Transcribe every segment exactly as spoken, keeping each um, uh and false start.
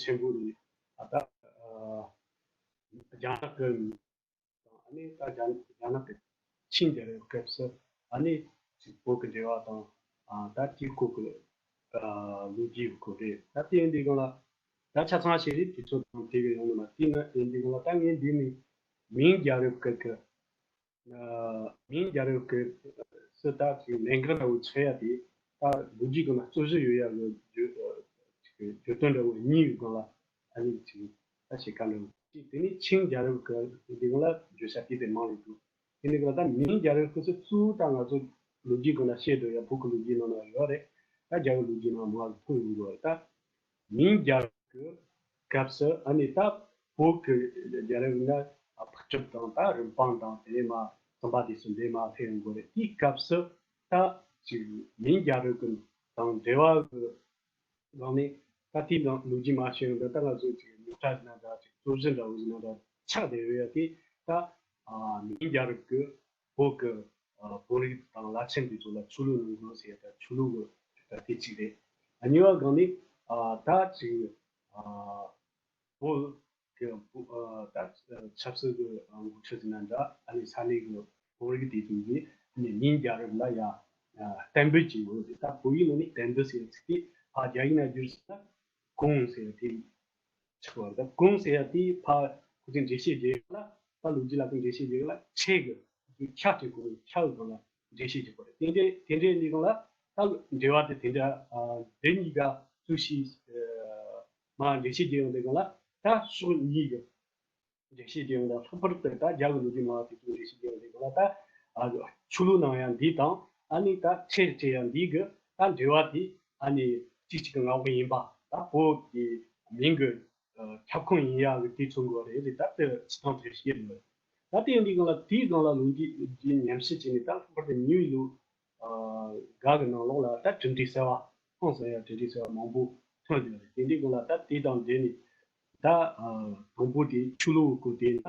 ཆེན་པོ་རེད། ཨ་ད་ཨ་རྒྱ་ནག་གི་དང་ཨ་ནི་ད་རྒྱ་རྒྱ་ནག་གི་ཆིང་རྒྱལ་རབས་སྐབས་སུ་ཨ་ནི་ཅིག་བོད་ཀྱི་འབྲེལ་བ་དང་ཨ་ད་དེའི་སྐོར་གྱི་ཨ་ལོ་རྒྱུས་སྐོར་རེད། ད་དེ་ཡིན་དུས་སྒང་ལ་ད་ཆ་ཚང་ཞིག་རེད། དུས་ཚོད་དང་དེ་གི་ཡོང་ནི་མ་དེ་ན་ཡིན་དུས་སྒང་ལ་ད་ངས་འདི་ནས་མིང་རྒྱལ་རབས་སྐབས་ཀྱི་ཨ་མིང་རྒྱལ་རབས་ཀྱི་སུ་ད་ཅིག་གནད་འགག་འདྲ་བོ་ཆགས་ཡ་དེ་ད་ལོ་རྒྱུས་སྒང་ལ་རྩོད་གཞི་ཡོད་ཡ་གི་བརྗོད་ཨ་ཅིག་བརྗོད་དོན་འདྲ་བོ་གཉིས་ཡོད་སྒང་ལ་ཨ་ནི་ཅིག་ད་ཞིག་ག་འདྲ་བོ་ཅིག་དེ་ནས་ཆིང་རྒྱལ་རབས་ཀྱི་འདི་སྒང་ལ་བརྗོད་བྱ་དེ་དེ་མང་རེད་འདུག་དེ་ནས་སྒང་ལ་ད་མིང་རྒྱལ་རབས་ཀྱི་སུ་གཙོ་བོ་ད་ང་ཚོ་ལོ་རྒྱུས་སྒང་ལ་བཤད་འགྲོ་ཡ་བོད་ཀྱི་ལོ་རྒྱུས་ནང་ན་ཡོད་རེད། ད་རྒྱ་གི་ལོ་རྒྱུས་ནང་མང་དུ་མཐོང་ཡོང་གི་རེད། ད་མིང་རྒྱལ་རབས་ཀྱི་སྐབས་སུ་ཨ་ནི་ད་བོད་ཀྱི་རྒྱལ་རབས་ན་ཕག་གྲུབ་དང་ད་རིན་སྤུངས་དང་དེ་ནས་མ་གསུམ་པ་དེ་ཚོ་འདས་མ་ཕེབས་ཡོང་གི་རེད། དེའི་སྐབས་སུ་ད་ཅིག་མིང་རྒྱལ་རབས་ཀྱི་དང་འབྲེལ་བ་གི་སྒང་ནས་ད་དེའི་ནང་ལོ་རྒྱུས་མ་ཤེས་ཡོང་ད་ད་ང་ཚོས་ཅིག་རྙོག་དྲ་ཟེར་ན་འདྲ་ཅིག་རྩོད་གཞི་འདྲ་བོ་ཟེར་ན་འདྲ་ཆགས་བསྡད་ཡོད་ཡ་དེ་ད་ཨ་མིང་རྒྱལ་རབས་ཀྱི་བོད་ཀྱི་ཨ་བོན་རིགས་དང་བླ་ཆེན་འདི་ཚོ་ལ་ཆོས་ལུགས་གནང་དགོས་ཟེར་ཡ་ད་ཆོས་ལུགས་ཀྱི་ད་དེ་གཅིག་རེད། ཨ་གཉིས་པ་སྒང་ནས་ཨ་ད་ཅིག་ཨ་བོད་ཀྱི་ཨ་ད་ཆབ་སྲིད་ཀྱི་འགོ་ཁྲིད་ཟེར་ན་འདྲ་ཨ་ནི་ས་གནས་ཀྱི་བོད་རིགས་དེ་ཚོ་གིས་ཨ་ནི་མིང་རྒྱལ་རབས་ལ་ཡ་གཏན་འབེབས་བྱེད་དགོས་ཟེར། ད་བོད་ཡིག་ནང་ནས་གཏན་འབེབས་ཟེར་ཚིག་དེ་ཕར་རྒྱ་ཡིག་ནང་བསྒྱུར་ཟེར་ན་གུང་ཟེར་དེ་ཆགས་པ་རེད། ད་གུང་ཟེར་ཡ་དེ་ཕར་ཁོ་ཚོས་འགྲེལ་བཤད་རྒྱག་ཡ་ལ་ད་ལོ་རྒྱུས་ལ་ཁོ་འགྲེལ་བཤད་རྒྱག་ཡ་ལ་ཆེ་གི་ཁ་དེ་གུང་ཁ་གི་སྒང་ལ་འགྲེལ་བཤད་རྒྱག་པ་རེད། དེ་འདྲའི་དེ་འདྲའི་གནས་སྟངས་ལ་ད་འགྲེལ་བ་དེ་དེ་འདྲ་ཨ་འདི་གཉིས་ཀ་ཚུལ་ཤིང་མ་འགྲེལ་བཤད་རྒྱག་ཡོང་དུས་སྒང་ལ་ད་ཕྱོགས་གཉིས་ཀྱི་འགྲེལ་བཤད་རྒྱག་ཡོང་ད་ལྷག་པར་དུ་ད་རྒྱ་གི་ལོ་རྒྱུས་མང་བ་དེ་ཚོ་འགྲེལ་བཤད་རྒྱག་ཡོང་དུས་སྒང་ལ་ད་ཨ་ཆོས་ལུགས་ནང་ཡང་འདི་དང་ཨ་ནི་ད་ཆེ་ཆེ་ཡང་འདི་གི་ད་འབྲེལ་བ་དེ་ཨ་ནི་གཅིག་གཅིག་གི་མངའ་འོག་ཡིན་པ་ད་བོད་ཀྱི་མིང་གི་ཁྱབ་ཁོངས་ཡིན་ཡག་གི་དེ་མཚོན་དགོས་རེད། རེད་ད་དེ་སྤྱི་བཏང་དེ་བཤད་མི་འདུག་ད་དེ་ཡིན་དུས་སྒང་ལ་དེའི་སྒང་ལ་ལོ་རྒྱུས་ཀྱི་ཉམས་ཞིབ་བྱས་ནས་ད་ལྷག་པར་དུ་ཉེ་བའི་ལོ་འགའ་གི་ནང་ལོགས་ལ་ད་གྲུབ་འབྲས་གསར་བ་ཧང་སང་ཡ་གྲུབ་འབྲས་གསར་བ་མང་པོ་ཐོན་ཡོད་རེད། དེ་འདྲའི་སྒང་ལ་ད་དེ་དང་འབྲེལ་ནས་ད་དང་པོ་དེ་ཆོས་ལུགས་སྐོར་དེ་ན་ད་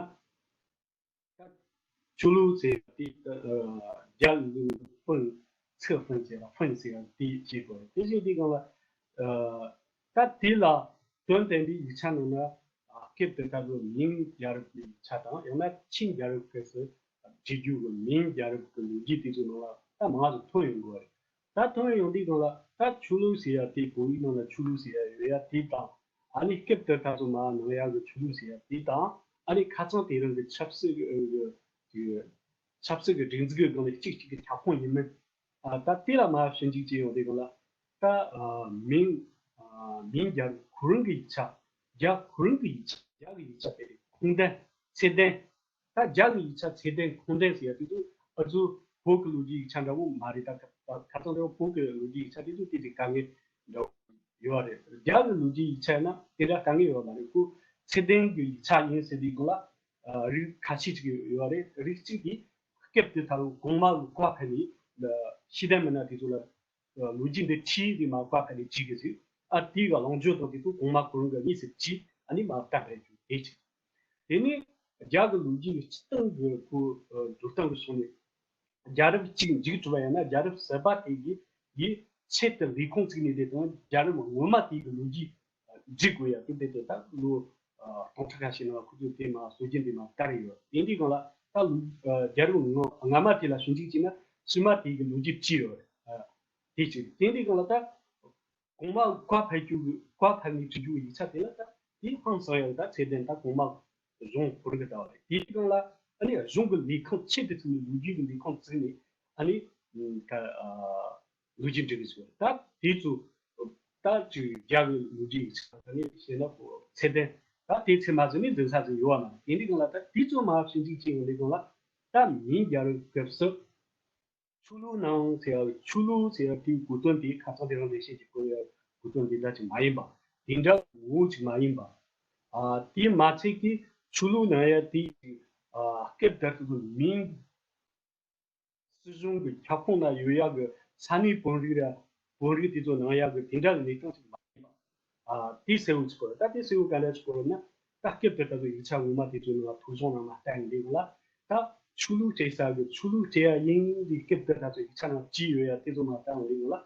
ཆོས་ལུགས་ཟེར་དེ་རྒྱ་ལུགས་ཕུན་ཚོགས་ཕུན་ཟེར་ལ་ཕུན་ཟེར་དེ་བྱེད་དགོས་རེད། དེ་བཞིན་དེ་སྒང་ལ་ད་དེ་ལ་དོན་དམ་པའི་ཡིག་ཆ་ནང་ན་སྐབས་དེ་ལྟ་བུ་མིང་རྒྱལ་རབས་ཀྱི་ཡིག་ཆ་དང་ཡང་ན་ཆིང་རྒྱལ་རབས་སྐབས་སུ་བྲིས་རྒྱུ་གི་མིང་རྒྱལ་རབས་ཀྱི་ལོ་རྒྱུས་དེ་ཚོའི་ནང་ལ་ད་མང་དུ་ཐོན་ཡོང་གི་རེད། ད་ཐོན་ཡོང་དུས་སྒང་ལ་ད་ཆོས་ལུགས་ཟེར་ཡ་དེ་བོད་ཡིག་ནང་ལ་ཆོས་ལུགས་ཟེར་ཡ་ཡོད་ཡ་དེ་དང་ཨ་ནི་སྐབས་དེ་ད་ཚོ་མ་ནང་ཡ་གི་ཆོས་ལུགས་ཟེར་ཡ་དེ་དང་ཨ་ནི་ཁ་སང་དེ་རིང་གི་ཆབ་སྲིད་ཀྱི་ཆབ་སྲིད་ཀྱི་སྒྲིག་འཛུགས་ཀྱི་སྒང་ལ་གཅིག་གཅིག་གི་ཁྱབ་ཁོངས་ཡིན་མིན་ད་དེ་ལ་མ་ཞིབ་འཇུག་བྱས་ཡོང་དུས་སྒང་ལ་ད་མིང་མིང་རྒྱལ་རབས་ཁོ་རང་གི་ཡིག་ཆ་རྒྱ་ཁོ་རང་གི་ཡིག་ཆ་རྒྱ་གི་ཡིག་ཆ་དེ་རེད། ཁུངས་ལྡན་ཚད་ལྡན། ད་རྒྱ་གི་ཡིག་ཆ་ཚད་ལྡན་ཁུངས་ལྡན་ཟེར་ཡ་དེ་ཚོ་ཨ་ཚོ་བོད་ཀྱི་ལོ་རྒྱུས་ཡིག་ཆ་འདྲ་བོ་མ་རེད། ད་ཁ་ཁ་སང་འདྲ་བོ་བོད་ཀྱི་ལོ་རྒྱུས་ཡིག་ཆ་དེ་ཚོ་དེ་དེ་དཀའ་ངལ་འདྲ་བོ་ཡོད་རེད། རྒྱ་གི་ལོ་རྒྱུས་ཡིག་ཆ་ཡིན་ན་དེ་འདྲ་དཀའ་ངལ་ཡོད་མ་རེད། ཁོ་ཚད་ལྡན་གྱི་ཡིག་ཆ་ཡིན་ཟེར་དུས་སྒང་ལ་རིགས་ཁ་ཤས་ཅིག་ཡོད་རེད། རིགས་གཅིག་དེ་སྐབས་དེ་ད་ལོ་གོང་མ་གི་བཀའ་ཕེབས་ནས་ཤེས་ལྡན་མི་སྣ་དེ་ཚོ་ལ་ལོ་རྒྱུས་འདི་ཁྲིད་དེ་མ་བཀའ་ཕེབས་ནས་བྲིས་གི་ཟིག་ཨ་དེའི་ག་ལོངས་སྤྱོད་དང་དེ་ཚོ་གོང་མ་ཁོ་རང་གི་གཉིས་སུ་བྲིས་ཨ་ནི་མ་བཀའ་ཕེབས་རྒྱུ་དེ་གཅིག་དེ་ནས་རྒྱ་གི་ལོ་རྒྱུས་ཀྱི་སྤྱི་སྟངས་ཀྱི་ཁོ་འགྲོ་སྟངས་ཀྱི་ཕྱོགས་ནས་རྒྱལ་རབས་གཅིག་མཇུག་གྲུབ་པ་ཡིན་ན་རྒྱལ་རབས་ཟད་པ་དེ་གི་ཡི་ཆེད་དུ་ལས་ཁུངས་བཙུགས་ནས་དེ་དང་རྒྱལ་རབས་སྔོན་མ་དེ་གི་ལོ་རྒྱུས་འབྲི་དགོས་ཡ་དེ་དེ་དེ་ད་ལོ་སྟོང་ཕྲག་ཁ་ཤས་ནང་ཁོ་ཚོས་དེ་མ་སྲོལ་རྒྱུན་དེ་མ་དར་ཡོད། དེ་འདྲའི་སྒང་ལ་ད་རྒྱལ་རབས་སྔ་མ་དེ་ལ་ཞིབ་འཇུག་བྱས་ན་ཕྱི་མ་དེ་གི་ལོ་རྒྱུས་བྲིས་ཡོད་རེད། དེ་གཅིག་དེ་འདྲའི་སྒང་ལ་ད་གོང་མ་བཀའ་ཕེབས་རྒྱུ་གི་བཀའ་ཕེབས་ནས་བྲིས་རྒྱུ་གི་ཡིག་ཆ་དེ་ལ་ད་དེ་ཧང་སང་ཡང་ད་ཚད་ལྡན་ད་གོང་མ་གཞུང་ཁོ་རང་གི་ལྟ་བ་རེད། དེའི་སྒང་ལ་ཨ་ནི་གཞུང་གི་ལས་ཁང་ཆེད་དུ་བཙུགས་ནས་ལོ་རྒྱུས་ཀྱི་ལས་ཁང་བཙུགས་ནས་ཨ་ནི་ད་ལོ་རྒྱུས་འབྲི་གི་ཟེར་བ་ད་དེ་ཚོ་ད་ཅིག་རྒྱ་གི་ལོ་རྒྱུས་ཡིག་ཆ་ད་ནི་བཤད་ན་ཚད་ལྡན་ད་དེ་ཚད་མ་ཟིན་ནས་འཛིན་ས་ཟིན་ཡོད་བ་མ་རེད། དེ་འདྲའི་སྒང་ལ་ད་དེ་ཚོ་མ་ཞིབ་འཇུག་བྱས་ཡོང་དུས་སྒང་ལ་ད་མིང་རྒྱལ་རབས་སྐབས་སུ། ཆོས་ལུགས་ནང་ཟེར་ཡ་ཆོས་ལུགས་ཟེར་ཡ་དེའི་གོ་དོན་དེ་ཁ་སང་དེ་རིང་ལས་བཤད་ཀྱི་གོ་ཡ་གོ་དོན་དེ་འདྲ་ཅིག་མ་ཡིན་པ་དེ་འདྲ་ངོ་བོ་ཅིག་མ་ཡིན་པ། ཨ་དེ་མ་ཚད་ཀྱི་ཆོས་ལུགས་ནང་ཡ་དེ་ཨ་སྐབས་དེར་དུ་མིང་སྲིད་གཞུང་གི་ཁྱབ་ཁོངས་ན་ཡོད་ཡ་གི་ས་གནས་བོན་རིགས་ར་བོན་རིགས་དེ་ཚོ་ནང་ཡ་གི་དེ་འདྲ་གི་གནས་སྟངས་ཅིག་མ་ཡིན་པ། ཨ་དེ་གསལ་བོ་ཅིག་གོ་ད་དེ་གསལ་བོ་ག་འདྲ་ཅིག་གོ་ན་ད་སྐབས་དེར་ད་དུ་ཡིག་ཆ་ངོ་མ་དེ་ཚོའི་ནང་ལ་ཐོ་གཞུང་ནང་ལ་བལྟས་ནས་འདུག་ལ། ད་ཆོས་ལུགས་སྤྲད་ས་གི་ཆོས་ལུགས་སྤྲད་ཡ་ཡིན་དེ་སྐབས་དེར་ད་ཚོ་ཡིག་ཆ་ནང་བྲིས་ཡོད་ཡ་དེ་ཚོ་མ་བལྟས་ནས་འདུག་ལ།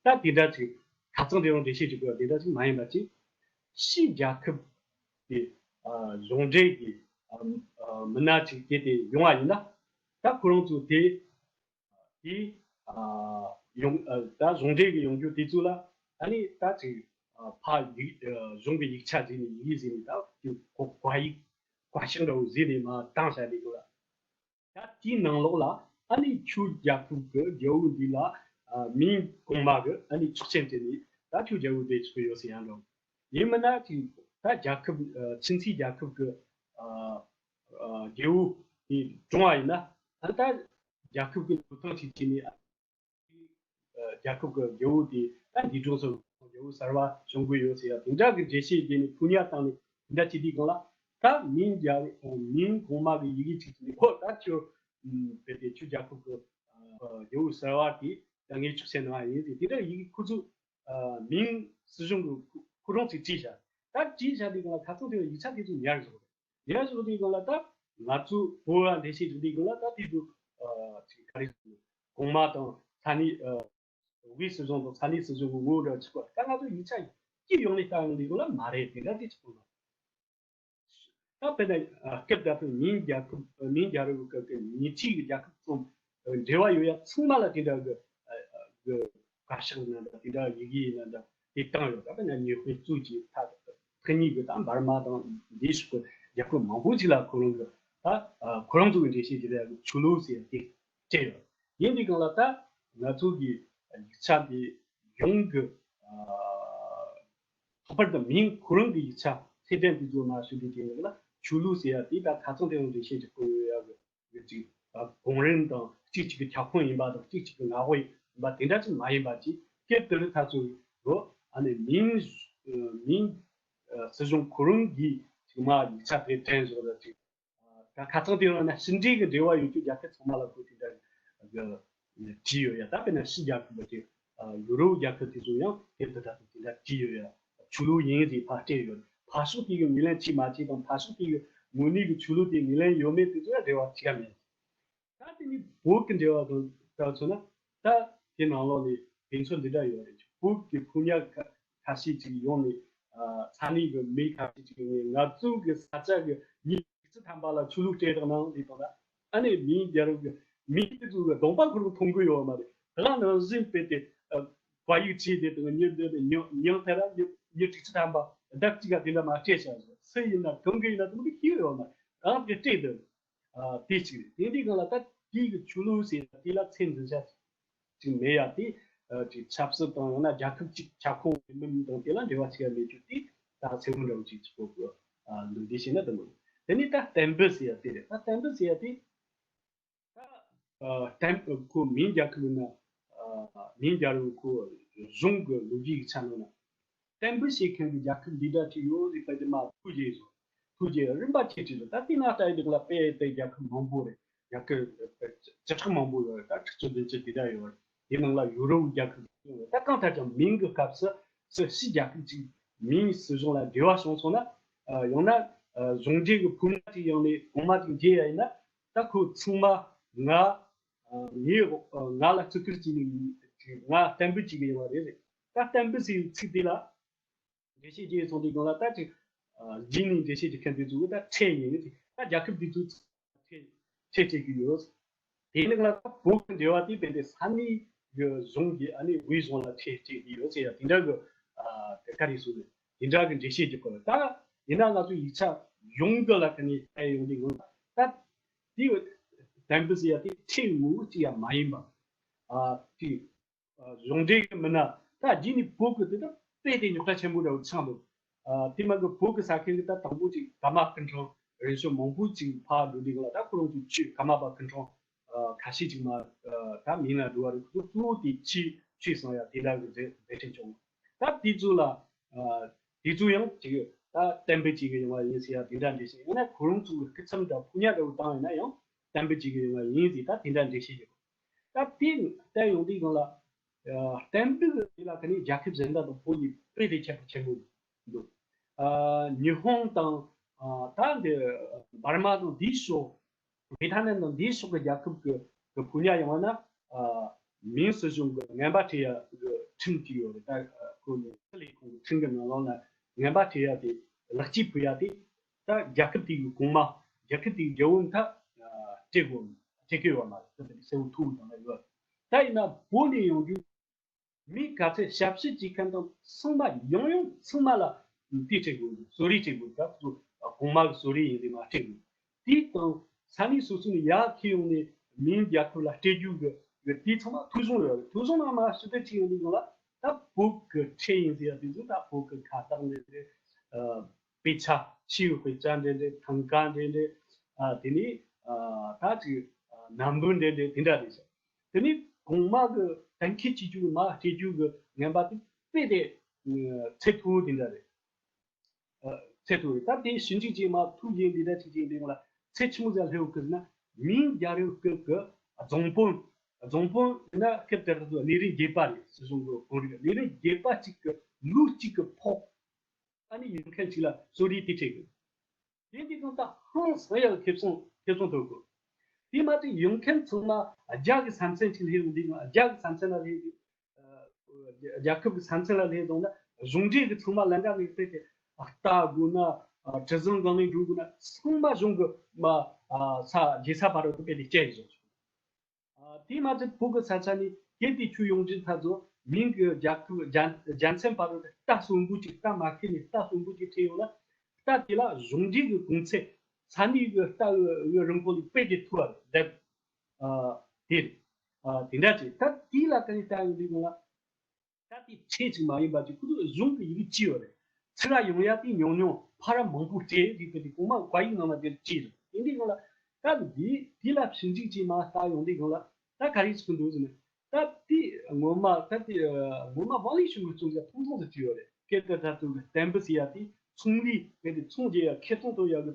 ད་དེ་འདྲ་ཅིག་ཁ་ཚང་དེ་རང་འགྲེལ་བཤད་ཅིག་དགོས་དེ་འདྲ་ཅིག་མ་ཡིན་པ་ཅིག་ཕྱིའི་རྒྱལ་ཁབ་ཀྱི་ཨ་གཞུང་འབྲེལ་གྱི་ཨ་ཨ་མི་སྣ་ཅིག་གལ་ཏེ་ཡོང་བ་ཡིན་ན། ད་ཁོ་རང་ཚོ་དེ་དེ་ཨ་ཡོང་ཨ་ད་གཞུང་འབྲེལ་གྱི་ཡོང་རྒྱུ་དེ་ཚོ་ལ་ཨ་ནི་ད་ཅིག་ཨ་ཕ་ཡིག་ཨ་གཞུང་གི་ཡིག་ཆ་བཟོས་ནས་ཡི་གེ་བཟོས་ནས་ད་ཅིག་གོ་བཀའ་ཡིག་བཀའ་ཤག་འདྲ་བོ་བཟོས་ནས་མར་བཏང་བཞག་དེ་ཚོ་ལ། ད་དེའི་ནང་ལོགས་ལ་ཨ་ནི་ཁྱོད་རྒྱལ་ཁབ་ཀྱི་རྒྱལ་པོ་འདི་ལ་ཨ་མིང་གོང་མ་གི་ཨ་ནི་ཆོག་མཆན་སྤྲད་ནས་ད་ཁྱོད་རྒྱལ་པོ་བསྡད་ཆོག་གི་ཡོད་ཟེར་ཡང་འགྲོ། ཡིན་མིན་ན་ཅིག་ད་རྒྱལ་ཁབ་ཨ་ཕྱི་ཚེས་རྒྱལ་ཁབ་ཀྱི་ཨ་ཨ་རྒྱལ་པོ་དེ་གྲོངས་པ་ཡིན་ན། ཨ་ད་རྒྱལ་ཁབ་ཀྱི་འགྲོ་སྟངས་ཅིག་བྱས་ནས། རྒྱལ་ཁབ་ཀྱི་རྒྱལ་པོ་དེ་ད་འདས་གྲོངས་སོང་། རྒྱལ་པོ་གསར་པ་བྱུང་དགོས་ཡོད་ཟེར་ཡ་དེ་འདྲ་གི་འགྲེལ་བཤད་བྱས་ནས་ཕོ་ཉ་བཏང་ནས་དེ་འདྲ་བྱེད་དུས་སྒང་ལ། ད་མིང་རྒྱལ་མིང་གོང་མ་གི་ཡི་གེ་གཅིག་བྱས་ནས། ཨོ་ད་ཁྱོད་བོད་དེ་ཁྱོད་རྒྱལ་ཁབ་ཀྱི་རྒྱལ་པོ་གསར་པ་དེ་ད་ངས་ཆོག་མཆན་གནང་བ་ཡིན་ཟེར། དེ་འདྲ་ཡི་གེ་ཁོ་ཚོ་མིང་སྲིད་གཞུང་གི་ཁོ་རང་ཚོས་བྲིས་བཞག་ད་བྲིས་བཞག་དུས་སྒང་ལ་ཁ་སང་དེ་ཡིག་ཆ་དེ་ཚོ་ཉར་བཞག་ཡར་ཞོག་དུས་སྒང་ལ་ད་ང་ཚོ་བོད་ལ་འགྲེལ་བཤད་བྱེད་དུས་སྒང་ལ་ད་དེ་ཚོ་ཨ་ཅིག་ག་རེ་ཟེར་ན། གོང་མ་དང་ས་གནས་ཨ་དབུས་སྲིད་གཞུང་དང་ས་གནས་སྲིད་གཞུང་གི་ངོ་བོ་འདྲ་ཆགས་པ། ད་ང་ཚོ་ཡིག་ཆ་སྤྱི་ཡོངས་ནས་ལྟ་ཡོང་དུས་སྒང་ལ་མ་རེད། དེ་འདྲ་དེ་ཆགས་པ་ད་དཔེར་ན་ཨ་སྐབས་ད་ལྟ་མིང་རྒྱལ་ཁབ་མིང་རྒྱལ་རབས་སྐབས་ཀྱི་ཉེ་འཁྲིས་ཀྱི་རྒྱལ་ཁབ་ཚོ་འབྲེལ་བ་ཡོད་ཡ་ཚང་མ་ལ་དེ་འདྲ་གི་ཨ་གི་བཀའ་ཤག་ཡིན་ན་འདྲ། དེ་འདྲ་ཡི་གེ་ཡིན་ན་འདྲ་དེ་བཏང་ཡོད། ད་དཔེར་ན་ཉི་ཧོང་གཙོས་ཀྱི་ཐ་ཐེངས་གཉིས་ཀྱི་ད་འབར་མ་དང་འདིའི་ཕྱོགས་ཀྱི་རྒྱལ་ཁབ་མང་པོ་ཅིག་ལ་ཁོ་རང་གི་ད་ཨ་ཁོ་རང་ཚོ་གི་འགྲེལ་བཤད་བྱེད་ཡ་གི་ཆོས་ལུགས་ཟེར་ཡ་དེ་སྤྲད་ཡོད། ཡིན་དུས་སྒང་ལ་ད་ང་ཚོ་གི་ཡིག་ཆ་དེ་ཡོངས་ཀྱི་ཨ་ལྷག་པར་དུ་མིང་ཁོ་རང་གི་ཡིག་ཆ་ཚད་ལྡན་དེ་ཚོ་མར་ཞུ་དུས་དེ་ནང་ལ་ཆོས་ལུགས་ཟེར་ཡ་དེ་ད་ཁ་སང་དེ་རིང་འགྲེལ་བཤད་ཅིག་བཀོད་ཡོད་ཡ་གི་གི་ཅིག་གོང་རིམ་དང་གཅིག་གཅིག་གི་ཁྱབ་ཁོངས་ཡིན་པ་དང་གཅིག་གཅིག་གི་མངའ་འོག་ཡིན་པ་དེ་འདྲ་ཅིག་མ་ཡིན་པ་ཅིག་སྐབས་དེར་ད་ཚོ་གི་ཨ་ནི་མིང་མིང་སྲིད་གཞུང་ཁོ་རང་གིས་ཅིག་མར་ཡིག་ཆ་དེ་དྲན་བཞག་ལ་ཅིག་ད་ཁ་སང་དེ་རིང་ན་ཕྱི་འབྲེལ་གྱི་འབྲེལ་བ་ཡོད་རྒྱུ་རྒྱལ་ཁབ་ཚང་མ་ལ་ཁོ་དེ་འདྲ་གི་བྲིས་ཡོད་ཡ། ད་དཔེར་ན་ཕྱི་རྒྱལ་ཁབ་དེ་ཡུ་རོབ་རྒྱལ་ཁབ་དེ་ཚོ་ཡང་དེ་འདྲ་ད་དེ་འདྲ་བྲིས་ཡོད་ཡ། ཆོས་ལུགས་ཡིན་ཟེར་ཕར་སྤྲད་ཡོད། ཕར་ཕྱོགས་དེ་གི་ངོས་ལེན་བྱེད་མ་བྱེད་དང་ཕར་ཕྱོགས་དེ་གི་ངོས་ནས་གི་ཆོས་ལུགས་དེ་ངོས་ལེན་ཡོད་མེད་དེ་ཚོ་ཡང་འབྲེལ་བ་བྱེད་ཡ་མེད། ད་དེ་ནི་བོད་ཀྱི་འབྲེལ་བ་དང་ལྟར་མཚོན་ན། ད་དེ་ནང་ལོགས་ནས་དེ་ཚོ་འདི་འདྲ་ཡོད་རེད། བོད་ཀྱི་ཕོ་ཉ་ཁ་ཁ་ཤས་ཅིག་ཡོང་ནས་ས་གནས་ཀྱི་མི་ཁ་ཤས་ཅིག་ཡོང་ནས་ང་ཚོ་གི་ས་ཆ་གི་མི་བཅུ་ཐམ་པ་ལ་ཆོས་ལུགས་སྤྲད་རོགས་གནང་ལས་དང་། ད་ཨ་ནི་མིང་རྒྱལ་རབས་ཀྱི་མིང་དེ་ཚོ་གི་གདོང་པ་ཁོ་རང་མཐོང་གི་ཡོད་མ་རེད། ད་ག་ནང་བཞིན་དཔེ་དེ་བ་ཡིག་བྲིས་དེ་དང་ཉི་འདི་ནི་ཉི་ཉི་ཐེ་ར་ཉི་ཉི་དྲུག་ཅུ་ཐམ་པ་ཟླ་གཅིག་ག་དེ་འདྲ་མ་སྤྲད་བཞག་ཟེར། སུ་ཡིན་ན་གང་གི་ཡིན་ན་དེ་མོ་དེ་ཤེས་ཡོད་མ་རེད། རང་གི་སྤྲད་དེ། དེ་གཅིག་རེད། དེ་འདྲའི་སྒང་ལ་ད་དེའི་གི་ཆོས་ལུགས་ཟེར་ཡ་དེ་ལ་ཚད་འཛིན་བྱ་ཅིག་མེད་ཡ་དེ། ཅིག་ཆབ་སྲིད་དང་ཡང་ན་རྒྱལ་ཁབ་ཅིག་ཁྱབ་ཁོངས་ཀྱི་མི་མི་དང་དེ་ལ་འབྲེལ་བ་བྱེད་ཡ་མེད་རྒྱུ་དེ་ད་ཚད་མོ་འདྲ་བོ་ཅིག་ཅིག་གོ་གི་འདུག་དེ་བྱས་ན་དེ་མོ་རེད། དེ་ནས་ད་བསྟན་པ་ཟེར་ཡ་དེ་རེད། ད་བསྟན་པ་ཟེར་ཡ་དེ་ད་བསྟན་ཁོ་མིང་རྒྱལ་ཁབ་ཡིན་ན་མིང་རྒྱལ་རུང་ཁོ་གཞུང་གི་ལོ་རྒྱུས་ཀྱི་ཆ་ནང་ན། བསྟན་པ་བྱེད་མཁན་གྱི་རྒྱལ་ཁབ་འདི་འདྲ་ཅིག་ཡོད་རེད་པ། དེ་མ་ཐུགས་རྗེ་ཆེ། ཐུགས་རྗེ་རིམ་པ་ཆེ་ཆེ་རེད། ད་དེ་ན་ལྟ་ཡི་འདུག་ལ་དཔེ་དེ་རྒྱལ་ཁབ་མང་པོ་རེད། རྒྱལ་ཁབ་བཅུ་ཕྲག་མང་པོ་ཡོད་རེད། ད་དྲུག་ཅུ་བདུན་ཅུ་དེ་འདྲ་ཡོད་རེད། དེ་ནང་ལ་ཡུ་རོབ་རྒྱལ་ཁབ་ཡོད་རེད། ད་གང་ལྟར་ཀྱང་མིང་གི་སྐབས་སུ་སུ་ཕྱི་རྒྱལ་ཁབ་ཅིག་མིང་སྲིད་གཞུང་ལ་འབྲེལ་བ་བྱུང་སོང་ན། ཡང་ན་གཞུང་འབྲེལ་གྱི་ཕོ་ཉ་ཅིག་ཡོང་ནས་གོང་མ་ཅིག་མཇལ་ཡ་ཡིན་ན། ད་ཁོ་ཚང་མ་ང་ངའི་ང་ལ་བརྩི་བཀུར་བྱས་ནས་ང་བསྟན་པ་བྱེད་ཀྱི་ཡོད་པ་རེད། ད་བསྟན་པ་ཟེར་བའི་ཚིག་དེ་ལ་འགྲེལ་བཤད་བྱས་སོང་དུས་སྒང་ལ་ད་ཅིག་རྗེས་ནས་འགྲེལ་བཤད་བྱེད་མཁན་དེ་ཚོ་ད་ཁྲལ་ཡིན། ད་རྒྱལ་ཁབ་དེ་ཚོ་ཁྲལ་ཁྲལ་སྤྲད་ཀྱི་ཡོད། དེ་ནི་ལ་ད་བོད་ཀྱི་འབྲེལ་བ་དེ་བས་ཏེ་ས་གནས་ཀྱི་གཞུང་གིས་ཨ་ནི་དབུས་གཞུང་ལ་ཁྲལ་སྤྲད་ཀྱི་ཡོད་ཟེར་ཡ་དེ་འདྲ་གི་ཨ་ག་རེ་ཟེར་དགོས། དེ་འདྲ་གི་འགྲེལ་བཤད་ཀྱི་སྐོར་ད་ཡིན་ན་ང་ཚོ་ཡིག་ཆ་ཡོངས་འདི་ལ་ཁ་ནས་ལྟ་ཡོང་དུས་སྒང་ལ་ད་དེ་བསྟན་པ་ཟེར་ཡ་དེ་ཁྲལ་ངོ་བོ་ཅིག་ཡང་མ་ཡིན་པ། ཨ་དེ་གཞུང་འབྲེལ་གྱི་མི་སྣ་ད་རྗེས་ནས་བོད་ཀྱི་དེ་ད་དཔེ་དེ་རྙོག་དྲ་ཆེན་པོ་འདྲ་བོ་ཆགས་འདུག་ཨ་དེ་མ་གི་བོད་ཀྱི་ས་ཁུལ་གྱི་ད་དང་པོ་ཅིག་དར་མ་སྐུ་ཕྲེང་རིམ་བྱོན་མང་པོ་ཅིག་ཕར་འགྲོ་དུས་སྒང་ལ་ད་ཁོ་རང་ཚོའི་ཆོས་ཀརྨ་པ་སྐུ་ཕྲེང་ཨ་ཁ་ཤས་ཅིག་མར་ཨ་ད་མིང་ལ་འགྲོ་བ་རེད། ཁོ་ཚོ་གཙོ་བོ་དེ་ཆོས་ཆོས་གསུང་ཡ་དེ་འདྲ་གི་མཛད་མཛད་འཕྲིན་བྱུང་། ད་དེ་ཚོ་ལ་ཨ་དེ་ཚོ་ཡང་ཅིག་ད་བསྟན་པ་ཅིག་གི་ཡོང་བ་ཡིན་ཟེར་ཡ་དེ་འདྲ་འགྲེལ་བཤད། ཡང་ན་ཁོ་རང་ཚོ་གི་སྐུ་མཚམས་འདྲ་ཕོ་ཉ་འདྲ་བོ་བཏང་ཡོད་ན་ཡང་བསྟན་པ་ཅིག་གི་ཡོང་བ་ཡིན་ཟེར་ད་དེ་འདྲ་འགྲེལ་བཤད་ཡོད། ད་དེ་ལྟ་ཡོང་དུས་སྒང་ལ་ཨ་བསྟན་པའི་ལས་ལ་ཁ་ནས་རྒྱལ་ཁབ་གཞན་དག་དང་བོད་ནི་དཔེ་དེ་ཁྱད་པར་ཆེན་པོ་འདུག་ཨ་ཉི་ཧོང་དང་ཨ་ད་འདི་འབར་མ་དང་དེའི་ཕྱོགས་ཝེ་ཐ་ནམ་དང་དེའི་ཕྱོགས་ཀྱི་རྒྱལ་ཁབ་ཀྱི་ཀྱི་ཕོ་ཉ་ཡོང་བ་ན་ཨ་མིང་སྲིད་གཞུང་གི་ངན་པ་སྤྲད་ཡ་གི་ཁྲིམས་ཅིག་ཡོད་རེད། ད་ཁོ་ནི་ལས་ཁུངས་ཀྱི་ཁྲིམས་ཀྱི་ནང་ལོགས་ལ་ ངན་པ་སྤྲད་ཡ་དེ། ལེགས་སྐྱེས་ཕུལ་ཡ་དེ། ད་རྒྱལ་ཁབ་དེ་གི་གོང་མ། རྒྱལ་ཁབ་དེ་གི་རྒྱལ་བོ་མཐའ་སྤྲད་དགོས། སྤྲད་དགོས་པ་མ་རེད། ད་དེ་གསལ་བོ་ཐུག་དང་ཡོད། ད་ཡིན་ན་བོད་ནས་ཡོང་རྒྱུ། མི་ག་ཚད་ཞབས་ཕྱི་བྱེད་མཁན་དང་ཚང་མ་ཡང་ཡང་ཚང་མ་ལ་དེ་སྤྲད་དགོས། གསོལ་རས་སྤྲད་དགོས། ད་ཁོ་ཚོ་གོང་མ་གི་གསོལ་རས་ཡིན་དེ་མ་སྤྲད་དགོས། དེ་དང་ས་གནས་སོ་སོ་ནས་ཡར་ཁྱེར་ཡོང་ནས་མིའི་རྒྱལ་ཁབ་ལ་སྤྲད་རྒྱུ་གི་གི་དེ་ཚང་མ་ཐོ་གཞུང་ཡོད་རེད། ཐོ་གཞུང་ནང་མ་ཞུ་དེ་ཅིག་ཡོང་དུས་སྒང་ལ། ད་བོད་གི་ཁྲལ་ཡིན་ཟེར་ཡ་དེ་ཚོ། ད་བོད་གི་ཁ་བཏགས་འདྲ་འདྲ། ཨ། དཔེ་ཆ། ཆེའུ་དཔེ་ཆ་འདྲ་འདྲ། ཐང་ཀ་འདྲ་འདྲ། ཨ། དེ་ནས། ཨ། ད་ཅིག་ཨ། ནམ་འབུ་འདྲ་འདྲ་དེ་འདྲ་རེད་ཤག་དེ་ནས་གོང་མ་གི་གཏན་འཁེལ་བྱེད་རྒྱུ་གི་མ་སྤྲད་རྒྱུ་གི་ངན་པ་དེ་དཔེ་དེ་ཚད་མཐོ་བོ་དེ་འདྲ་རེད། ཨ། ཚད་མཐོ་བོ་རེད། ད་དེ་ཞིབ་འཇུག་བྱས་མ་ཐུག་ཡིན་འདི་འདྲ་ཅིག་ཅིག་འདི་ང་ལ་ཚད་ཆི་མོ་ཟིག་སླེབས་ཡོད་གི་ཟེར་ན། མིའི་རྒྱལ་རབས་སྐབས་ཀྱི་རྫོང་དཔོན། རྫོང་དཔོན་ཟེར་ན་སྐབས་དེར་ད་གནས་རིམ་བརྒྱད་པ་རེད། སྲིད་གཞུང་གི་དཔོན་རིགས་གནས་རིམ་བརྒྱད་པ་གཅིག་གི་ལོ་གཅིག་གི་ཕོགས། ཨ་ནི་ཡོང་མཁན་ཅིག་ལ་གསོལ་རས་དེ་སྤྲད་དགོས། དེ་འདི་གང་ལྟར་ཧང་སང་ཡག་ཁེ་བཟང་ཁེ་བཟང་ཐོབ་དགོས། དེ་མ་ཚད་ཡོང་མཁན་ཚང་མ་རྒྱ་གི་ས་མཚམས་ཅིག་སླེབས་འདི་གང་། རྒྱ་གི་ས་མཚམས་ལ་སླེབས་དུས། ཨ། རྒྱལ་ཁབ་ཀྱི་ས་མཚམས་ལ་སླེབས་སོང་ན་གཞུང་འབྲེལ་གྱི་ཚང་མ་ལ་འདྲ་མིག་དཔེ་དེ་ལྟ་དགོས་ན། ཨ། གྲུ་གཟིངས་སྒང་ནས་འགྲོ་དགོས་ན་ཚང་མ་གཞུང་གི་མ། ཨ། ས་རྒྱལ་ས་བར་དུ་དཔེ་དེ་བསྐྱལ་ཡོད། ཨ། དེ་མ་ཚད་བོད་ཀྱི་ས་ཆ་ནས་གལ་ཏེ་ཁྱོད་ཡོང་རྒྱུ་ད་ཚོ་མིང་གི་རྒྱལ་ཁབ་རྒྱ་རྒྱལ་མཚན་བར་དུ་རྟ་གསོན་པོ་ཅིག་རྟ་མ་ཁེལ་ནས་རྟ་གསོན་པོ་ཅིག་ཁྲིད་ཡོང་ན། རྟ་དེ་ལ་གཞུང་འབྲེལ་གྱི་གོང་ཚད། ས་གནས་ཀྱི་རྟ་གི་རིན་གོང་ལས་དཔེ་དེ་མཐོ་བ་རེད། ཨ། དེ་རེད། ཨ། དེ་འདྲ་ཅིག་ད་དེ་ལ་ག་ནས་ལྟ་ཡོང་དུས་གང་ལ། ད་དེ་ཁྲལ་ཅིག་མ་ཡིན་པ་ཅིག་ཁོ་ཚོ་གཞུང་གི་ཡི་གེ་བྲིས་ཡོད་རེད། ཚུར་ལ་ཡོང་ཡ་དེ་ཉུང་ཉུང་། ཕར་མང་པོ་སྤྲད་རེད་ཟེར་དེ་གོང་མ་བཀའ་ཡིག་ནང་ལ་དེར་བྲིས་རེད། དེ་འདྲའི་སྒང་ལ་ད་འདི་དེ་ལ་ཞིབ་འཇུག་བྱས་མ་ལྟ་ཡོང་དུས་སྒང་ལ། ད་ག་རེ་ཞིག་འདུག་ཟེར་ན། ད་དེ་ངོ་མ། ད་དེ་ངོ་མ་ཝང་ལི་ཞུ་གི་གཙོ་ཆེ་ཐུང་ཐུང་དུ་བྲིས་ཡོད་རེད། སྐད་དེ་ད་ཚོ་གི་བསྟན་པ་ཟེར་ཡ་དེ་ཚོང་ལས་དཔེ་དེ་ཚོང་རྒྱག་ཡ་ཁེ་ཚོང་གཏོང་ཡ་གི་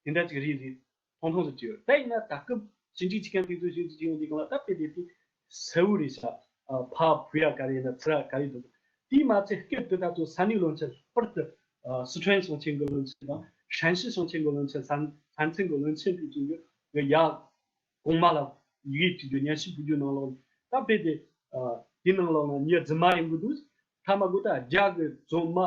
དེ་འདྲ་ཅིག་རེད་ཟེར། ཐུང་ཐུང་དུ་བྲིས་ཡོད། ད་ཡིན་ན་ད་སྐབས་ཞིབ་འཇུག་བྱེད་མཁན་དེ་ཚོས་ཞིབ་འཇུག་བྱེད་ཡོང་དུས་སྒང་ལ། ད་དཔེ་དེ་དེ་གསལ་བོ་རེད་ཤག་ཨ། ཕ་བུ་ཡ་ག་རེ་ཡིན་ན་ཚུར་ག་རེ་འདུག་དེས་མ་ཚད་སྐབས་དེ་ད་ཚོ་ས་གནས་བློན་ཆེན། ལྷག་པར་དུ། ཨ། སི་ཁྲོན་ཞིང་ཆེན་གྱི་བློན་ཆེན་དང་། ཧྲན་ཞི་ཞིང་ཆེན་གྱི་བློན་ཆེན། ས་ས་མཚམས་ཀྱི་བློན་ཆེན་དེ་ཚོ་གི་ཡ་གོང་མ་ལ་ཡི་གེ་བྲིས་རྒྱུ། སྙན་ཞུ་ཕུལ་རྒྱུ་ནང་ལོགས་ད་དཔེ་དེ། ཨ། དེ་ནང་ལོགས་ན་ངའི་རྫུན་མ་ཡིན་གྱི་འདུག་ཐ་མ་གོ་ད་རྒྱ་གི་རྫུན་མ་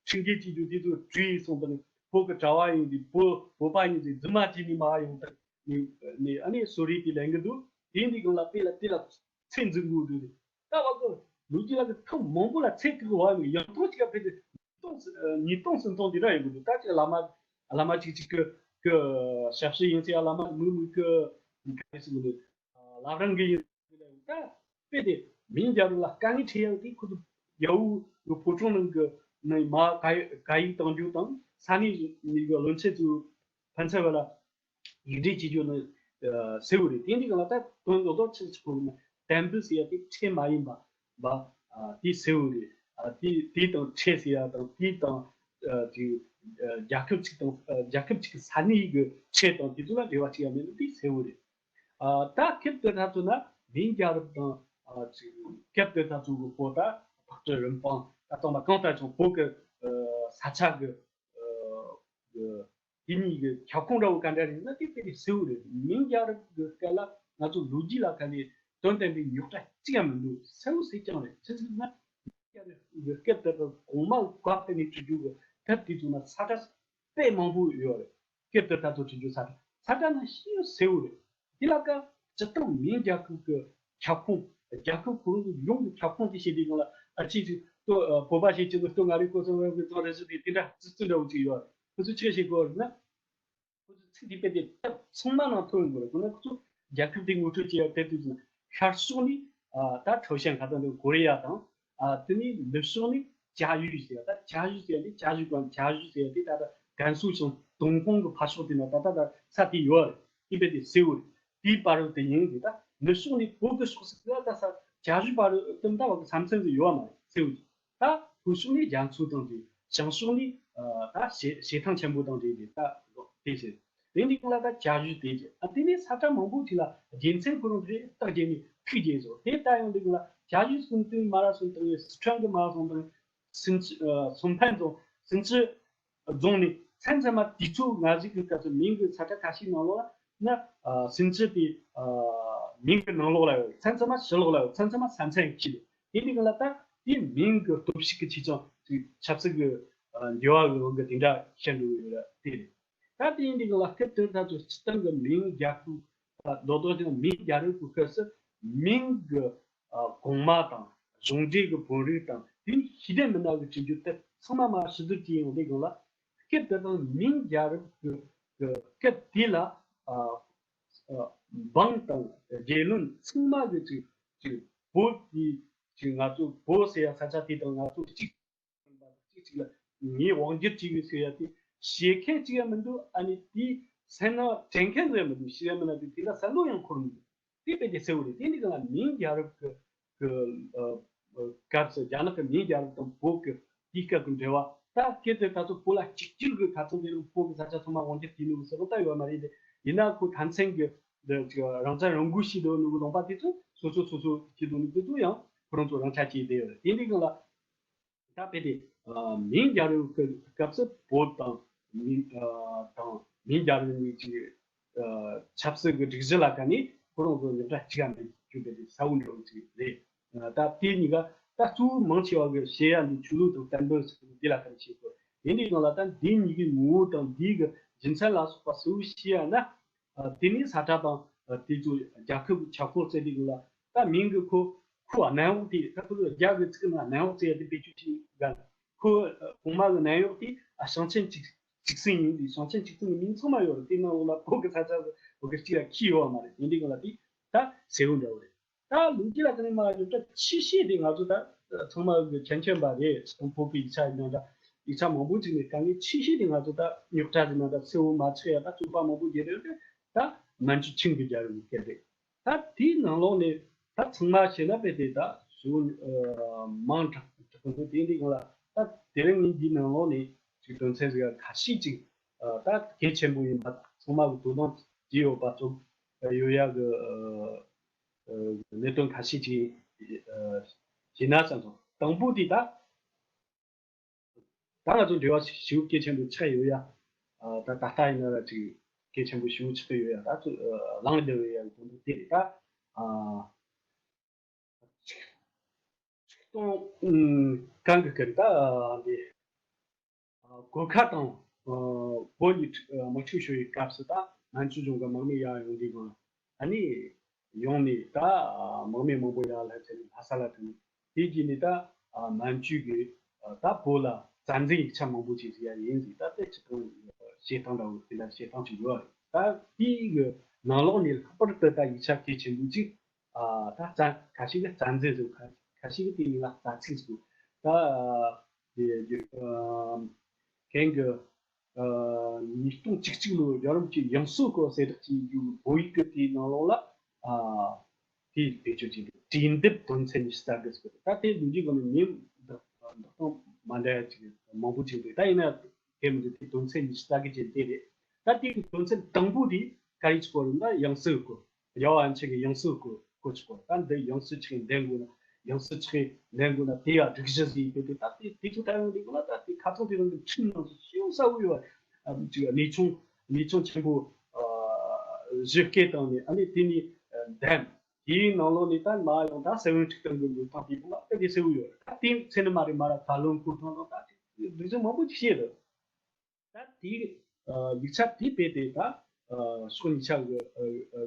ཁྲིམས་འགལ་བྱེད་རྒྱུ་དེ་ཚོ་བྲིས་སོང་དང་། བོད་ཀྱི་གྲྭ་བ་ཡིན་དུས། བོད་བོད་པ་ཡིན་དུས་རྫུན་མ་བྱས་ནས་མར་ཡོང་དང་ནས་ནས། ཨ་ནི་གསོལ་རས་དེ་ལེན་གྱི་འདུག་དེ་འདི་གང་ལ་དཔེ་ལ་དེ་ལ་ཚད་འཛིན་དགོས་འདུག་ད་བ་གི་ལོ་རྒྱུས་ལ་གི་ཐེངས་མང་པོ་ལ་ཚད་ཀྱི་བ་ཡང་ཐོག་ཅིག་ཕེབས་ཏེ་སྟོང་ཉིས་སྟོང་སུམ་སྟོང་འདི་འདྲ་ཡོང་གི་འདུག་ད་ཅིག་བླ་མ་བླ་མ་ཅིག་ཅིག་གི་གི་ཞབས་ཕྱི་ཡིན་ཟེར་ཡ། བླ་མ་མི་མི་གི་ག་རེ་ཟེར་གི་འདུག་བླ་བྲང་གི་ཡིན། ད་དཔེ་དེ་མིང་རྒྱལ་རབས་ལ་དཀའ་ངལ་འཕྲད་ཡག་དེ་ཁོ་ཚོ་རྒྱ་བོ་གི་ཕོ་བྲང་ནང་གི་ནང་མར་བཀའ་བཀའ་ཡིག་གཏང་རྒྱུ་དང་། ས་གནས་གི་བློན་ཆེན་ཚོའི་ཕན་ཚུན་བར་ལ་ཡིག་འབྲེལ་བྱེད་རྒྱུ་ནི་གསལ་བོ་རེད། དེ་འདི་གང་ལ་ད་དོན་ལོ་ཏོག་ཆེ་ཆེ་ཁོ་ན་བསྟན་པ་ཟེར་ཡ་དེ་ཁྲལ་མ་ཡིན་པ་པ་དེ་གསལ་བོ་རེད། དེ་དེ་དང་ཁྲལ་ཟེར་ཡ་དང་། དེ་དང་དེ་རྒྱལ་ཁབ་ཅིག་དང་རྒྱལ་ཁབ་ཅིག་གི་ས་གནས་གི་ཁྲལ་དང་དེ་ཚོ་ལ་འབྲེལ་བ་ཅི་ཡང་མེད་ན་དེ་གསལ་བོ་རེད། ཨ། ད་སྐབས་དེ་ད་ཚོ་ན་མིང་རྒྱལ་རབས་དང་། ཨ། ཅིག་སྐབས་དེ་ད་ཚོ་གི་བོད་ད་ཕག་གྲུ་རིན་སྤུངས། ད་ཚང་མ་གང་ལྟར་ཀྱང་བོད་ཀྱི་ས་ཆ་གི་དེ་གཉིས་ཀྱི་ཁྱབ་ཁོངས་འདྲ་བོ་ག་འདྲ་རེད་ན་དེ་དཔེ་དེ་གསལ་བོ་རེད། མིང་རྒྱལ་རབས་ཀྱི་སྐབས་ལ་ང་ཚོ་ལོ་རྒྱུས་ལ་ག་ལས་དོན་དམ་པའི་རྙོག་དྲ་གཅིག་ཡང་མི་འདུག་གསལ་བོ་གསལ་རྐྱང་རེད། ཆི་ཟིག་ན་མིང་རྒྱལ་རབས་ཀྱི་སྐབས་དེ་གོང་མ་བཀའ་ཕེབས་ནས་བྲིས་རྒྱུ་གི་དེབ་དེ་ཚོ་ན་ས་ཁྲ་དཔེ་མང་པོ་ཡོད་རེད། སྐབས་དེ་ད་ཚོ་བྲིས་རྒྱུ་ས་ཁྲ། ས་ཁྲ་ནང་བཞིན་གསལ་བོ་རེད། དེ་ལ་ཀ་སྤྱིར་བཏང་མིང་རྒྱལ་ཁབ་ཀྱི་ཁྱབ་ཁོངས། རྒྱལ་ཁབ་ཁོ་རང་གི་ཡོངས་ཀྱི་ཁྱབ་ཁོངས་དེ་བཤད་དུས་སྒང་ལ། ཨ། ཅིག་ཅིག་ལྟོས། ཨ། བོད་པ་བཤད་ཀྱི་འདུག་ལྟོས། ང་རའི་ཁོ་ཚོ་བོད་ཀྱི་ཚོ་རེ་ཞིག་དེ་དེ་འདྲ་ཙི་ཙི་འདྲ་བོ་ཅིག་ཡོད་རེད། ཁོ་ཚོས་ཆི་བཤད་གོ་རེད་ན། ཁོ་ཚོས་ཚིག་དེ་དཔེ་དེ་ཚང་མ་ནང་ཐོན་ཡོང་གི་རེད། ཁོ་ན་ཁོ་ཚོ་རྒྱལ་ཁབ་དེ་ངོ་སྤྲོད་བྱེད་ཡ་དེ་དུས་ཙམ་ཤར་ཕྱོགས་ནི། ཨ། ད་ཁྲའོ་ཞན་ག་ད་འདི་གོ་རེ་ཡ་དང་། ཨ། དེ་ནས་ནུབ་ཕྱོགས་ནི་ཅ་ཡུས་ཟེར་ཡ། ད་ཅ་ཡུས་ཟེར་ཡ་དེ། ཅ་ཡུས་གང་ཅ་ཡུས་ཟེར་ཡ་དེ་ད་ད་ཀན་སུའུ་ཞིང་ཏུན་ཧོང་གི་ཕ་ཕྱོགས་དེ་ན་ད་ད་ད་ས་དེ་ཡོད་རེད། དེ་དཔེ་དེ་གསལ་བོ་རེད། དེའི་བར་དུ་དེ་ཡིན་གྱི། ད་ནུབ་ཕྱོགས་ནས་བོད་ཀྱི་ཕྱོགས་སུ་ད་ས་ཅ་ཡུས་བར་དུ་ད་བ་གི་ས་མཚམས་སུ་ཡོད་མ་རེད། གསལ་བོ་རེད། ད་ལྷོ་ཕྱོགས་ནས་རྒྱ་མཚོ་དང་དེ། བྱང་ཕྱོགས་ནས། ཨ། ད་བྱེ་བྱེ་ཐང་ཆེན་པོ་དང་དེ་དེ་ད་དེ་བྱེད། དེ་འདི་གང་ལ་ད་ཅ་ཡུས་དེ་བྱེད། ཨ། དེ་ནས་ས་ཁྲ་མང་པོ་ཅིག་ལ་རྒྱལ་མཚན་ཁོ་རང་རེ་རྟགས་བརྒྱབ་ནས་ཁུག་བརྒྱབ་སོང་། དེ་ལྟ་ཡོང་དུས་གང་ལ་ཅ་ཡུས་སུམ་ཏུའི་མ་ར་སུམ་ཏུའི། སི་ཁྲོན་གྱི་མ་ར་སུམ་ཏུའི། སུན་ཅི། ཨ། སུན་ཕན་རྫོང་། སུན་ཅི་རྫོང་ནས་མཚན་ཚང་མ་དུས་ཚོད་ང་ཞིག་གི་སྐབས་སུ་མིང་གི་ས་ཁྲ་ཁ་ཤས་ནང་ལོགས་ལ་ན། ཨ། སུན་ཅི་དེ། ཨ། མིང་གི་ནང་ལོགས་ལ་ཡོད། མཚན་ཚང་མ་ཕྱི་ལོགས་ལ་ཡོད། མཚན་ཚང་མ་ས་མཚམས་ཁྱི་རེད། དེ་འདི་གང་ལ་ད་དེ་མིང་གི་སྟོབས་ཤུགས་ཀྱི་ཆེ་ཆུང་ཅིག་ཆབ་སྲིད་ཀྱི། ཨ། འགྱུར་བ་གི་འོག་གི་དེ་འདྲ་བཤད་འགྲོ་གི་ཡོད་ར་དེ་རེད། ད་དེ་ཡིན་དུས་གང་ལ་སྐབས་དེར་ད་ཚོ་སྤྱིར་བཏང་གི་མིང་རྒྱལ་ཁབ་རྡོག་རྡོག་ཀྱང་མིང་རྒྱལ་རབས་ཀྱི་སྐབས་སུ་མིང་གི་གོང་མ་དང་གཞུང་འབྲེལ་གྱི་བོན་རིགས་དང་དེ་ནི་ཤེས་ལྡན་མི་སྣ་གི་གྲས་འགྱུར་དེ་ཚང་མ་མ་ཕྱི་བསྡུར་བྱས་ཡོང་དུས་གང་ལ་སྐབས་དེ་དང་མིང་རྒྱལ་རབས་ཀྱི་སྐབས་དེ་ལ་འབངས་དང་རྒྱལ་བློན་ཚང་མ་གི་ཅིག་ཅིག་བོད་ཀྱི་ཅིག་ང་ཚོ་བོད་ཟེར་ཡ་ས་ཆ་དེ་དང་ང་ཚོ་གཅིག་གཅིག་གཅིག་ལ་ངའི་དབང་སྒྱུར་བྱེད་ཀྱི་ཟེར་ཡ་དེ་བཤད་མཁན་གཅིག་ཡང་མི་འདུག་ཨ་ནི་དེའི་སེམས་ནང་དྲན་མཁན་ཟེར་མི་འདུག་ཤེས་ཡ་མི་ན་དེ་དེ་ལ་བསམ་བློ་ཡང་འཁོར་མི་འདུག་དེ་དཔེ་དེ་གསལ་བོ་རེད། དེ་འདི་གང་ལ་མིང་རྒྱལ་རབས་ཀྱི་ཀྱི་སྐབས་སུ་རྒྱ་ནག་གི་མིང་རྒྱལ་རབས་དང་བོད་ཀྱི་དེའི་སྐབས་ཀྱི་འབྲེལ་བ་ད་སྐད་དེ་ད་ཚོ་བོད་ལ་གཅིག་གྱུར་གྱི་ཁ་ཚང་དེ་རིང་བོད་ཀྱི་ས་ཆ་ཚང་མ་དབང་སྒྱུར་བྱས་ནས་ཟེར་བ་ད་ཡོད་མ་རེད་དེ། ཡིན་ན་ཁོ་མཐའ་མཚན་གྱི་འདི་ཅིག་རང་བཙན་རང་འགུལ་ཞིག་འདུག་ནུ་གི་ལུང་པ་དེ་ཚོ་སོ་སོ་སོ་སོ་ཞིག་འདུག་ནུ་དེ་ཚོ་ཡང་ཁོ་རང་ཚོ་རང་ཆ་སྐྱེས་བསྡད་ཡོད་རེད། དེ་འདི་གང་ལ་ད་དཔེ་དེ་མིང་རྒྱལ་རབས་ཀྱི་སྐབས་སུ་བོད་དང་མིང་དང་མིང་རྒྱལ་རབས་གཉིས་ཀྱི་ཆབ་སྲིད་ཀྱི་སྒྲིག་གཞི་ལ་ཁ་ནས་ཁོ་རང་ཚོ་རྙོག་དྲ་གཅིག་ག་མེད་རྒྱུ་དེ་དེ་ས་བོན་འདྲ་བོ་ཅིག་རེད། ད་དེ་གཉིས་ཀ་ད་གཙོ་བོ་མང་ཆེ་བ་གི་བཤད་ཡ་འདི་ཆོས་ལུགས་དང་བསྟན་དོན་ཟེར་གི་འདི་ལ་ཁ་ནས་བཤད་དགོས། དེ་འདྲའི་སྒང་ལ་ད་འདི་གཉིས་ཀའི་ངོ་བོ་དང་འདི་གི་རྒྱུ་མཚན་ལ་སོགས་པ་གསལ་བོ་ཤེས་ཡ་ན། དེ་ནས་ས་ཁྲ་དང་དེ་ཚོ་རྒྱལ་ཁབ་ཀྱི་ཁྱབ་ཁོངས་བཙལ་དུས་སྒང་ལ་ད་མིང་གི་ཁོ་ཁོ་གནམ་འོག་དེ་ད་ཁོ་ཚོ་རྒྱ་གི་ཚིག་ནང་གནམ་འོག་ཟེར་ཡ་དེ་བེད་སྤྱོད་བྱེད་ག་ཁོ་གོང་མ་གི་གནམ་འོག་དེ་ཞིང་ཆེན་གཅིག་གཅིག་སྲིད་ཡིན་དུས་ཞིང་ཆེན་གཅིག་སྲིད་ཀྱི་མིང་ཚང་མ་ཡོད་རེད། དེ་ནང་ལོགས་ལ་བོད་ཀྱི་ས་ཆ་བོད་ཀྱི་གཅིག་ལ་ཁྱི་ཡོད་བ་མ་རེད། དེ་འདྲའི་སྒང་ལ་དེ་ད་གསལ་བོ་འདྲ་བོ་རེད། ད་ལོ་རྒྱུས་ལ་དེ་ནས་མ་རྙོག་དྲ་ཆེ་ཤོས་དེ་ང་ཚོ་ད་ཚང་མ་གི་མཁྱེན་མཁྱེན་པ་རེད། སྟོང་ཕོག་པའི་ཡིག་ཆ་ཡིན་ན་འདྲ་ཡིག་ཆ་མང་པོ་ཅིག་ནས་དཀའ་ངལ་ཆེ་ཤོས་དེ་ང་ཚོ་ད་རྙོག་དྲ་ཟེར་ན་འདྲ་གསལ་བོ་མ་ཆགས་ཡ་ད་རྩོད་པ་མང་པོ་བརྒྱབ་ཡོད་དེ་ད་མན་ཇུ་ཆིང་གི་རྒྱལ་རབས་ཀྱི་སྐད་རེད། ད་དེའི་ནང་ལོགས་ནས་ད་ཚང་མ་བྱས་ན་དཔེ་དེ་ད་ཞུ་མང་དྲགས་དྲགས་འདུག་དེ་འདི་གང་ལ་ད་དེ་རིང་ངས་འདིའི་ནང་ལོགས་ནས་ཅིག་དོན་ཚན་ཟིག་ཁ་ཤས་ཅིག་ད་གལ་ཆེན་པོ་ཡིན་པ་ཚང་མ་གི་དོ་སྣང་བྱས་ཡོད་པ་ཚོ་ཡོད་ཡ་གི་གནད་དོན་ཁ་ཤས་ཅིག་ཡིན་ན་བསམ་སོང་། དང་པོ་དེ་ད་ད་ང་ཚོ་འབྲེལ་བ་ཞེ་པོ་གལ་ཆེན་པོ་ཆགས་ཡོད་ཡ། ད་ད་ལྟ་ཡིན་ན་ཅིག་གལ་ཆེན་པོ་ཞེ་པོ་ཆགས་ཡོད་ཡ། ད་ཚོ་ལངས་བསྡད་ཡོད་ཡ་གི་དོན་དུ་དེ་རེད་ད། ཆིག་སྟོང་གང་གི་སྐབས་ད་འདི་གོར་ཁ་དང་བོད་ཀྱི་དམག་འཁྲུག་ཤོར་བའི་སྐབས་སུ་ད་མན་ཇུ་གཞུང་གི་དམག་མི་ཡར་ཡོང་དུས་སྒང་ཨ་ནི་ཡོང་ནས་ད་དམག་མི་མང་པོ་ཡར་ལྷག་ཚར་ནས་ལྷ་ས་ལ་ཐོན་ནས་དེ་རྗེས་ནས་ད་མན་ཇུ་གིས་ད་བོད་ལ་རྩ་འཛིན་ཡིག་ཆ་མང་པོ་ཅིག་ཟིག་ཡ་ཡིན་ཟིག་ད་དེ་ཅི་ཐོང་བཤད་སྟངས་འདྲ་བོ་དེ་འདྲ་བཤད་སྟངས་ཅིག་ཡོད་རེད། ད་དེའི་གི་ནང་ལོགས་ནས་ལྷག་པར་དུ་ད་ཡིག་ཆ་གལ་ཆེན་པོ་ཅིག་ད་རྩ་ཁ་ཤས་ཀྱི་རྩ་འཛིན་ཟེར། ཁ་ཤས་ཀྱི་དེ་ཡིན་ལ་རྩ་ཚིག་ཟེར། ད་དེ་གན་གི་ཉིས་སྟོང་བཅུ་གཅིག་ལོའི་རྒྱལ་རབས་ཀྱི་ཡང་སྲིད་སྐོར་གསལ་བསྒྲགས་ཀྱི་རྒྱུ་བོད་ཡིག་གི་དེའི་ནང་ལོགས་ལ་དེ་བེད་སྤྱོད་བྱས་ཏེ་གྲོས་འདེབས་དོན་ཚན་ཉི་ཤུ་རྩ་དགུ་ཟེར། ད་དེ་ལོ་རྒྱུས་སྒང་ནས་མིང་འདོགས་སྟངས་མ་འདྲ་ཡ་ཅིག་མང་པོ་ཅིག་འདུག་ད་ཡིན་ན་དེ་མི་འདུག་དེ་དོན་ཚན་ཉི་ཤུ་རྩ་དགུ་ཅན་དེ་རེད། ད་དེ་གི་དོན་ཚན་དང་པོ་དེ་ག་རེ་ཅིག་སྐོར་རེད་ན་ཡང་སྲིད་སྐོར། རྒྱལ་བ་ཡན་ཆད་ཀྱི་ཡང་སྲིད་སྐོར་སྐོར་ཅིག་སྐོར། ད་འདི་ཡང་སྲིད་ཆགས་འདེང་དགོས་ན་ཡང་སྲིད་ཆགས་འདེང་དགོས་ན་དེ་ཡང་སྒྲིག་གཞི་ཟིག་དེ་དེ་ད་དེ་དེ་ཚོ་ད་ཡང་འདི་དགོས་ན་ད་དེ་ཁ་ཚང་དེ་རང་གི་ཁྲིམས་ནང་དུ་ཞེ་པོ་གསལ་བོ་ཡོད། ཨ་ཅིག་གནས་ཆུང་གནས་ཆུང་ཆེན་པོ་བཞི་སྐད་བཏང་ནས་ཨ་ནི་དེ་ནས་འདེམས། དེའི་ནང་ལོགས་ནས་ད་མ་ཡོང་ད་ས་བོན་ཁྲིག་སྟོང་གི་འགྲོ་སྟངས་དེ་དགོས་ན་ད་དེ་གསལ་བོ་ཡོད། ད་དེ་ཚེ་ནི་མ་རེད་མ་ར་ད་ལོན་ཁོ་ཐང་དང་ད་དེ་སྒྲིག་གཞི་མང་པོ་ཅིག་བཤད་འདུག་ད་དེའི་ཡིག་ཆ་དེ་སྤེལ་ཏེ་ད་ཕྱོགས་གཉིས་ཆ་གི་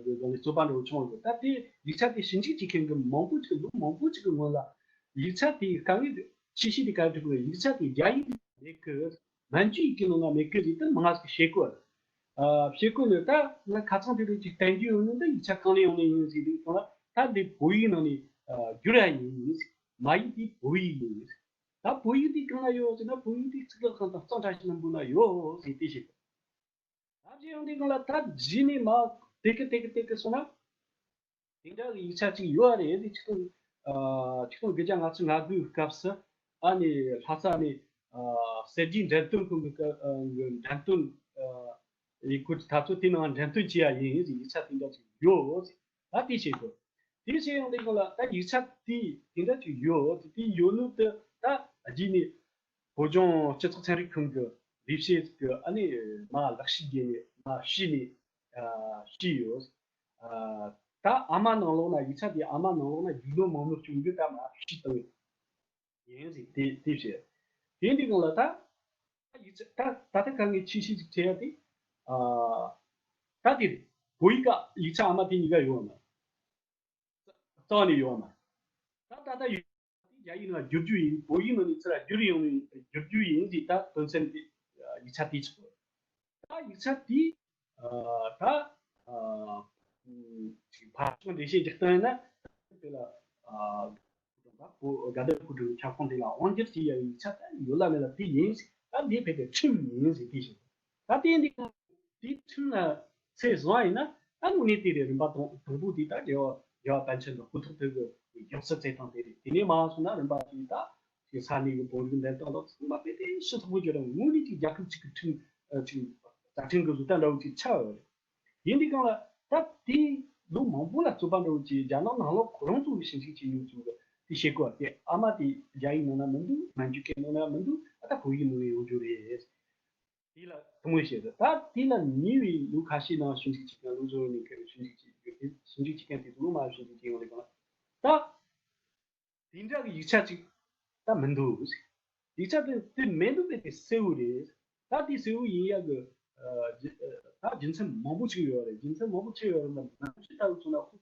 གི་སྒང་ནས་རྩོད་པ་འདྲ་བོ་བྱུང་བ་རེད། ད་དེ་ཡིག་ཆ་དེ་ཞིབ་འཇུག་བྱེད་མཁན་གི་མང་པོ་ཅིག་ལོ་མང་པོ་ཅིག་གི་སྔོན་ལ་ཡིག་ཆ་དེའི་དཀའ་ངལ་ཆེ་ཤོས་དེ་ག་རེ་འདུག་གི་ཡིག་ཆ་དེ་རྒྱ་ཡིག་མེད་གི་མན་ཇུ་ཡིག་གི་ནང་ན་མེད་གི་ཟིག་ད་མང་ང་ཟིག་བཤད་གོ་ཨ་བཤད་གོ་ནས་ད་ང་ཁ་ཚང་དེ་རིགས་ཅིག་བསྟན་རྒྱུ་ཡོད་ནི་ད་ཡིག་ཆ་གང་ནས་ཡོང་ནི་ཡིན་ཟིག་དེ་སོང་ན་ད་འདི་བོད་ཡིག་ནང་ནས་བསྒྱུར་ཡ་ཡིན་ཟིག་མ་ཡིག་དེ་བོད་ཡིག་ཡིན་ཟིག་ད་བོད་ཡིག་དེ་གང་ན་ཡོད་ཟེར་ན་བོད་ཡིག་དེ་གཙུག་ལག་ཁང་དང་གཙང་བཀྲ་ཤིས་ལྷུན་པོ་ན་ཡོད་ཟེར་དེ་བཤད། ད་བྱས་ཡོང་དུས་སྒང་ལ་ད་རྗེས་ནས་མ་དེ་གི་དེ་གི་དེ་གི་སོང་ན་དེ་འདྲ་གི་ཡིག་ཆ་ཅིག་ཡོད་རེད་དེ་ཆིག་སྟོང་ཨ་ཆིག་སྟོང་དགུ་བརྒྱ་ལྔ་བཅུ་ང་དགུའི་སྐབས་སུ་ཨ་ནི་ལྷ་ས་ནས་ཨ་གསེར་གྱི་འགྲེམས་སྟོན་ཁང་གི་ཨ་གི་འགྲེམས་སྟོན་ཨ་ཡིག་སྐུར་ད་ཚོ་དེ་ནང་འགྲེམས་སྟོན་བྱེད་ཡ་ཡིན་ཟེར་ཡིག་ཆ་དེ་འདྲ་ཅིག་ཡོད་ཟེར་ད་དེ་བཤད་དགོས། དེ་བྱས་ཡོང་དུས་སྒང་ལ་ད་ཡིག་ཆ་དེ་དེ་འདྲ་ཅིག་ཡོད་དེ་དེ་ཡོད་ནོ་དེ་ད་རྗེས་ནས་བོད་ལྗོངས་སྤྱི་ཚོགས་ཚན་རིག་ཁང་གི་ལས་བྱེད་ཀྱི་ཨ་ནི་མ་ལག་ཤེས་བརྒྱུད་ནས་མ་བྱས་ནས་ཨ་བྱས་ཡོད། ཨ་ད་ཨ་མ་ནང་ལོགས་ན་ཡིག་ཆ་དེ་ཨ་མ་ནང་ལོགས་ན་རྒྱུས་ལོན་མང་ནོ་བྱུང་རྒྱུ་ད་མ་བྱས་བཏང་ཡིན་ཟིག་དེ་དེ་བྱས། དེ་འདི་སྒང་ལ་ད་ ད་ཡིག་ཆ་ད་ད་ལྟ་དཀའ་ངལ་ཆེ་ཤོས་ཅིག་འཕྲད་ཡ་དེ། ཨ་ད་དེ་རེད། བོད་ཡིག་ག་ཡིག་ཆ་ཨ་མ་དེ་གཉིས་ཀ་ཡོད་མ་རེད། རྩ་བ་ནས་ཡོད་མ་རེད། ད་ད་ལྟ་ཡོད་དེ་རྒྱ་ཡིག་ནང་བསྒྱུར་རྒྱུ་ཡིན། བོད་ཡིག་ནང་ནས་ཚུར་བསྒྱུར་ཡོང་ནས་བསྒྱུར་རྒྱུ་ཡིན་ཟེར། ད་དོན་ཚན་དེ་ཡིག་ཆ་དེ་ཆགས་པ་རེད། ད་ཡིག་ཆ་དེ་ཨ་ད་ཨ་ཕར་ཕྱོགས་འགྲེལ་བཤད་རྒྱག་སྟངས་ཡིན་ན། དེ་ལ་ཨ་བོད་དགའ་ལྡན་ཕོ་བྲང་གི་ཁྱབ་ཁོངས་དེ་ལ་དབང་སྒྱུར་བྱེད་ཡ་ཡིག་ཆ་ད་ཡོད་ལ་མེད་ལ་དེ་ཡིན། ད་འདི་ཕལ་ཆེར་ཁྲིམས་ཡིན་ཟེར་དེ་བཞིན། ད་དེ་འདི་དེ་ཁྲིམས་ལ་ཚད་བཟུང་བ་ཡིན་ན། ད་དངོས་གནས་དེ་རེད། རིམ་པ་དང་དང་པོ་དེ་ད་རྒྱལ་བ་རྒྱལ་བ་པཎ་ཆེན་དང་སྐུ་ཐོག་དེ་གི་ཡང་སྲིད་བཙལ་སྟངས་དེ་རེད། དེ་ནས་མར་སོང་ན་རིམ་པ་དེ་ད་ས་གནས་ཀྱི་བོད་རིགས་འདེམས་སྟངས་དང་ཚང་མ་དཔེ་དེ་ཞིབ་ཚགས་པོ་བརྗོད་ར། དངོས་གནས་ཀྱི་རྒྱལ་ཁབ་ཅིག་གི་ཁྲིམས་ཅིག་རྩ་ཁྲིམས་ཀྱི་བཟོ་ལྟ་འདྲ་བོ་ཅིག་ཆགས་ཡོད་རེད། ཡིན་དུས་སྒང་ལ་ད་དེ་ལོ་མང་པོ་ལ་རྩོད་པ་འདྲ་བོ་ཅིག་རྒྱ་ནག་ནང་ལོགས་ཁོ་རང་ཚོ་གི་ཞིབ་འཇུག་བྱེད་མྱོང་ཚོ་གི་དེ་བཤད་གོ་བ་དེ། ཨ་མ་དེ་རྒྱ་ཡིག་ནང་ན་མི་འདུག་མན་ཇུ་སྐད་ནང་ན་མི་འདུག་ཨ་ད་བོད་ཡིག་ནང་ཡོང་རྒྱུ་རེད། དེ་ལ་ཐུགས་སྨོན་བཤད་ཟེར། ད་དེ་ལ་ཉེ་བའི་ལོ་ཁ་ཤས་ནང་ཞིབ་འཇུག་བྱེད་མཁན་ལུང་ཟུར་ནས་ཁེར་ཞིབ་འཇུག་བྱེད་ཞིབ་འཇུག་བྱེད་མཁན་དེ་ཚོ་ལོ་མ་ཞིབ་འཇུག་བྱེད་ཡོང་དུས་སྒང་ལ་ད། དེ་འདྲ་གི་ཡིག་ཆ་ཅིག་ད་མི་འདུག་ཡིག་ཆ་དེ་དེ་མེད་འདུག་པས་དེ་གསལ་བོ་རེད། ད་དེ་གསལ་བོ་ཡིན་ཡག་གི་ཨ་རྒྱུ་ཨ་ད་རྒྱུ་མཚན་མང་པོ་ཅིག་ཡོད་རེད། རྒྱུ་མཚན་མང་པོ་ཅིག་ཡོད་རེད། ནམ་ཞིག་ལྟ་བུ་སོང་ན་ཁོ་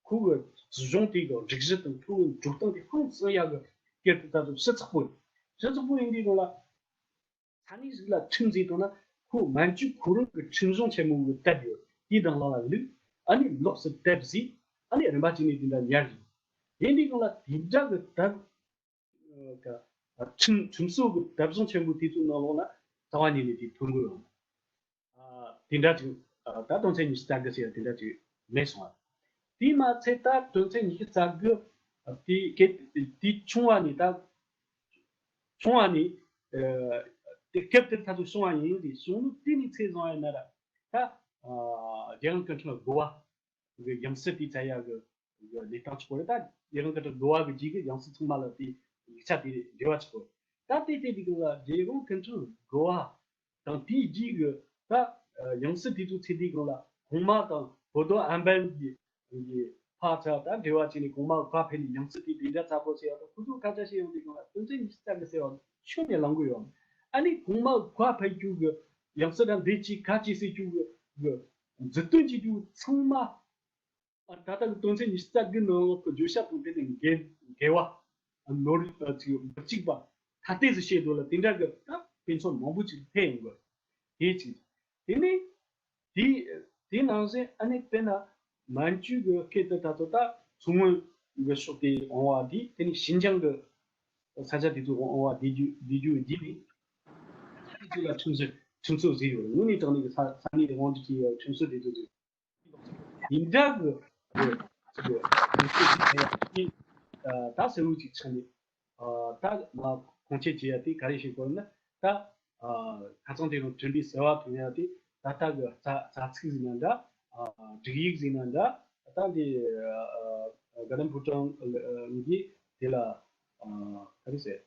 ཁོ་གི་སྲིད་གཞུང་དེ་གི་སྒྲིག་གཞི་དང་ཁོ་གི་འགྲོ་སྟངས་དེ་ཧང་སང་ཡག་གི་སྐད་དུ་ད་དུང་ཞིབ་ཚགས་པོ་རེད། ཞིབ་ཚགས་པོ་ཡིན་དུས་སྒང་ལ། ས་གནས་ཟིག་ལ་ཁྲིམས་ཟིག་བཏང་ན་ཁོ་མན་ཇུ་ཁོ་རང་གི་ཁྲིམས་གཞུང་ཆེན་མོ་གི་དེབ་ཡོད། དེའི་དང་ལ་ལ་བླུགས། ཨ་ནི་ལོགས་སུ་དེབ་ཟིག་ཨ་ནི་རིམ་པ་བྱས་ནས་དེ་འདྲ་ཉར་ཡིན། དེ་འདྲའི་སྒང་ལ་དེ་འདྲ་གི་དེབ་ཁྲིམས་ཁྲིམས་སྲོལ་གི་དེབ་གཞུང་ཆེན་མོ་དེ་ཚོའི་ནང་ལོགས་ན་རྩ་བ་ཉིད་ནས་དེ་ཐོན་གི་ཡོད། ཨ་དེ་འདྲ་ཅིག་ཨ་ད་དོན་ཚན་ཉི་ཤུ་རྩ་དགུ་ཟེར་ཡ་དེ་འདྲ་ཅིག་མེད་སོང་བ། དེས་མ་ཚད་ད་དོན་ཚན་ཉི་ཤུ་རྩ་དགུ་དེ་གལ་དེ་བྱུང་བ་ནས་ད་བྱུང་བ་ནས་ཨ་དེ་སྐབས་དེར་ད་དུང་བྱུང་བ་ཡིན་ཏེ། བྱུང་ལུགས་དེ་ནས་ཚད་བཟུང་བ་ཡིན་ན་ར་ད་ཨ་རྒྱལ་ཡོངས་སྐུ་ཕྲེང་དགུ་བ་གི་ཡང་སྲིད་དེ་བཙལ་ཡ་གི་གི་ལས་སྟངས་ཆགས་པ་རེད། ད་རྒྱལ་ཡོངས་སྐུ་ཕྲེང་དགུ་བ་གི་རྗེས་ཀྱི་ཡང་སྲིད་ཚང་མ་ལ་དེ་ཡིག་ཆ་དེ་འབྲེལ་བ་ཆགས་པ་རེད། ད་དེ་དེ་དེ་གི་ལ་རྒྱལ་ཡོངས་སྐུ་ཕྲེང་དགུ་བ་དང་དེའི་རྗེས་ཀྱི་ད་ཡང་སྲིད་དེ་ཚོ་ཚེ་འདིའི་སྒང་ལ་གོང་མ་དང་བོ་དོ་ཨན་པན་གྱི་གི་ཕར་ཚུར་ད་འབྲེལ་བ་བྱས་ནས་གོང་མ་ག་ཕེབས་ནས་ཡང་སྲིད་དེ་དེ་འདྲ་ཚ་པོ་བྱས་ཡོད་དང་། ཁོ་ཚོ་སྐད་ཆ་བཤད་ཡོང་དུས་སྒང་ལ་དོན་ཚན་ཉི་ཤུ་རྩ་དགུ་ཟེར་བ་ཤུགས་ནས་ལངས་གི་ཡོད། ཨ་ནི་གོང་མ་ག་ཕེབས་རྒྱུ་གི་ཡང་སྲིད་ད་འདི་བྱས་ག་བྱས་ཟེར་རྒྱུ་གི་གི་མཛུབ་སྟོན་བྱེད་རྒྱུ་ཚང་མ། ཨ་ད་ལྟ་གི་དོན་ཚན་ཉི་ཤུ་རྩ་དགུ་ནང་ལོགས་ཀྱི་བརྗོད་བྱ་དང་དེ་དང་འགལ་འགལ་བ། ཨ་ནོར་ཨ་ཅིག་མི་གཅིག་པ་ཐ་དད་དུ་བཤད་འདུག་ལ། དེ་འདྲ་གི་ད་དཔེ་མཚོན་མང་པོ་ཅིག་འཐེན་ཡོང་གི་རེད། དེ་གཅིག་དེ་ནས་དེ་དེ་ནང་བཞིན་ཨ་ནི་དཔེར་ན་མན་ཇུ་གི་སྐད་དུ་ད་ཚོ་ད་མཚོ་སྔོན་གི་ཕྱོགས་དེ་འོང་བ་དེ། དེ་ནས་ཞིན་ཅང་གི་ས་ཆ་དེ་ཚོ་འོང་བ་དེ་རྒྱུ་དེ་རྒྱུ་འདི་ནི་དེ་ཚོ་ལ་ཁྲིམས་སྲོལ་ཁྲིམས་སྲོལ་ཟིག་ཡོད་རེད། དངོས་གནས་དྲང་གནས་ཀྱི་ས་ས་གནས་དབང་སྒྱུར་གྱི་ཁྲིམས་སྲོལ་དེ་ཚོ་ཟིག་དེ་འདྲ་གི་གི་གི་གི་གི་ད་གསལ་བོ་ཅིག་ཆགས་ནས། ད་ང་ཁུངས་སྐྱེལ་བྱེད་ཡ་དེ་ག་རེ་ཞིག་དགོས་ན། ད་ཁ་སང་དེ་རིང་གྲོས་འདེབས་གསལ་བ་ཐོན་ཡ་དེ་ད་ལྟ་གི་རྩ་རྩ་ཚིག་ཟིན་ན་འདྲ། སྒྲིག་ཡིག་ཟིན་ན་འདྲ། ད་འདི་དགའ་ལྡན་ཕོ་བྲང་གིས་དེ་ལ་ག་རེ་ཟེར།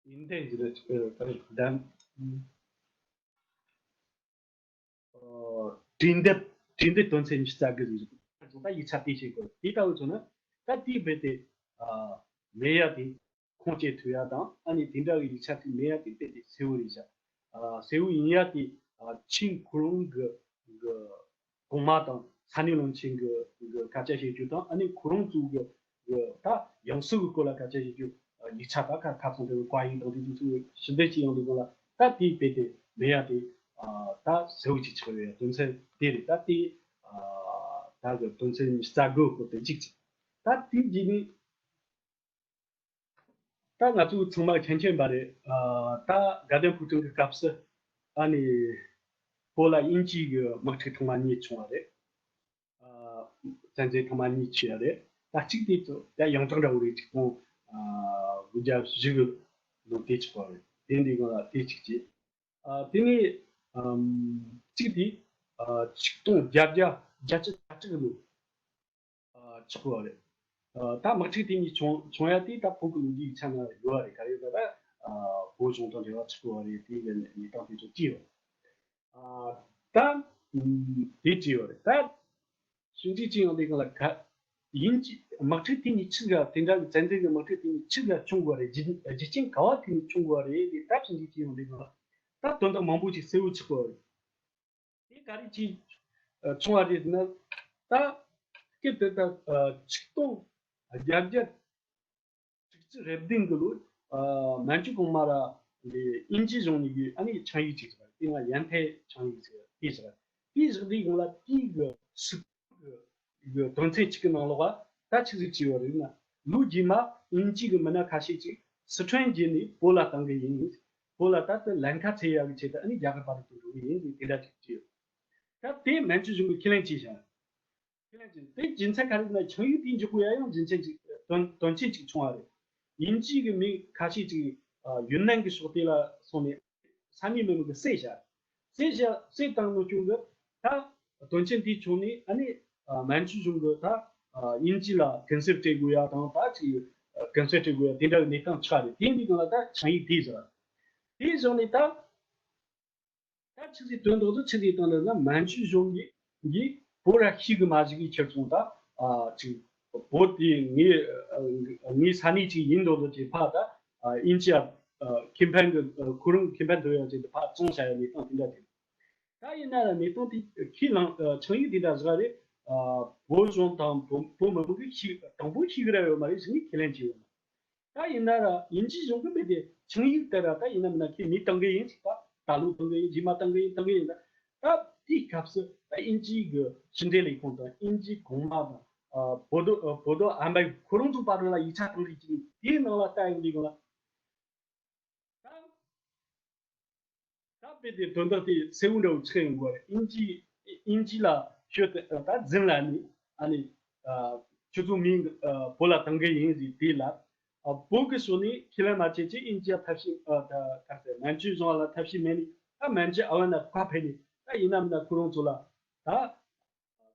ཡིན་ཏན་ཟེར་ན་ག་རེ་གདམ། གྲོས་འདེབས་གྲོས་འདེབས་དོན་ཚན་ཉི་ཤུ་རྩ་དགུ་ཟིག་རེད། ད་ཡིག་ཆ་དེ་བྱེད་དགོས། དེ་ལྟ་བུ་བྱུང་ན་ད་དེའི་རྦད་དེ་མེད་ཡ་དེ་ཁུངས་སྐྱེལ་ཐུབ་ཡ་དང་། ཨ་ནི་དེ་འདྲ་གི་ཡིག་ཆ་དེ་མེད་ཡ་དེ་རྦད་དེ་གསལ་བོ་རེད་ཤག་གསལ་བོ་ཡིན་ཡ་དེ་ཆིང་ཁོ་རང་གི་གི་གོང་མ་དང་ས་གནས་བློན་ཆེན་གྱི་གི་སྐད་ཆ་བཤད་རྒྱུ་དང་། ཨ་ནི་ཁོ་རང་ཚོའི་གི་གི་ད་ཡང་སྲིད་ཀྱི་སྐོར་ལ་སྐད་ཆ་བཤད་རྒྱུ་ཡིག་ཆ་ད་ཁ་ཁ་ཚང་དེ་བཀའ་ཡིག་དང་དེ་ཚོ་ཚུར་ཞུ་འདོད་ཅིག་ཡོང་དུས་སྒང་ལ། ད་དེའི་དཔེ་དེ་མེད་ཡ་དེ་ད་གསལ་བོ་ཅིག་ཆགས་ཡོད་ཡ་དོན་ཚན་དེ་རེད། ད་དེ་ད་གི་དོན་ཚན་ཉི་ཤུ་རྩ་དགུ་སྐོར་དེ་གཅིག་ཅིག་ད་དེའི་རྗེས་ནས། ད་ང་ཚོ་ཚང་མ་མཁྱེན་མཁྱེན་པ་རེད། ཨ་ད་དགའ་ལྡན་ཕོ་བྲང་གི་སྐབས་སུ་ཨ་ནི་བོད་ལ་དབྱིན་ཇིའི་གི་དམག་འཁྲུག་ཐེངས་མ་གཉིས་བྱུང་བ་རེད། ཨ་བཙན་འཛུལ་ཐེངས་མ་གཉིས་བྱས་པ་རེད། ད་གཅིག་དེ་ཚོ་ད་ཡང་གྲངས་འདྲ་བོ་རེད། ཆིག་སྟོང་དགུ་བརྒྱ་བཞི་གི་ལོ་དེ་བྱས་པ་རེད། དེ་འདི་གང་ལ་དེ་གཅིག་བྱས། ཨ་དེ་ནས་ཨམ་གཅིག་དེ་ཨ་ཆིག་སྟོང་བརྒྱད་བརྒྱ་བརྒྱད་ཅུ་གྱ་གཅིག་གི་ལོ། ཆགས་པ་རེད། ད་དམག་འཁྲུག་དེ་གཉིས་བྱུང་བྱུང་ཡ་དེ་ད་བོད་ཀྱི་ལོ་རྒྱུས་ཀྱི་ཆ་ནས་ཡོད་རེད། ག་རེ་ཡོད་ད་ད་བོད་གཞུང་དང་འབྲེལ་བ་ཆགས་པ་རེད། དེ་གི་གནས་སྟངས་དེ་ཚོ་བྲིས་ཡོད་རེད། ད་དེ་བྲིས་ཡོད་རེད། ད་ཞིབ་འཇུག་བྱེད་ཡོང་དུས་སྒང་ལ་ག་ཡིན་གྱི་དམག་འཁྲུག་དེ་གཉིས་ཆི་ཟིག་དེ་འདྲ་གི་བཙན་འཛུལ་གྱི་དམག་འཁྲུག་དེ་གཉིས་ཆི་ཟིག་བྱུང་དགོས་རེད། རྒྱུ་རྒྱུ་རྐྱེན་ག་བ་དེ་གཉིས་བྱུང་དགོས་རེད། དེ་ད་ཞིབ་འཇུག་བྱེད་ཡོང་དུས་སྒང་ལ། ད་དོན་དག་མང་པོ་ཞིག་གསལ་བོ་ཆགས་པ་རེད། དེ་ག་རེ་ཅིག་ཨ་བྱུང་བ་རེད་ན། ད་སྐབས་དེ་ད་ཨ་ཆིག་སྟོང་བརྒྱད་བརྒྱ་དྲུག་ཅུ་རེ་བདུན་གི་ལོ། ཨ་མན་ཇུ་གོང་མ་ར་དེ་དབྱིན་ཇི་གཞུང་ནས་གི་ཨ་ནི་ཆིངས་ཡིག་ཅིག་བཞག་དེ་ང་ཡན་ཐའེ་ཆིངས་ཡིག་ཟེར་དེ་བཞག་དེ་བཞག་དེའི་སྒང་ལ་དེའི་གི་སྲིད་གི་དོན་ཚན་གཅིག་གི་ནང་ལོགས་ལ་ད་ཆི་ཟིག་བྲིས་ཡོད་རེད་ན། ལོ་རྗེས་མ་དབྱིན་ཇི་གི་མི་སྣ་ཁ་ཤས་ཅིག་སི་ཁྲོན་བརྒྱུད་ནས་བོད་ལ་གཏོང་གི་ཡིན། བོད་ལ་ད་ལྟ་ལམ་ཁ་བཙལ་ཡག་གི་ཆེད་དུ་ཨ་ནི་རྒྱ་གར་བར་དུ་འགྲོ་གི་ཡིན་ཟེར་དེ་འདྲ་ཅིག་བྲིས་ཡོད། ད་དེ་མན་ཇུ་གཞུང་གིས་ཁས་ལེན་བྱས་ཤག་ཁས་ལེན་བྱས། དེ་རྒྱུ་མཚན་ག་རེ་ན་ཆིངས་ཡིག་དེ་འཇོག་དགོས་ཡ་ཡང་རྒྱུ་མཚན་ཅིག་དོན་དོན་ཆེན་ཅིག་བྱུང་བ་རེད། དབྱིན་ཇི་གི་མི་ཁ་ཤས་ཅིག་ཨ་ཡུན་ནན་གི་ཕྱོགས་དེ་ལ་སོང་ནས་ས་གནས་མི་མང་གིས་བསད་བཞག་བསད་བཞག་བསད་བཏང་ནོ་རྐྱེན་གིས་ད་དོན་ཆེན་དེ་བྱུང་ནས་ཨ་ནི་ཨ་མན་ཇུ་གཞུང་གིས་ད་ཨ་དབྱིན་ཇི་ལ་གུན་གསབ་སྤྲད་དགོས་ཡ་དང་ད་ཅིག་ཨ་གུན་གསབ་སྤྲད་དགོས་ཡ་དེ་འདྲ་གི་གནས་སྟངས་ཆགས་རེད། དེ་འདི་སྒང་ལ་ད་ཆིངས་ཡིག་དེ་བཞག་དེ་བཞག་ནས་ད། ད་ཆི་ཟིག་དོན་དག་ཏུ་ཆི་ཟིག་བཏང་ན་ན་མན་ཇུ་གཞུང་གིས་གིས་བོད་ར་ཤེས་གི་མ་ཤེས་གི་ཁྱེར་སོང་ད། ཨ་ཅིག་བོད་དེ་ངའི་ངའི་ས་གནས་ཅིག་ཡིན་མདོག་མདོག་ཅིག་ཕར་ད་ཨ་དབྱིན་ཇི་ཨ་ཁེ་ཕན་གི་ཨ་ཁོ་རང་ཁེ་ཕན་ཐོབ་ཡག་ཅིག་ད་ཕར་བཙོང་བྱ་ཡག་གནས་སྟངས་དེ་འདྲ་དེ། ད་ཡིན་ན་ལ་གནས་སྟངས་དེ་ཁས་བླངས་ཨ་ཆིངས་ཡིག་དེ་འདྲ་བཞག་རེད། ཨ་བོད་གཞུང་དང་བོད་བོད་མི་མང་གིས་ཤེས་དང་པོ་ཤེས་གི་ར་ཡོད་མ་རེད་ཟེར་ནས་ཁས་ལེན་བྱས་ཡོད། ད་ཡིན་ན་ར་དབྱིན་ཇིའི་གཞུང་གིས་རྦད་དེ་ཆིངས་ཡིག་དེ་ར་ད་ཡིན་ན་མིན་ན་ཁས་མི་གཏོང་གི་ཡིན་ཟེར། ད་ད་ལོ་གཏོང་གི་ཡིན། རྗེས་མ་གཏོང་གི་ཡིན། གཏོང་གི་ཡིན། ད་ད་དེའི་སྐབས་སུ་ད་དབྱིན་ཇིའི་གི་ཕྱི་འབྲེལ་ལས་ཁུངས་དང་དབྱིན་ཇིའི་གོང་མ་དང་ཨ་བོད་དོ་ཨ་བོད་དོ་ཨམ་བན་ཁོ་རང་ཚོ་བར་ལ་ཡིག་ཆ་གཏོང་རེས་ཀྱི་དེའི་ནང་ལ་ལྟ་ཡོང་དུས་སྒང་ལ། ད་ད་རྦད་དེ་དོན་དག་དེ་གསལ་བོ་འདྲ་བོ་ཆགས་ཡོང་གི་རེད། དབྱིན་ཇི་དབྱིན་ཇི་ལ་ཤོད་དེ་ད་འཛིན་ལ་ནི་ཨ་ནི་ཨ་ཁྱོད་ཚོ་མིང་ཨ་བོད་ལ་གཏོང་གི་ཡིན་ཟེར་དེ་ལ་ཨ་བོད་ཀྱི་ཕྱོགས་ནས་ཁས་ལེན་མ་བྱེད་ཅེས་དབྱིན་ཇི་ལ་ཐབས་ཤེས་ཨ་ད་ག་རེ་ཟེར་མན་ཇུའི་གཞུང་ལ་ཐབས་ཤེས་མེད་ནས། ད་མན་ཇུ་ཨམ་བན་ལ་བཀའ་ཕེབས་ནས། ད་ཡིན་ན་མིན་ན་ཁོ་རང་ཚོ་ལ་ད་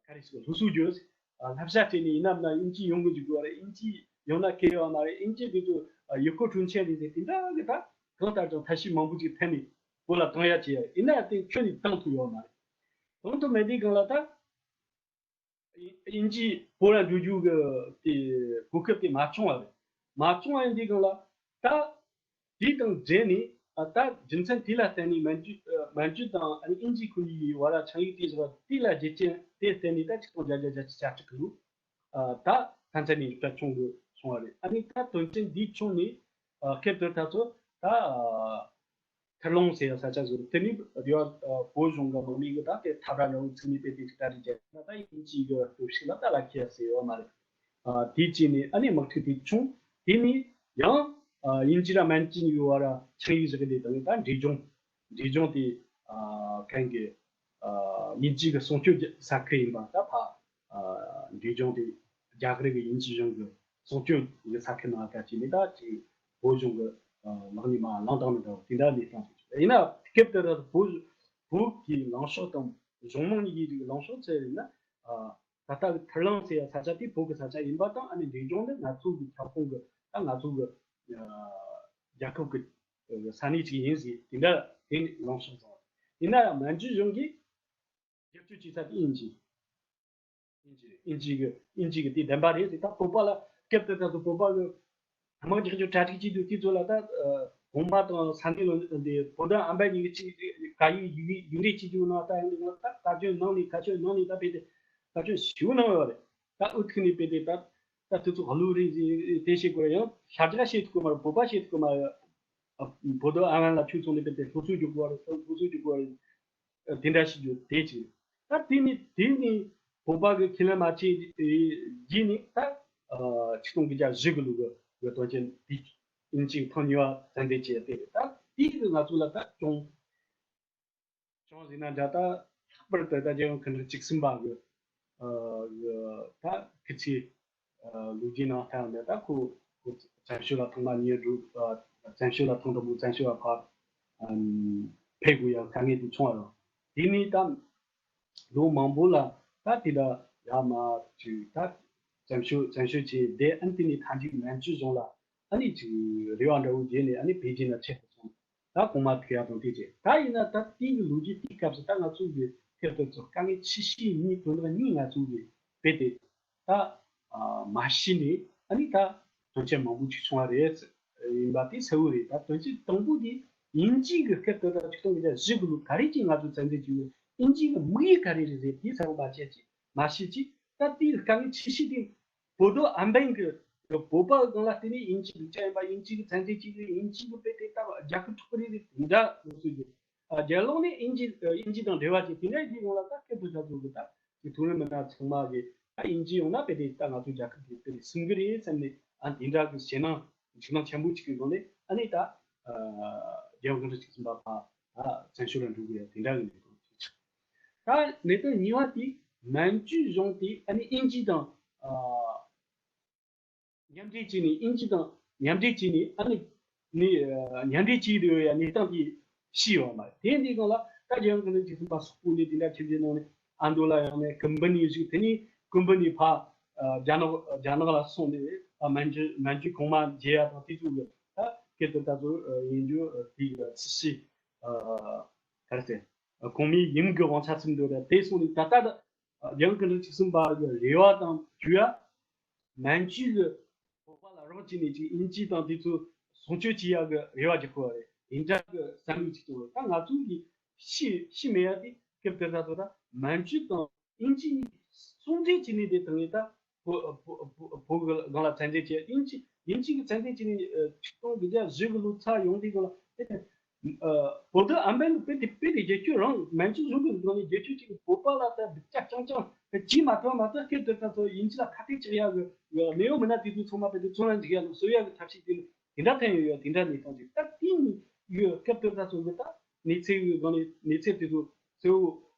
ག་རེ་ཟེར་སློབ་གསོ་རྒྱོབས། ཨ་བསླབ་བྱ་སྤྲད་ནས་ཡིན་ན་མིན་ན་དབྱིན་ཇི་ཡོང་གི་འཇུག་དགོས་རེད། དབྱིན་ཇི་ཡོང་ན་སྐད་ཡོད་མ་རེད། དབྱིན་ཇི་དེ་ཚོ་ཨ་ཡུལ་སྐོར་དྲུང་ཆེ་རེད་ཟེར་དེ་འདྲ་གི་ད་གང་ལྟར་ཀྱང་ཐབས་ཤེས་མང་པོ་ཅིག་འཐེན་ནས་བོད་ལ་གཏོང་ཡ་བྱས་ཡ་རེད། ཡིན་ན་ཡང་དེ་ཁྱོན་ནས་གཏོང་ཐུབ་ཡོད་མ་རེད། གཏོང་ཐུབ་མེད་དུས་སྒང་ལ་ད་དབྱིན་ཇི་བོད་ལ་འགྲོ་རྒྱུ་གི་དེ་གོ་སྐབས་དེ་མ་བྱུང་བ་རེད། མ་བྱུང་བ་ཡིན་དུས་སྒང་ལ་ད། དེ་དང་འབྲེལ་ནས་ཨ་ད་རྒྱུ་མཚན་དེ་ལ་བརྟེན་ནས་མན་ཇུ་ཨ་མན་ཇུ་དང་ཨ་ནི་དབྱིན་ཇི་ཁོ་གཉིས་ཀྱི་བར་ལ་ཆིངས་ཡིག་དེ་བཞག་པ་དེ་ལ་རྒྱུ་རྐྱེན་དེ་བརྟེན་ནས་ད་ཆིག་སྟོང་བརྒྱད་བརྒྱ་བརྒྱད་ཅུ་གྱ་དྲུག་གི་ལོ་ཨ་ད་ཐན་ཚན་ནས་རིག་པ་ཆུང་གི་སོང་བ་རེད། ཨ་ནི་ད་དོན་རྐྱེན་འདིའི་ཁྱོན་ནས་ཨ་སྐབས་དེར་ད་ཚོ་ད་ཨ་ཐར་ལུང་ཟེར་ཡ་ས་ཆ་ཟུར་དེ་ནི་རེ་བ་ཨ་བོད་གཞུང་གི་དམག་མི་གི་ད་དེ་འཐབ་ར་འདྲ་བོ་ཚིག་ནི་དཔེ་དེ་ཅིག་ད་རེ་རྒྱལ་ན་ད་དབྱིན་ཇི་གི་སྟོབས་ཤུགས་ལ་ད་ལ་ཁེལ་ཟེར་ཡོད་མ་རེད། ཨ་དེ་བྱས་ནས་ཨ་ནི་དམག་འཁྲུག་དེ་བྱུང་། དེ་ནས་ཡང་ཨ་དབྱིན་ཇི་ར་མན་ཇུ་གཉིས་བར་ཆིངས་ཡིག་བཞག་གི་དེ་དང་ད་འབྲས་ལྗོངས་འབྲས་ལྗོངས་དེ་ཨ་གན་གི་ཨ་དབྱིན་ཇི་གི་སྲུང་སྐྱོབ་ས་ཁུལ་ཡིན་པ། ད་ཕ་ཨ་འབྲས་ལྗོངས་དེ་རྒྱ་གར་གི་དབྱིན་ཇི་གཞུང་གི་སྲུང་སྐྱོབ་གི་ས་ཁུལ་ནང་ལ་ད་བྱས་ནས་ད་ཅིག་བོད་གཞུང་གི་ཨ་ལག་ནས་མར་ལངས་བཏང་ནི་འདྲ་བོ་དེ་འདྲ་གནས་སྟངས་ཤིག་བྱུང་། ཡིན་ན་སྐབས་དེ་ར་བོད་བོད་ཀྱི་ལངས་ཕྱོགས་དང་གཞུང་མང་གཉིས་ཀྱི་ལངས་ཕྱོགས་ཚད་ཡིན་ན་ཨ། ད་ལྟ་གི་ཐར་ལང་ཟེར་ཡ་ས་ཆ་དེ་བོད་ཀྱི་ས་ཆ་ཡིན་པ་དང་། ཨ་ནི་འབྲས་ལྗོངས་ནི་ང་ཚོ་གི་ཁྱབ་ཁོངས་ཀྱི་ད་ང་ཚོ་གི་ཨ་རྒྱལ་ཁབ་ཀྱི་ས་གནས་ཅིག་ཡིན་ཟེར་དེ་འདྲ་དེ་ནས་ལངས་ཕྱོགས་བཟུང་བ་རེད། ཡིན་ན་ཡང་མན་ཇུ་གཞུང་གིས་བསྒྱུར་བཅོས་བྱས་ས་དེ་དབྱིན་ཇི། དབྱིན་ཇི་དབྱིན་ཇི་གི་དབྱིན་ཇི་གི་དེ་བདེན་པ་རེད་ཟེར། ད་བོད་པ་ལ་སྐབས་དེ་ད་དུང་བོད་པ་གི་དམག་རྒྱག་རྒྱུ་གྲ་སྒྲིག་བྱེད་དུས་དེ་ཚོ་ལ་ད་ཨ་གོང་མ་དང་ས་གནས་ལ་འདི་བོད་དང་ཨམ་བན་གཉིས་ཀྱི་གཅིག་ག་ཡིག་ཡིག་ཡིག་འབྲེལ་བྱེད་རྒྱུ་ན་ད་ཡང་ད་ད་ཁྱོད་ནང་ནས་ཁ་ཤས་ནང་ནས་ད་བེད་དེ་ད་ཁྱོད་ཞིའུ་ནང་ཡོད་རེད། ད་ཨུ་ཐུག་ནས་བེད་དེ་ད་ད་དེ་ཚོ་གླུ་རེད་ཟེར་དེ་བཤད་དགོས་རེད། ཡང་ཤར་རྒྱག་བཤད་ཐུབ་གི་མ་རེད། བོད་པ་བཤད་ཐུབ་གི་མ་རེད། ཨ་བོད་དང་ཨམ་བན་ལ་ཁྱོད་ཚོ་ནས་བེད་དེ་སློབ་གསོ་རྒྱག་དགོས་རེད། སློབ་གསོ་རྒྱག་དགོས་རེད། དེ་འདྲ་ཞིག་ཡོད་དེ་ཅིག་ད་དེ་ནི་དེ་ནི་བོད་པ་གི་ཁས་ལེན་མ་བྱས་རྗེས་ནི་ད་ཆིག་སྟོང་དགུ་བརྒྱ་བཞི་གི་ལོ་གི་དོན་རྐྱེན་དེ་ཡིན་ཅིག་ཐོན་ཡོད་བཙན་འཛུལ་བྱས་ཏེ། ད་དེ་གི་ང་ཚོ་ལ་ད་ཅུང་ཅུང་ཟེར་ན་འདྲ། ད་ལྷག་པར་དུ་ད་རྒྱལ་ཡོངས་ཁྲིམས་ཁང་བཅུ་གསུམ་པ་གི་ཨ་གི་ད་སྐུ་ཚེ་ཨ་ལོ་རྒྱུས་ནང་ལྟར་ན་ད་ཁོ་ཁོ་བཙན་བྱོལ་ལ་ཐེངས་མ་གཉིས་འགྲོ། ཨ་བཙན་བྱོལ་ལ་ཐེངས་དང་པོ་བཙན་བྱོལ་བ་ཕར་ཨ་ཕེབས་དགོས་ཡ་དཀའ་ངལ་དེ་བྱུང་བ་རེད། དེ་ནས་ད་ལོ་མང་པོ་ལ་ད་དེ་འདྲ་ཡ་མ་ཅིག་ད་བཙན་བྱོལ་བཙན་བྱོལ་བྱས་བསྡད། ཨ་ནི་དེ་ནས་མཐའ་མཇུག་མན་ཇུ་གཞུང་ལ་ཨ་ནི་ཅིག་རེ་བ་འདྲ་བོ་བརྗེས་ནས་ཨ་ནི་པེ་ཅིན་ལ་ཆེད་དུ་སོང་། ད་གོང་མ་ཐུག་ཡ་དང་དེ་བྱས། ད་ཡིན་ན་ད་དེའི་གི་ལོ་རྒྱུས་དེའི་སྐབས་སུ་ད་ང་ཚོ་གི་ཐད་དུ་ཚོ་དཀའ་ངལ་ཆེ་ཤོས་གཉིས་དོན་དག་གཉིས་ང་ཚོ་གི་རྦད་དེ་ད་ཨ་མ་ཤེས་ནས་ཨ་ནི་ད་དོན་རྐྱེན་མང་པོ་ཅིག་བྱུང་བ་རེད། ཡིན་པ་དེ་གསལ་བོ་རེད། ད་དོན་རྐྱེན་དང་པོ་དེ་ དབྱིན་ཇི་གི་སྐད་དོད་ལ་ཆིག་སྟོང་དགུ་བརྒྱ་བཞི་གི་ལོ་ག་རེ་གྱིས་ང་ཚོ་བཙན་འཛུལ་བྱས་ཡོད། དབྱིན་ཇི་གི་དམིགས་ཡུལ་ག་རེ་རེད་ཟེར་དེའི་ཚབ་མ་བྱེད་ཅིག་མ་ཤེས་ཅིག་ད་དེའི་དཀའ་ངལ་ཆེ་ཤོས་དེ་བོ་དོ་ཨན་བན་གི་བོད་པ་སྒང་ལ་བལྟས་ནས་དབྱིན་ཇི་སྡུག་ཅག་ཡིན་པ། དབྱིན་ཇི་གི་བཙན་འཛུལ་བྱས་ཡོད། དབྱིན་ཇི་གི་དཔེ་དེ་ལྟ་བུ་རྒྱལ་ཁབ་འཕྲོག་པ་རེད་ཟེར་དེ་འདྲ་སོ་སོ་གི་རྒྱལ་ལོག་ནས་དབྱིན་ཇི་དབྱིན་ཇི་དང་འབྲེལ་བ་བྱས། དེ་འདྲ་ཡིན་དུས་སྒང་ལ་ད་སྐད་དོད་ལྟ་བུ་གི་ད་ཀྱི་མཐོ་རིམ་མི་སྣ་ཚང་མ་གིས་ད་དབྱིན་ཇི་ཡོང་ན་དཔེ་དེ་ད་ང་ཚོའི་རྒྱལ་ཁབ་ཀྱི་དཔེ་དེ་སྲུང་གི་རེད་བསམ་ནས། ཨ་འདི་འདྲ་གི་ཞེད་སྣང་འཇིགས་སྣང་ཆེན་པོ་ཅིག་གི་སྒང་ནས་ཨ་ནི་ད་རྒྱལ་ཡོངས་གུང་ཁྲན་ཆེ་ཤོས་པ་ཕར་བཙན་བྱོལ་ལ་འགྲོ་དགོས་ཡ་དེ་འདྲ་གི་གནད་དོན་ཅིག་ཆགས། ད་གནད་དོན་གཉིས་པ་དེ་མན་ཇུའི་གཞུང་དེ་ཨ་ནི་དབྱིན་ཇི་དང་མཉམ་འབྲེལ་བྱས་ནས། དབྱིན་ཇི་དང་མཉམ་འབྲེལ་བྱས་ནས་ཨ་ནི་ནི་མཉམ་འབྲེལ་བྱས་ཡོད་ཡ་གནས་སྟངས་དེ་ཤེས་ཡོད་མ་རེད། དེ་འདི་སྒང་ལ་ད་རྒྱལ་ཡོངས་གུང་ཁྲན་ཆེ་ཤོས་པ་སོག་པོ་ནས་དེ་འདྲ་ཁྱིམ་གཞིས་ནང་ནས་ཨ་མདོ་ལ་ཡོང་ནས་ཀུན་པ་ནས་བཞུགས། དེ་ནས་ཀུན་པ་ནས་ཕར་རྒྱ་ནག་རྒྱ་ནག་ལ་སོང་ནས་ཨ་མན་ཇུ་མན་ཇུ་གོང་མ་མཇལ་ཡ་དང་དེ་ཚོ་གི་ད་སྐད་དོད་ལྟ་བུ་ཡིན་རྒྱུ་དེ་གི་སྲིད་ཞི་ག་རེ་ཟེར་གོང་མའི་ཡུམ་གི་དབང་ཆ་ཚུད་འདུག་རེད། དེ་སོང་ནས་ད་ལྟ་རྒྱལ་ཡོངས་གུང་ཁྲན་ཆེ་ཤོས་པ་གི་རེ་བ་དང་དུས་ཡ། མན་ཇུ་གི་བོད་པ་ལ་རོགས་བྱས་ནས་ཅིག་དབྱིན་ཇི་དང་དེ་ཚོ་སྲུང་སྐྱོབ་བྱེད་ཡག་གི་རེ་བ་རྒྱག་དགོས་པ་རེད། དེ་འདྲ་གི་བསམ་བློ་ཅིག་བྱུང་བ་རེད། ད་ང་ཚོ་གི་ཤི་ཤི་མེད་ཡ་དེ་སྐབས་དེ་ད་ཚོ་ད་མན་ཇུ་དང་དབྱིན་ཇི་གཉིས་ཟུང་འབྲེལ་བྱས་ནས་དེ་དང་ངས་ད་བོད་བོད་བོད་བོད་གི་སྒང་ལ་བཙན་འཛུལ་བྱས། དབྱིན་ཇི་དབྱིན་ཇི་གི་བཙན་འཛུལ་བྱས་ནས་ཆིག་སྟོང་དགུ་བརྒྱ་བཞི་གི་ལོ་ཚར་ཡོང་དུས་སྒང་ལ་དེ་ཨ། བོད་དོན་ཨམ་བན་གྱི་དཔེ་དེ་དཔེ་དེ་བརྒྱད་ཅུ་རང་མན་ཇུ་གཞུང་གི་ནང་ནས་བརྒྱད་ཅུ་གཅིག་བོད་པ་ལ་ད་སྡུག་ཅག་རྐྱང་རྐྱང་དེ་བྱས་མ་ཐུབ་མ་ཐུབ་སྐད་དེ་ད་ཚོ་དབྱིན་ཇི་ལ་ཁ་གཏད་གཅོག་ཡག་གི་གནས་བབ་མི་སྣ་དེ་ཚོ་ཚང་མ་དཔེ་དེ་ཚོང་ལ་འཇུག་ཡག་ལ་བཟོ་ཡག་གི་ཐབས་ཤེས་དེ་ནི་དེ་འདྲ་ཐོན་ཡོད་ཡོད། དེ་འདྲ་གནས་སྟངས་ཅིག་ད་དེ་ནི་ཡོད་སྐབས་དེ་ད་ཚོ་གི་ད་གནས་ཚུལ་གི་སྒང་ནས་གནས་ཚུལ་དེ་ཚོ་གསལ་བོ་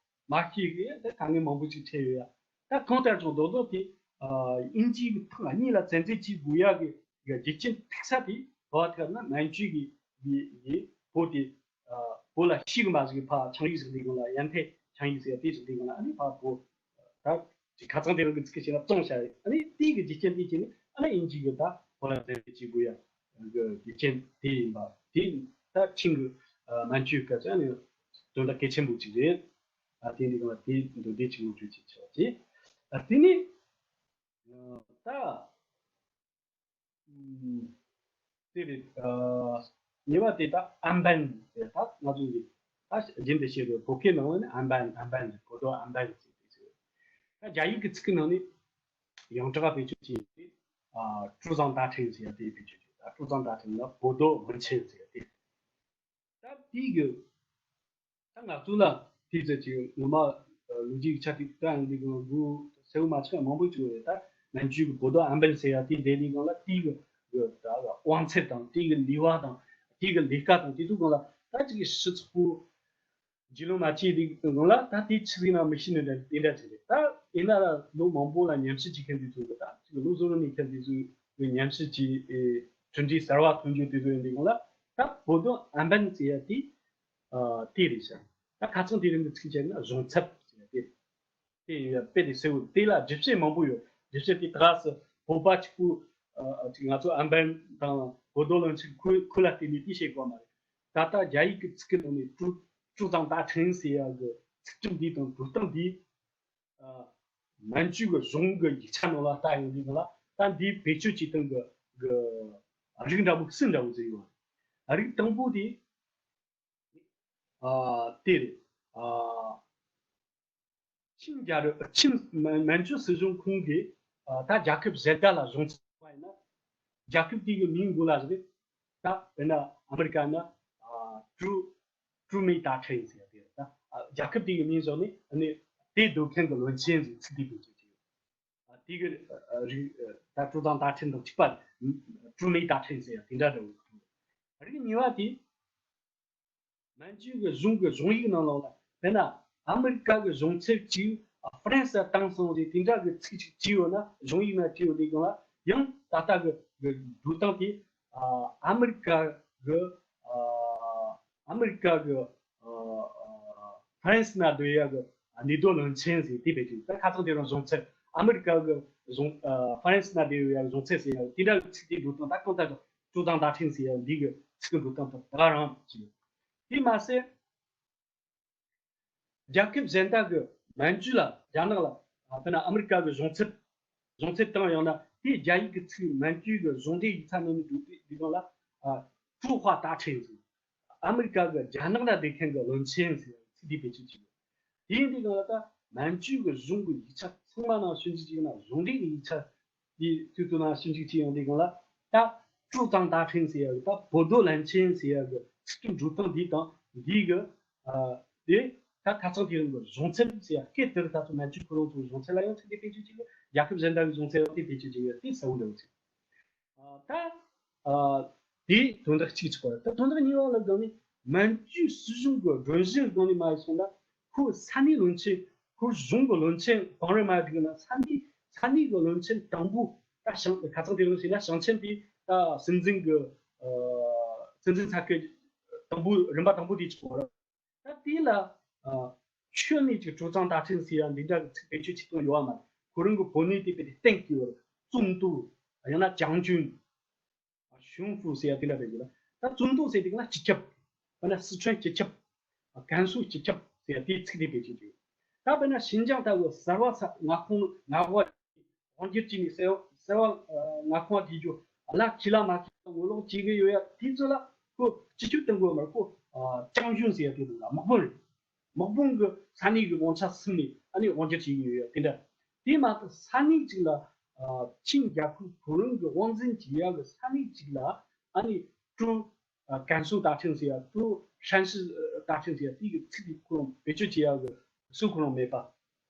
མ་ཤེས་གི་ད་དཀའ་ངལ་མང་པོ་ཅིག་འཕྲད་ཡོད་ཡ། ད་གང་ལྟར་ཀྱང་རྡོག་རྡོག་དེ་ཨ་དབྱིན་ཇིའི་ཐེངས་གཉིས་ལ་བཙན་འཛུལ་བྱེད་དགོས་ཡག་གི་གི་རྒྱུ་རྐྱེན་ཐུག་ས་དེ་ག་བ་ཐུག་ན་མན་ཇུ་གི་གི་གི་བོད་དེ་ཨ་བོད་ལ་ཤི་གི་མ་ཟིག་ཕ་ཆིངས་ཡིག་ཟིག་འདི་གང་ལ་ཡན་ཐེ་ཆིངས་ཡིག་ཟིག་དེ་ཟིག་འདི་གང་ལ་ཨ་ནི་ཕ་བོད་ད་ཅི་ཁ་ཚང་དེ་རང་གི་ཚིག་གི་བྱས་ན་བཙོང་བྱ་རེད། ཨ་ནི་དེ་གི་རྒྱུ་རྐྱེན་དེ་བྱས་ནས་ཨ་ནི་དབྱིན་ཇི་གི་ད་བོད་ལ་བཙན་འཛུལ་བྱེད་དགོས་ཡག་གི་རྒྱུ་རྐྱེན་དེ་ཡིན་པ་དེ་ད་ཆིང་གི་ཨ་མན་ཇུ་སྐད་ཆ་ཨ་ནི་དོན་དག་གལ་ཆེན་པོ་ཅིག་རེད། ཨ་དེ་འདི་གང་ལ་དེ་མདོ་སྡེ་ཆེན་མོ་བརྗོད་ཅིག་བྱས་པ་ཅི། ཨ་དེ་ནི་ད་ཨུམ་དེ་རེད། ཨ་ཉེ་བ་དེ་ད་ཨམ་བན་དེ་ད་ང་ཚོ་གི་ད་རྒྱུན་དུ་བཤད་པའི་བོད་སྐད་ནང་ནས་ཨམ་བན་ཨམ་བན་བོད་དོན་ཨམ་བན་ཟེར་དེ་ཟེར། ད་རྒྱ་ཡིག་གི་ཚིག་གི་ནང་ནས་ཡོངས་གྲགས་བེད་སྤྱོད་བྱས་ཏེ་ཨ་ཀྲུའུ་ཙང་ཏ་ཁྲིན་ཟེར་ཡ་དེ་བེད་སྤྱོད་བྱས། ད་ཀྲུའུ་ཙང་ཏ་ཁྲིན་ལ་བོད་དོན་སྔོན་ཆད་ཟེར་ཡ་དེ། ད་དེའི་གི་ད་ང་ཚོ་ལ་དེའི་ཚེ་ཅིག་ངོ་མ་ཨ་ལོ་རྒྱུས་ཀྱི་ཆ་དེ་ད་ཡང་འདི་གི་དགུ་གསལ་བོ་མ་ཆགས་མང་པོ་ཅིག་ཡོད་རེད། ད་མན་ཇུ་གི་བོད་དོན་ཨམ་བན་ཟེར་ཡ་དེ་འདྲ་ནི་གང་ལ་དེའི་གི་གི་ད་དབང་ཚད་དང་དེའི་གི་ལུས་པ་དང་དེའི་གི་ལས་ཀ་དང་དེ་ཚོ་གང་ལ་ད་ཅིག་གི་ཞིབ་ཚགས་པོ་རྒྱུས་ལོན་མ་བྱས་དེ་གང་ལ་ད་དེ་ཆི་ཟིག་ན་མི་ཤེས་ནི་འདྲ་དེ་འདྲ་ཅིག་རེད། ད་ཡིན་ན་ལ་ལོ་མང་པོ་ལ་ཉམས་ཞིབ་བྱེད་མཁན་དེ་ཚོ་གི་ད་ཅིག་ལོ་བཟོ་རོགས་ནས་མཁན་དེ་ཚོའི་ཉམས་ཞིབ་ཀྱི་ཨེ་གྲུབ་འབྲས་གསར་བ་ཐོན་རྒྱུ་དེ་ཚོ་ཡིན་དུས་གང་ལ་ད་བོད་དོན་ཨམ་བན་ཟེར་ཡ་དེ་ཨ་དེ་རེད་ཤག་ད་ཁ་ཚང་དེ་རིང་གི་ཚིག་བྱས་ན་གཞུང་ཚབ་ཟེར་ཡ་དེ་དེ་ཡིན་ཡ་དཔེ་དེ་གསལ་བོ། དེ་ལ་སྒྲུབ་བྱེད་མང་པོ་ཡོད། སྒྲུབ་བྱེད་དེ་ད་ག་སེ་བོད་པ་གཅིག་པུ་ཨ་ཅིག་ང་ཚོ་ཨམ་བན་དང་བོད་དོན་བློན་ཆེན་ཁུལ་ཁུལ་ལ་བརྟེན་ནས་དེ་བཤད་དགོས་མ་རེད། ད་ལྟ་རྒྱ་ཡིག་གི་ཚིག་གི་ནང་ནས་ཀྲུའུ་ཀྲུའུ་ཙང་ཏ་ཁྲིན་ཟེར་ཡ་གི་ཚིག་གྲུབ་འདི་དང་འགྲོ་སྟངས་འདི། ཨ་མན་ཇུ་གི་གཞུང་གི་ཡིག་ཆ་ནང་ལ་ལྟ་ཡོང་དུས་ལ་ད་འདིའི་བེད་སྤྱོད་བྱེད་སྟངས་གི་གི་རིགས་འདྲ་པོ་གསུམ་འདྲ་པོ་ཟེར་ཡོད། རིགས་དང་པོ་དེ་ཨ་དེ་རེད། ཨ་ཆིན་རྒྱལ་རབས་ཆིན་མན་མན་ཇུ་སྲིད་གཞུང་ཁོང་གིས་ཨ་ད་རྒྱལ་ཁབ་གཞན་དག་ལ་གཞུང་ཚབ་པ་ཡིན་ན་རྒྱལ་ཁབ་དེ་གི་མིང་མགོ་ལ་བཞག་སྟེ་ད་དཔེར་ན་ཨ་མི་རི་ཀ་ན་ཨ་ཀྲུའུ་ཀྲུའུ་མེ་ཏཱ་ཁྲིན་ཟེར་ཡ་དེ་རེད། ད་ཨ་རྒྱལ་ཁབ་དེ་གི་མིང་བཞག་ནས་ཨ་ནི་དེ་སྡོད་མཁན་གི་བློན་ཆེན་ཟེར་ཚིག་དེ་བེད་སྤྱོད་བྱས་ཡོད། ཨ་དེ་གི་ཨ་རིགས་ཨ་ད་ཀྲུའུ་ཙང་ཏ་ཁྲིན་དང་གཅིག་པ་ཀྲུའུ་མེ་ཏཱ་ཁྲིན་ཟེར་ཡ་དེ་འདྲ་འདྲ་བོ། རིགས་གཉིས་པ་དེ། མན་ཇུ་གི་གཞུང་གི་གཞུང་ཡིག་ནང་ལོགས་ལ་དཔེར་ན་ཨ་མི་རི་ཀ་གི་གཞུང་ཚབ་ཅིག་ཨ་ཧྥ་རན་སི་ལ་བཏང་སོང་རེད། དེ་འདྲ་གི་ཚིག་ཅིག་བྲིས་ཡོད་ན་གཞུང་ཡིག་ན་བྲིས་ཡོད་དེ་གང་ལ་ཡང་ད་ལྟ་གི་གི་འགྲོ་སྟངས་དེ་ཨ་ཨ་མི་རི་ཀ་གི་ཨ་ཨ་མི་རི་ཀ་གི་ཨ་ཨ་ཧྥ་རན་སི་ན་སྡོད་ཡ་གི་གནས་སྡོད་བློན་ཆེན་ཟེར་དེ་བེད་སྤྱོད། ད་ཁ་སང་དེ་རིང་གཞུང་ཚབ་ཨ་མི་རི་ཀ་གི་གཞུང་ཨ་ཧྥ་རན་སི་ན་སྡོད་ཡ་གཞུང་ཚབ་ཟེར་ཡ་དེ་འདྲ་གི་ཚིག་དེ་འགྲོ་སྟངས་ད་གང་ལྟར་ཀྲུའུ་ཙང་ཏ་ཁྲིན་ཟེར་ཡ་འདི་གི་ཚིག་གི་འགྲོ་སྟངས་དང་ད་ག་རང་ཅིག་དེ་མ་ཟད། རྒྱལ་ཁབ་གཞན་དག་གི་མན་ཇུ་ལ་རྒྱ་ནག་ལ་ཨ་དཔེར་ན་ཨ་མི་རི་ཀ་གི་གཞུང་ཚབ་གཞུང་ཚབ་བཏང་ཡང་ན་དེའི་རྒྱ་ཡིག་གི་ཚིག་མན་ཇུ་གི་གཞུང་འབྲེལ་ཡིག་ཚང་ནང་ནས་བསྒྲུབས་ཏེ་འདི་གང་ལ་ཨ་ཀྲུའུ་ཧྭ་ཏཱ་ཁྲིན་ཟེར། ཨ་མི་རི་ཀ་གི་རྒྱ་ནག་ལ་བསྡད་མཁན་གྱི་བློན་ཆེན་ཟེར་ཡག་ཚིག་དེ་བེད་སྤྱོད་བྱེད་ཀྱི་ཡོད། དེ་ཡིན་དུས་སྒང་ལ་ད་མན་ཇུ་གི་གཞུང་གི་ཡིག་ཆ་ཚང་མ་ནང་ཞིབ་འཇུག་བྱས་ན། གཞུང་འབྲེལ་གྱི་ཡིག་ཆ་དེ་དུས་ཚོད་ནང་ཞིབ་འཇུག་བྱས་ཡོང་དུས་སྒང་ལ། ད་ཀྲུའུ་ཙང་ཏ་ཧྲིན་ཟེར་ཡག་གི། ད་བོ་དོ་བློན་ཆེན་ཟེར་ཡག་གི་ཚིག་གི་འགྲོ་སྟངས་འདི་དང་འདི་གི། ཨ། དེ་ད་ཁ་སང་དེ་རིང་གི་གཞུང་ཚབ་ཟེར་ཡག་སྐད་དེར་ད་ཚོ་མན་ཇུ་ཁོ་རང་ཚོའི་གཞུང་ཚབ་ལ་ཡང་ཚིག་དེ་བེད་སྤྱོད་བྱེད་ཀྱི། རྒྱལ་ཁབ་གཞན་དག་གི་གཞུང་ཚབ་ཡང་དེ་བེད་སྤྱོད་བྱེད་ཀྱི། དེ་གསལ་བོ་འདྲ་བོ་ཅིག་ཨ། ད། ཨ། དེ་དོན་དག་གཅིག་ཆགས་པ་རེད། ད་དོན་དག་གཉིས་པ་ལ་དགོངས་ནས། མན་ཇུའི་སྲིད་གཞུང་གི་སྒྲོམ་གཞི་དགོངས་ནས་མ་ཡིན་སོང་ན། ཁོ་ས་གནས་བློན་ཆེན། ཁོ་གཞུང་གི་བློན་ཆེན་གང་རེད་མ་ཡིན་ན། ས་གནས་ས་གནས་ཀྱི་བློན་ཆེན་དང་པོ། ད་ཞིང་། ཁ་སང་དེ་རིང་བྱས་ན་ཞིང་ཆེན་དེ་ད་སྲིད་འཛིན་གྱི། ཨ། སྲིད་འཛིན་ས་ཁུལ་དང་པོ། རིམ་པ་དང་པོ་དེ་ཆགས་པ་རེད། ད་དེ་ལ། ཨ། ཁྱོན་ནས་ཅིག་ཀྲུའུ་ཙང་ཏ་ཧྲིན་ཟེར་ཡག་འདི་འདྲ་གི་ཚིག་བེད་སྤྱོད་བྱེད་སྟངས་ཡོད་པ་མ་རེད། ཁོ་རང་གི་བོད་ནས་དེ་བེད་སྟེང་གི་བར་ཙུང་ཏུའུ། ཡང་ན་ཅང་ཅུན། ཞུང་ཧྥུ་ཟེར་ཡག་དེ་འདྲ་བེད་ཀྱི་ལ། ད་ཙུང་ཏུའུ་ཟེར་དུས་སྒང་ལ་སྤྱི་ཁྱབ། དཔེར་ན་སི་ཁྲོན་སྤྱི་ཁྱབ། ཀན་སུའུ་སྤྱི་ཁྱབ་ཟེར་ཡག་དེའི་ཚིག་དེ་བེད་སྤྱོད་བྱེད། ད་དཔེར་ན་ཞིན་ཅང་ལྟ་བུ་གསར་པ་ས་མངའ་ཁོངས། མངའ་འོག་དབང་སྒྱུར་བྱས་ནས་གསར་གསར་པ། ཨ། མངའ་ཁོངས་དེ་ཚོ་ལ་ཁས་ལེན་མ་ཁས་ལེན་ངོ་ལོག་བྱེད་ཀྱི་ཡོད་ཡག་དེ་ཚོ་ལ་ཁོ་སྤྱི་ཁྱབ་གཏོང་དགོས་མ་རེད། ཁོ། ཨ། ཅང་ཞུན་ཟེར་ཡག་དེ་ལ་དམག་དཔོན་རེད། དམག་དཔུང་གི་ས་གནས་ཀྱི་དབང་ཆ་ཟིན་ནས་ཨ་ནི་དབང་སྒྱུར་བྱེད་ཀྱི་ཡོད་ཡག་དེ་འདྲ། དེ་མ་གཏོགས་ས་གནས་གཅིག་ལ། ཨ། ཆིང་རྒྱལ་ཁབ་ཁོ་རང་གི་དབང་འཛིན་བྱེད་ཡག་གི་ས་གནས་གཅིག་ལ་ཨ་ནི་ཀྲུའུ། ཨ། ཀན་སུའུ་ཏ་ཁྲིན་ཟེར་ཡག། ཀྲུའུ་ཧྲན་ཤི་ཏ་ཁྲིན་ཟེར་ཡག་དེ་གི་ཚིག་དེ་ཁོ་རང་བེད་སྤྱོད་བྱེད་ཡག་གི་སྲོལ་ཁོ་རང་མེད་པ།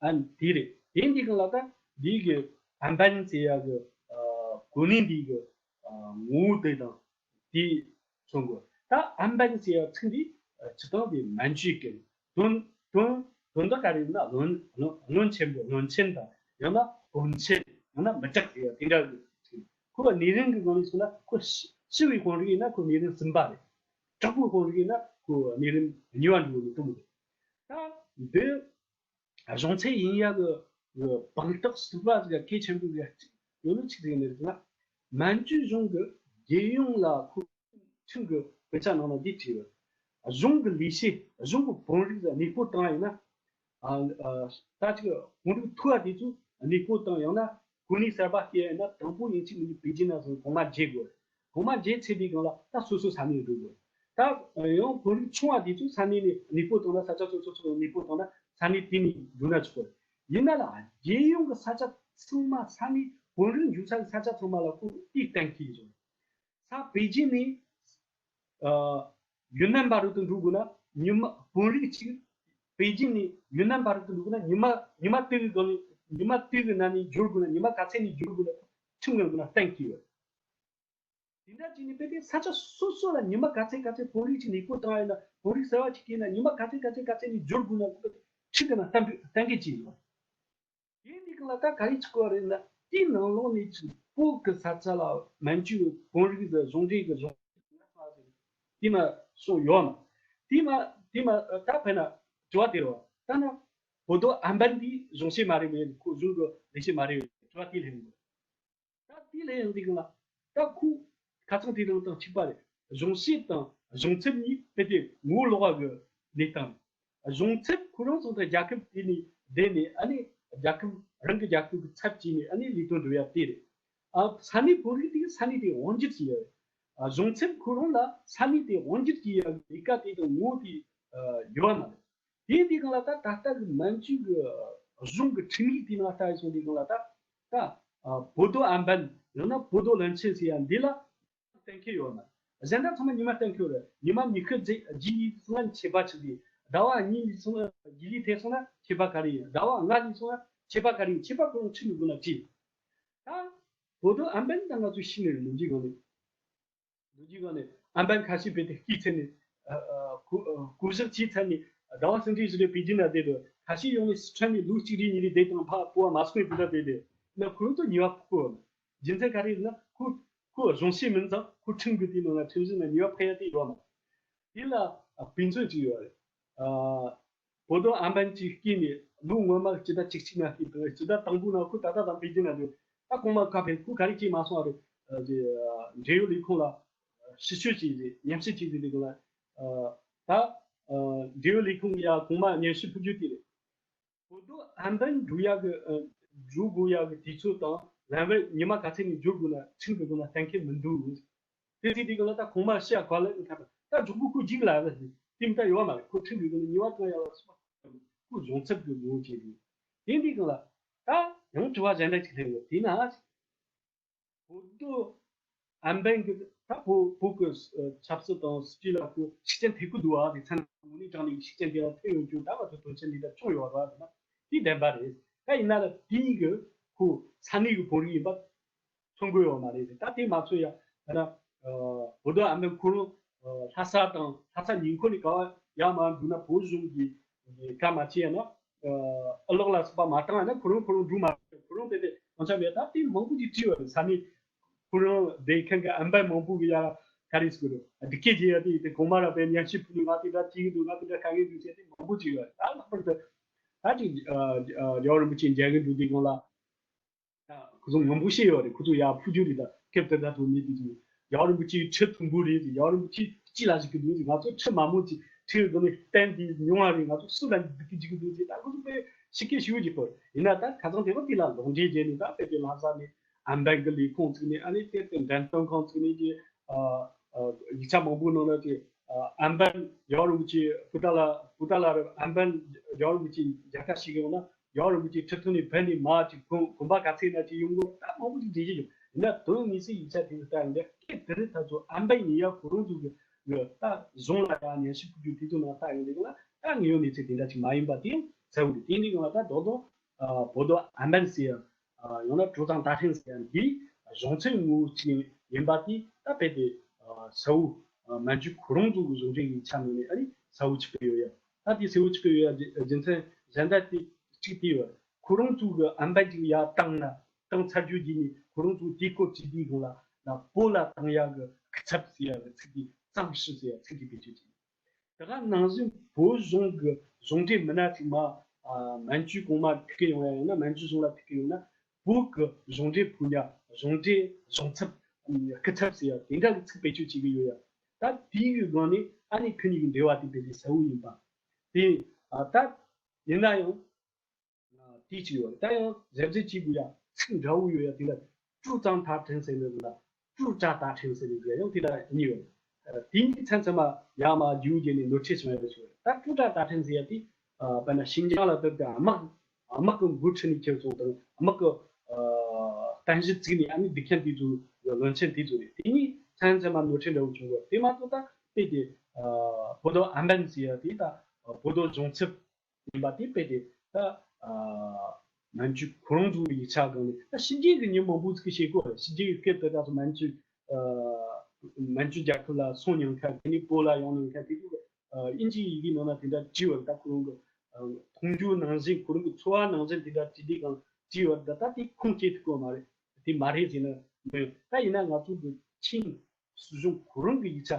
ཨ་ནི་དེ་རེད། དེ་འདི་གང་ལ་ད་འདི་གི་ཨན་པན་ཟེར་ཡག་གི། ཨ། གོ་གནས་འདི་གི། ཨ། ངོ་བོ་དེ་དང་དེ་མཚོན་དགོས། ད་ཨན་པན་ཟེར་ཡག་ཚིག་འདི། ཨ། སྤྱིར་བཏང་དེ་མན་ཇུའི་སྐད། དོན་དོན་དོན་དག་ག་རེ་ཡིན་ན། བློན་བློན་བློན་ཆེན་པོ། བློན་ཆེན་དང་། ཡང་ན་དཔོན་ཆེན། ཡང་ན་མི་དྲག་ཟེར་ཡག་དེ་འདྲ་གི་ཚིག། ཁོ་གནས་རིམ་གྱི་སྒང་ནས་སོང་ན། ཁོ་ཞི་ཞི་བའི་དཔོན་རིགས་ཡིན་ན་ཁོ་གནས་རིམ་གསུམ་པ་རེད། དྲག་པོའི་དཔོན་རིགས་ཡིན་ན་ཁོ་གནས་རིམ་གཉིས་པ་འགྲོ་གི་འདུག་མོད། ད་འདི་གཞུང་ཚབ་ཡིན་ཡག་གི་དཔང་རྟགས་ཟུར་པ་ཟིག་གལ་ཆེན་པོ་ཟིག་ཡོད་ནི་ཆི་ཟིག་ཡིན་ཟེར་ན། མན་ཇུ་གཞུང་གི་རྒྱལ་ཡོངས་ལ་ཁོ་ཁྲིམས་ཀྱི་དཔེ་ཆ་ནང་ལ་འདི་བྲིས་ཡོད། གཞུང་གི་ལས་བྱེད། གཞུང་གི་དཔོན་རིགས་ལ་གནས་སྤོ་བཏང་ཡིན་ན། ཨ། ཨ། ད་ཅིག་དཔོན་རིགས་མཐོ་བ་དེ་ཚོ་གནས་སྤོ་བཏང་། ཡང་ན་གོ་གནས་གསར་པ་སྤྲད་ཡིན་ན། དང་པོ་ཡིན་གཅིག་མིན་གཅིག་པེ་ཅིན་ན་སོང་གོང་མ་མཇལ་དགོས། གོང་མ་མཇལ་ཚར་དུས་སྒང་ལ་ད་སོ་སོ་ས་གནས་འགྲོ་དགོས། ད་ཡང་དཔོན་རིགས་ཆུང་བ་དེ་ཚོ་ས་གནས་ནས་གནས་སྤོ་བཏང་ན། ས་ཆ་སོ་སོ་སོ་གནས་སྤོ་བཏང་ན་ས་གནས་དེ་ནས་འགྲོ་ན་ཆོག་གི། ཡིན་ན་ལ་རྒྱལ་ཡོངས་ཀྱི་ས་ཆ་ཚང་མ། ས་གནས་དཔོན་རིགས་འཇུག་ས་གི་ས་ཆ་ཚང་མ་ལ་ཁོ་དེ་གཏན་འཁེལ་བྱས་བཞག། ས་པེ་ཅིན་ནས། ཨ། ཡུན་ནན་བར་དུ་འགྲོ་དགོས་ན། ཉི་མ། དཔོན་རིགས་གཅིག་པེ་ཅིན་ནས་ཡུན་ནན་བར་དུ་འགྲོ་དགོས་ན། ཉི་མ། ཉི་མ་དེ་གི་སྒང་ནས། ཉི་མ་དེ་གི་ནང་ནས་འབྱོར་དགོས་ན། ཉི་མ་ག་ཚད་ནས་འབྱོར་དགོས་ན་ཁྲིམས་ཀྱི་ནང་གཏན་འཁེལ་ཡོད། དེ་འདྲ་བྱས་ནས་དཔེ་དེ་ས་ཆ་སོ་སོ་ལ་ཉི་མ་ག་ཚད་ག་ཚད་དཔོན་རིགས་གཅིག་གནས་སྤོ་བཏང་ཡིན་ན། དཔོན་རིགས་གསར་པ་གཅིག་སྐྱེས་ན་ཉི་མ་ག་ཚད་ག་ཚད་ག་ཚད་ནས་འབྱོར་དགོས་ན་ཁྲིམས་ཀྱི་ནང་གཏན་འབེབས། གཏན་འཁེལ་བྱས་ཡོད། དེ་འདི་གང་ལ་ད་ག་རེ་བྱེད་དགོས་རེད་ན། དེའི་ནང་ལོགས་ནས་ཅིག་བོད་ཀྱི་ས་ཆ་ལ་མན་ཇུའི་དཔོན་རིགས་ཀྱི་གཞུང་འབྲེལ་གྱི་གཞུང་དེ་མ་སོང་ཡོད་ན། དེ་མ་དེ་མ་ད་དཔེར་ན་དྲི་བ་དེ་རེད་བ། ད་ན་བོ་དོ་ཨན་པན་འདི་གཞུང་ཞབས་མ་རེད་པས། ཁོ་གཞུང་གི་ལས་བྱེད་མ་རེད་པས། དྲི་བ་དེ་སླེབས་ཡོང་གི། ད་དེ་ལ་ཡང་འདི་གང་ལ། ད་ཁོ་ཁ་སང་དེ་དང་དང་གཅིག་པ་རེད། གཞུང་ཞབས་དང་གཞུང་ཚབ་གཉིས་དཔེ་དེ་ངོ་ལོག་པ་གི་གནས་སྟངས་རེད། གཞུང་ཚབ་ཁོ་རང་ཚོ་དང་རྒྱལ་ཁབ་དེ་ནས་བསྡད་ནས། ཨ་ནི་རྒྱལ་ཁབ། རང་གི་རྒྱལ་ཁབ་གི་ཚབ་བྱས་ནས་ཨ་ནི་ལས་དོན་སྒྲུབ་ཡ་དེ་རེད། ཨ། ས་གནས་དཔོན་རིགས་དེ་ས་གནས་དེ་དབང་སྒྱུར་བྱེད་ཡ་རེད། ཨ། གཞུང་ཚབ་ཁོ་རང་ལ་ས་གནས་དེ་དབང་སྒྱུར་བྱེད་ཡ་གི་ལས་ཀ་དེ་དང་ངོ་བོ་དེ་ཡོད་པ་མ་རེད། དེ་འདི་གང་ལ་ད་ད་ལྟ་གི་མན་ཇུ་གི་གཞུང་གི་ཁྲིམས་ཡིག་དེའི་ནང་ལྟ་ཡི་སོང་དུས་སྒང་ལ། ད་ད་ཨ་བོ་དོ་ཨན་པན་ཡང་ན་བོ་དོ་བློན་ཆེན་ཟེར་ཡ་འདི་ལ་གཏན་འཁེལ་ཡོད་མ། གཞན་དག་ཚང་མ་ཉི་མ་གཏན་འཁེལ་རེད། ཉི་མ་ཉི་ཤུ་རྗེས་རྗེས་ཡིན་སོང་ན་ཁྱད་པར་ཆི་ཟིག། ཟླ་བ་གཉིས་ཡིན་སོང་ན། རྗེས་ལུས་ཐེབས་སོང་ན་ཁྱད་པར་ག་རེ་ཡིན། ཟླ་བ་ལྔ་ཡིན་སོང་ན་ཁྱད་པར་ག་རེ་ཡིན། ཁྱད་པར་ཁོ་རང་ཁྲིམས་ཀྱི་སྒོ་ནས་དྲིས། ད་བོ་དོ་ཨན་པན་ད་ང་ཚོས་ཤེས་ནི་རེད། ལོ་རྒྱུས་སྒང་ནས། ལོ་རྒྱུས་སྒང་ནས་ཨན་པན་ཁ་ཤས་རྦད་དེ་སྐྱེས་ཚར་ནས། ཨ། ཨ། སྐུ་ཨ། སྐུ་གཞོགས་བྱས་ཚར་ནས་ཟླ་བ་གསུམ་བཞི་རེ་པེ་ཅིན་ན་བསྡད་འདུག། ཁ་ཤས་ཡོང་ནས་སི་ཁྲོན་ནས་ལོ་གཅིག་རེ་གཉིས་རེ་བསྡད་དང་ཕར་སྤོ་བ་མ་སོང་ནས་དེ་འདྲ་བསྡད་དེ། ན་ཁོ་རང་ཚོ་ཉེས་པ་ཕོག་གོ། རྒྱུ་མཚན་ག་རེ་ཡིན་ན། ཁོ་ཁོ་གཞུང་ཞབས་མིན་ཙང་ཁོ་ཁྲིམས་ཀྱི་དེའི་ནང་ལ། ཁྲིམས་གཞི་ནང་ཉེས་པ་ཕོག་ཡ་དེ་ཡོད་མ། དེ་ལ་དཔེ་མཚོན་ཅིག་ཡོད་རེད། ཨ། བོ་དོ་ཨན་པན་གཅིག་སྐྱེས་ནས་ལོ་སྔོན་མ་སྤྱི་ཟླ་བཅུ་གཅིག་ནང་སྐྱེས་དང་། སྤྱི་ཟླ་དང་པོ་ནང་ཁོ་ད་ལྟ་དང་པེ་ཅིན་ན་འདུག། ད་གོང་མ་ཁ་ཕེ་ཁོ་ག་རེ་བྱས་མ་སོང་བ་རེད། ཨ། དེ་འབྲེལ་ཡོད་ལས་ཁུངས་ལ་ཞིབ་དཔྱོད་བྱས་རེད། ཉམས་ཞིབ་བྱས་རེད། དེ་ག་ལ། ཨ། ད་ཨ་འབྲེལ་ཡོད་ལས་ཁུངས་ཡ་གོང་མ་ཉམས་ཞིབ་ཕུལ་རྒྱུ་དེ་རེད། བོ་དོ་ཨན་པན་འགྲོ་ཡག་གི། ཨ། འགྲོ་དགོས་ཡག་གི་དུས་ཚོད་དང་ལམ་བར་ཉི་མ་ག་ཚད་ནས་འབྱོར་དགོས་ན་ཁྲིམས་ཀྱི་སྒོ་ནས་གཏན་འཁེལ་མི་འདུག། དེ་དུས་དེ་ག་ལ་ད་གོང་མ་ཤི་ཡ་ག་ལ་ཡིན་ཁ་ད། ད་མགྱོགས་པོ་ཁོ་འཇིག་ལ་རེད། དེ་མི་ད་ཡོད་མ་རེད། ཁོ་ཁྲིམས་ཀྱི་སྒང་ནས་ཉེས་པ་བཏང་ཡ་ལ་སོགས་པ་ཁོ་གཞུང་ཚབ་ཀྱི་ངོ་བོ་བྱས་ཏེ། དེ་འདི་སྒང་ལ་ད་ཡང་དྲི་བ་གཞན་དག་ཅིག་སླེབས་ཡོད། དེ་ན། བོད་དོ་ཨན་བན་གྱི་ད་བོད་བོད་ཀྱི་ཆབ་སྲིད་དང་སྲིད་ཇུས་ལ་ཁོ་ཤུགས་རྐྱེན་ཐེབས་ཀྱི་འདུག་ཨ། དེ་ཚན་དངོས་གནས་དྲང་གནས་ཤུགས་རྐྱེན་དེ་ལ་ཐེབས་ཡོད་རྒྱུ་ད་ང་ཚོ་དོན་ཚན་འདི་ལ་བྱུང་ཡོད་རེད་ཟེར་ན་དེ་བདེན་པ་རེད། ད་ཡིན་ན་ལ་དེའི་གི་ཁོ་ས་གནས་ཀྱི་བོད་རིགས་ཡིན་པ་མཚོན་གྱི་ཡོད་མ་རེད། ད་དེ་མ་ཚོད་ཡ་ད་ན་བོད་དོ་ཨན་བན་ཁོ་རང་ལྷ་ས་དང་ལྷ་ས་ཉེ་འཁོར་ནས་ག་བ་ཡར་མར་འགྲོ་ན་བོད་གཞུང་གི་བཀའ་མ་བྱས་ན། ཨ་ལོག་ལ་སོགས་པ་མ་བཏང་ན་ཁོ་རང་ཁོ་རང་འགྲོ་མ་ཁོ་རང་དེ་དེ་གང་ཆ་མེད། ད་དེ་མང་པོ་ཅིག་བྲིས་ཡོད་རེད། ས་གནས་ཁོ་རང་བསྡད་མཁན་གྱི་ཨན་བན་མང་པོ་གི་ཡ་ག་རེ་ཟེར་དགོས་རེད། སྡུག་སྐད་བྱེད་ཡ་དེ་དེ་གོང་མ་ར་བས་ཉན་ཤེས་ཕུལ་ནས་ང་དེ་འདྲ་བྱེད་གི་འདུག་ང་དེ་འདྲ་དཀའ་ངལ་འདུག་ཟེར་དེ་མང་པོ་ཅིག་ཡོད་རེད། ད་ལྷག་པར་དུ་ད་ཅིག་རྒྱལ་བ་རིན་པོ་ཆེ་མཇལ་གི་འདུག་དེ་སྒང་ལ། ད་ཁོ་ཚོ་ངོ་མ་ཤེས་ཡོད་རེད། ཁོ་ཚོ་ཡར་འཕུར་རྒྱུ་རེད། ད་སྐབས་དེ་ད་དུང་མི་དེ་ཚོ་རྒྱལ་བ་རིན་པོ་ཆེའི་ཁྲི་མཐོན་པོ་རེད། རྒྱལ་བ་རིན་པོ་ཆེ་སྤྱི་ལ་བཞུགས་ཀྱི་འདུག་ང་ཚོ་ཁྲི་དམའ་མོ་ཅིག་ཁྲིའི་སྒང་ནས་སྟན་དེ་ཉུང་བ་རེད། ང་ཚོ་སུ་ལ་འདུག་གི་འཇུག་གི་འདུག་ཅེས་ད་ཁོ་ཚོ་དཔེ་ཤི་སྐད་ཤི་བོ་ཅིག་གོ། ཡིན་ན་ད་ཁ་སང་དེ་བ་དེ་ལ་ལོག་འདྲེན་བྱས་ནས་ད་དཔེ་དེ་ལྷ་ས་ནས་ཨན་བན་གྱི་ལས་ཁུངས་བཙུགས་ནས། ཨ་ནི་དེ་དེ་འགྲེམས་སྟོན་ཁང་བཙུགས་ནས་ཀྱི་ཡིག་ཆ་མང་པོའི་ནང་ལ་དེ་ཨན་བན་རྒྱལ་བ་རིན་པོ་ཆེ་སྤུ་ད་ལ་སྤུ་ད་ལ་རུ་ཨན་བན་རྒྱལ་བ་རིན་པོ་ཆེ་མཇལ་ཁ་ཞིག་ཡོང་ན། རྒྱལ་བ་རིན་པོ་ཆེ་ཁྲི་སྟེང་ནས་ཕེབས་ནས་མར་ཅིག་དགོན་དགོན་པ་ག་ཚད་ན་ཅིག་ཡོང་དགོས། ད་མང་པོ་ཅིག་འགྲེལ་བཤད་ཡོད། ཡིན་ན་དོན་དངོས་སུ་ཡིག་ཆ་དེ་ཚོ་ལྟ་ཡོང་དུས་སྐད་དེ་རིང་ད་ཚོ་ཨན་བན་ཡིན་ཡ་ཁོ་རང་ཚོ་གི་གི་ད་གཞུང་ལ་ཡ་ཉན་ཤེས་ཕུལ་རྒྱུ་དེ་ཚོ་ནང་ལྟ་ཡོང་དུས་ལ་ད་དངོས་ཡོད་གནས་ཚུལ་དེ་འདྲ་ཅིག་མ་ཡིན་པ་དེ་ཡང་གསལ་བོ་རེད། དེ་འདྲའི་སྒང་ལ་ད་རྡོག་རྡོག་བོད་དོ་ཨན་བན་ཟེར་ཡ་ཡང་ན་ཀྲུའུ་ཀྲང་ཏཱ་ཧྲེང་ཟེར་ཡ་འདི་གཞུང་ཚབ་ངོ་བོ་ཅིག་ཡིན་པ་དེ་ད་རྦད་དེ་གསལ་བོ་མན་ཇུ་ཁོ་རང་ཚོ་གི་གཞུང་འབྲེལ་ཡིག་ཆ་ནང་ནས་ཨ་ནི་གསལ་བོ་ཆགས་ཀྱི་ཡོད་ཡ། ད་དེ་གསལ་བོ་ཆགས་ཀྱི་ཡོད་ཡ་རྒྱུ་མཚན་གཞན་དག་དེ་གཅིག་དེ་ཡོད། ཁོ་རང་ཚོ་གི་ཨན་བན་ཅིག་ཡར་བཏང་ན་བཏང་ཚར་རྒྱུ་རྗེས་ནས་ཁོ་རང་ཚོ་དེའི་སྐོར་བྲིས་དུས་སྒང་ལ་ན་བོད་ལ་བཏང་ཡག་གི་སྐུ་ཚབ་ཟེར་ཡག་གི་ཚིག་དེ་ཙང་ཧྲི་ཟེར་ཡག་ཚིག་དེ་བེད་སྤྱོད་བྱས། དེ་ག་ནང་བཞིན་བོད་གཞུང་གི་གཞུང་འབྲེལ་མི་སྣ་ཅིག་མ་ཨ་མན་ཇུ་གོང་མ་ཐུག་གི་ཡོང་ཡ་ཡིན་ན། མན་ཇུ་གཞུང་ལ་ཐུག་གི་ཡོང་ན་བོད་ཀྱི་གཞུང་འབྲེལ་ཕུལ་ཡ་གཞུང་འབྲེལ་གཞུང་ཚབ་སྐུ་ཚབ་ཟེར་ཡ་དེ་འདྲ་གི་ཚིག་བེད་སྤྱོད་བྱེད་ཀྱི་ཡོད་ཡ། ད་དེའི་གི་སྒང་ནས་ཨ་ནི་ཁོ་གཉིས་ཀྱི་འབྲེལ་བ་དེ་དཔེ་དེ་གསལ་བོ་ཡིན་པ་དེ་ཨ་ད་ཡིན་ན་ཡང་། དེ་གཅིག་ཡོད་རེད། ད་ཡང་གཟབ་གཟབ་བྱེད་དགོས་ཡ་ཚིག་འདྲ་བོ་ཡོད་ཡ། དེ་ལ་ཀྲུའུ་ཀྲང་ཏཱ་ཧྲེང་ཟེར་ནས་ལ་ཀྲུའུ་ཀྲ་ཏཱ་ཧྲེང་ཟེར་ནས་ཡ་ཡང་དེ་ལ་གཉིས་ཡོད་རེད། དེ་གཉིས་ཚན་ཚན་མ་ཡ་མ་རྒྱུ་རྒྱུ་ནས་ནོར་འཁྲུལ་བྱུང་ཡ་རེད་ཞུ་རེད། ད་ཀྲུའུ་ཀྲ་ཏཱ་ཧྲེང་ཟེར་ཡ་དེ་དཔེར་ན་ཤིན་ཅང་ལ་བཏབ་སྟེ་དམག་དམག་གི་འགོ་ཁྲིད་ནས་ཁྱེར་སོང་དང་དམག་གི་རྟེན་གཞི་བཙུགས་ནས་ཨ་ནི་སྡིག་མཁན་དེ་ཚོ་བློན་ཆེན་དེ་ཚོ་རེད། དེ་གཉིས་ཚན་ཚན་མ་ནོར་འཁྲུལ་འདྲ་བོ་བྱུང་གི་རེད། དེ་མ་གཏོགས་ད་དཔེ་དེ་བོད་དོ་ཨན་བན་ཟེར་ཡ་དེ་ད་བོད་དོ་གཞུང་ཚབ། ཡིན་པ་དེ་དཔེ་དེ་ད་ཨ་མན་ཇུ་ཁོ་རང་ཚོའི་ཡིག་ཆ་སྒང་ནས་ད་ཕྱི་རྒྱལ་གྱི་མི་མང་པོ་ཟིག་གིས་བཤད་གོ། ཕྱི་རྒྱལ་གྱི་སྐད་དེ་ད་སོ་མན་ཇུ་ཨ་མན་ཇུ་རྒྱལ་ཁབ་ལ་སོང་མྱོང་མཁན་དེ་ནས་བོད་ལ་ཡོང་མྱོང་མཁན་དེ་ཚོ་ཨ་དབྱིན་ཇིའི་ཡི་གེ་ནང་ན་དེ་འདྲ་བྲིས་ཡོད་རེད། ད་ཁོ་རང་གི་ཨ་མཐོང་རྒྱུ་ནང་བཞིན་ཁོ་རང་གི་ཚོར་བ་ནང་བཞིན་དེ་འདྲ་བྲིས་དུས་སྒང་བྲིས་ཡོད་རེད། ད་ད་དེ་ཁུངས་སྐྱེལ་ཐུབ་ཀྱི་མ་རེད། དེ་མ་རེད་ཟེར་ན་མི་ཡོང་། ད་ཡིན་ན་ང་ཚོ་གི་ཆིང་སྲིད་གཞུང་ཁོ་རང་གི་ཡིག་ཆ་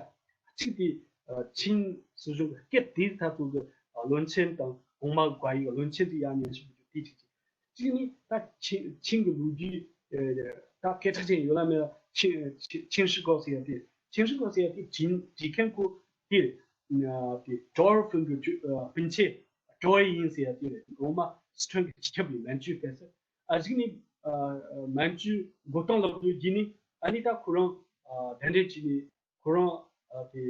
གཅིག་དེ་ཨ་ཆིང་སྲིད་གཞུང་གི་སྐད་དེ་ད་ཚོ་གི་ཨ་བློན་ཆེན་དང་གོང་མ་བཀའ་ཡིག་བློན་ཆེན་དེ་ཡང་ཉན་ཞིབ་བྱེད་རྒྱུ་དེ་གཅིག་གཅིག་གཅིག་ནི་ད་ཆིང་ཆིང་གི་ལོ་རྒྱུས་ཨ་ད་སྐད་གྲགས་ཅན་ཡོད་ལ་མེད་ལ་ཆིང་ཆིང་ཧྲི་ཀའོ་ཟེར་ཡ་དེ། ཆིང་ཧྲི་ཀའོ་ཟེར་ཡ་དེ་ཆིང་བྲིས་མཁན་ཁོ་དེ་ཨ་དེ་ཀྲོར་ཧྥུན་གི་ཨ་སྤུན་མཆེད་ཀྲོར་ཡིན་ཟེར་ཡ་དེ་རེད། གོང་མ་སི་ཁྲོན་གི་སྤྱི་ཁྱབ་ཡིན། མན་ཇུའི་སྐད་ཟེར། ཨ་གཞུག་ནས་ཨ་མན་ཇུ་མགོ་རྟིང་སློག་དུས་རྗེས་ནས་ཨ་ནི་ད་ཁོ་རང་ཨ་གདན་འདྲེན་བྱས་ནས་ཁོ་རང་ཨ་དེ་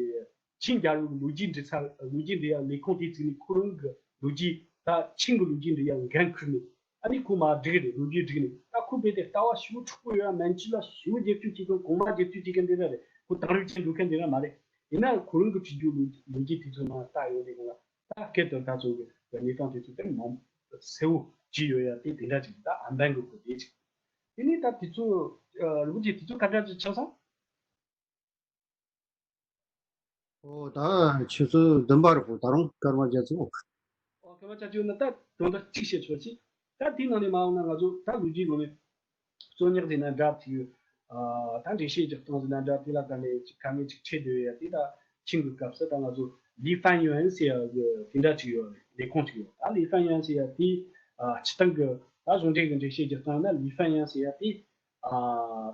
ཆིང་རྒྱལ་རབས་ཀྱི་ལོ་རྒྱུས་འབྲི་ས་ལོ་རྒྱུས་འབྲི་ཡ་ལས་ཁུངས་དེ་བཙུགས་ནས་ཁོ་རང་གི་ལོ་རྒྱུས་ད་ཆིང་གི་ལོ་རྒྱུས་འབྲི་ཡ་འགན་ཁུར་ནས་ཨ་ནི་ཁོ་མར་བསྒྲིགས་རེད། ལོ་རྒྱུས་བསྒྲིགས་ནས་ད་ཁོ་རྦད་དེ་ལྟ་བ་ཞེ་པོ་འཁྲུག་པོ་ཡོད་ཡ། མན་ཇུ་ལ་ཞེ་པོ་རྒྱབ་སྐྱོར་བྱེད་མཁན་གོང་མ་རྒྱབ་སྐྱོར་བྱེད་མཁན་དེ་འདྲ་རེད། ཁོ་དེང་རབས་ཅན་འགྲོ་མཁན་དེ་འདྲ་མ་རེད། ཡིན་ན་ཁོ་རང་གི་བྲིས་རྒྱུ་ལོ་ལོ་རྒྱུས་དེ་ཚོ་ནང་ལྟ་ཡོང་དུས་ང་ལ་ད་སྐད་དོད་ད་ཚོ་གི་གནས་སྟངས་དེ་ཚོ་དེ་མང་གསལ་བོ་ཅིག་ཡོད་ཡ། དེ་དེ་འདྲ་ཅིག་ད་ཨན་བན་གི་སྐོར་དེ་ཅིག་དེ་ནས་ད་དེ་ཚོ་ཨ་རི་བོ་ཅིག་དེ་ཚོ་ག་འདྲ་ཅིག་ཆགས་སོང་། ཨོ་ད་ཆུ་ཚོད་བདུན་པ་རེད་པོ། ད་རུང་སྐར་མ་བརྒྱད་ཅུ། ཨོ་སྐར་མ་བརྒྱད་ཅུ་ཡོད་ན་ད་དོན་དག་གཅིག་བཤད་ཆོག་ཅིག་ད་དེའི་ནང་ནས་མ་འོངས་ན་ང་ཚོ་ད་ལོ་རྒྱུས་ངོ་མས་གཙོ་བོ་ཉག་དེ་ན་འདྲ་དེ་ཡོད། ཨ་ད་འགྲེལ་བཤད་རྒྱག་སྟངས་ཟེར་ན་འདྲ་དེ་ལ་ད་ནས་ཅིག་དཀའ་ངལ་ཅིག་འཕྲད་བསྡད་ཡོད་ཡ། དེ་ད་ཆིང་གི་སྐབས་སུ་ད་ང་ཚོ་ལི་ཧྥན་ཡོན་ཟེར་ཡ་གི་དེ་འདྲ་ཅིག་ཡོད་རེད། ལས་ཁུངས་ཅིག་ཡོད། ད་ལི་ཧྥན་ཡོན་ཟེར་ཡ་དེ་ཨ་སྤྱིར་བཏང་གི་ད་གཞུང་འབྲེལ་གི་འགྲེལ་བཤད་རྒྱག་སྟངས་ན་ལི་ཧྥན་ཡོན་ཟེར་ཡ་དེ་ཨ་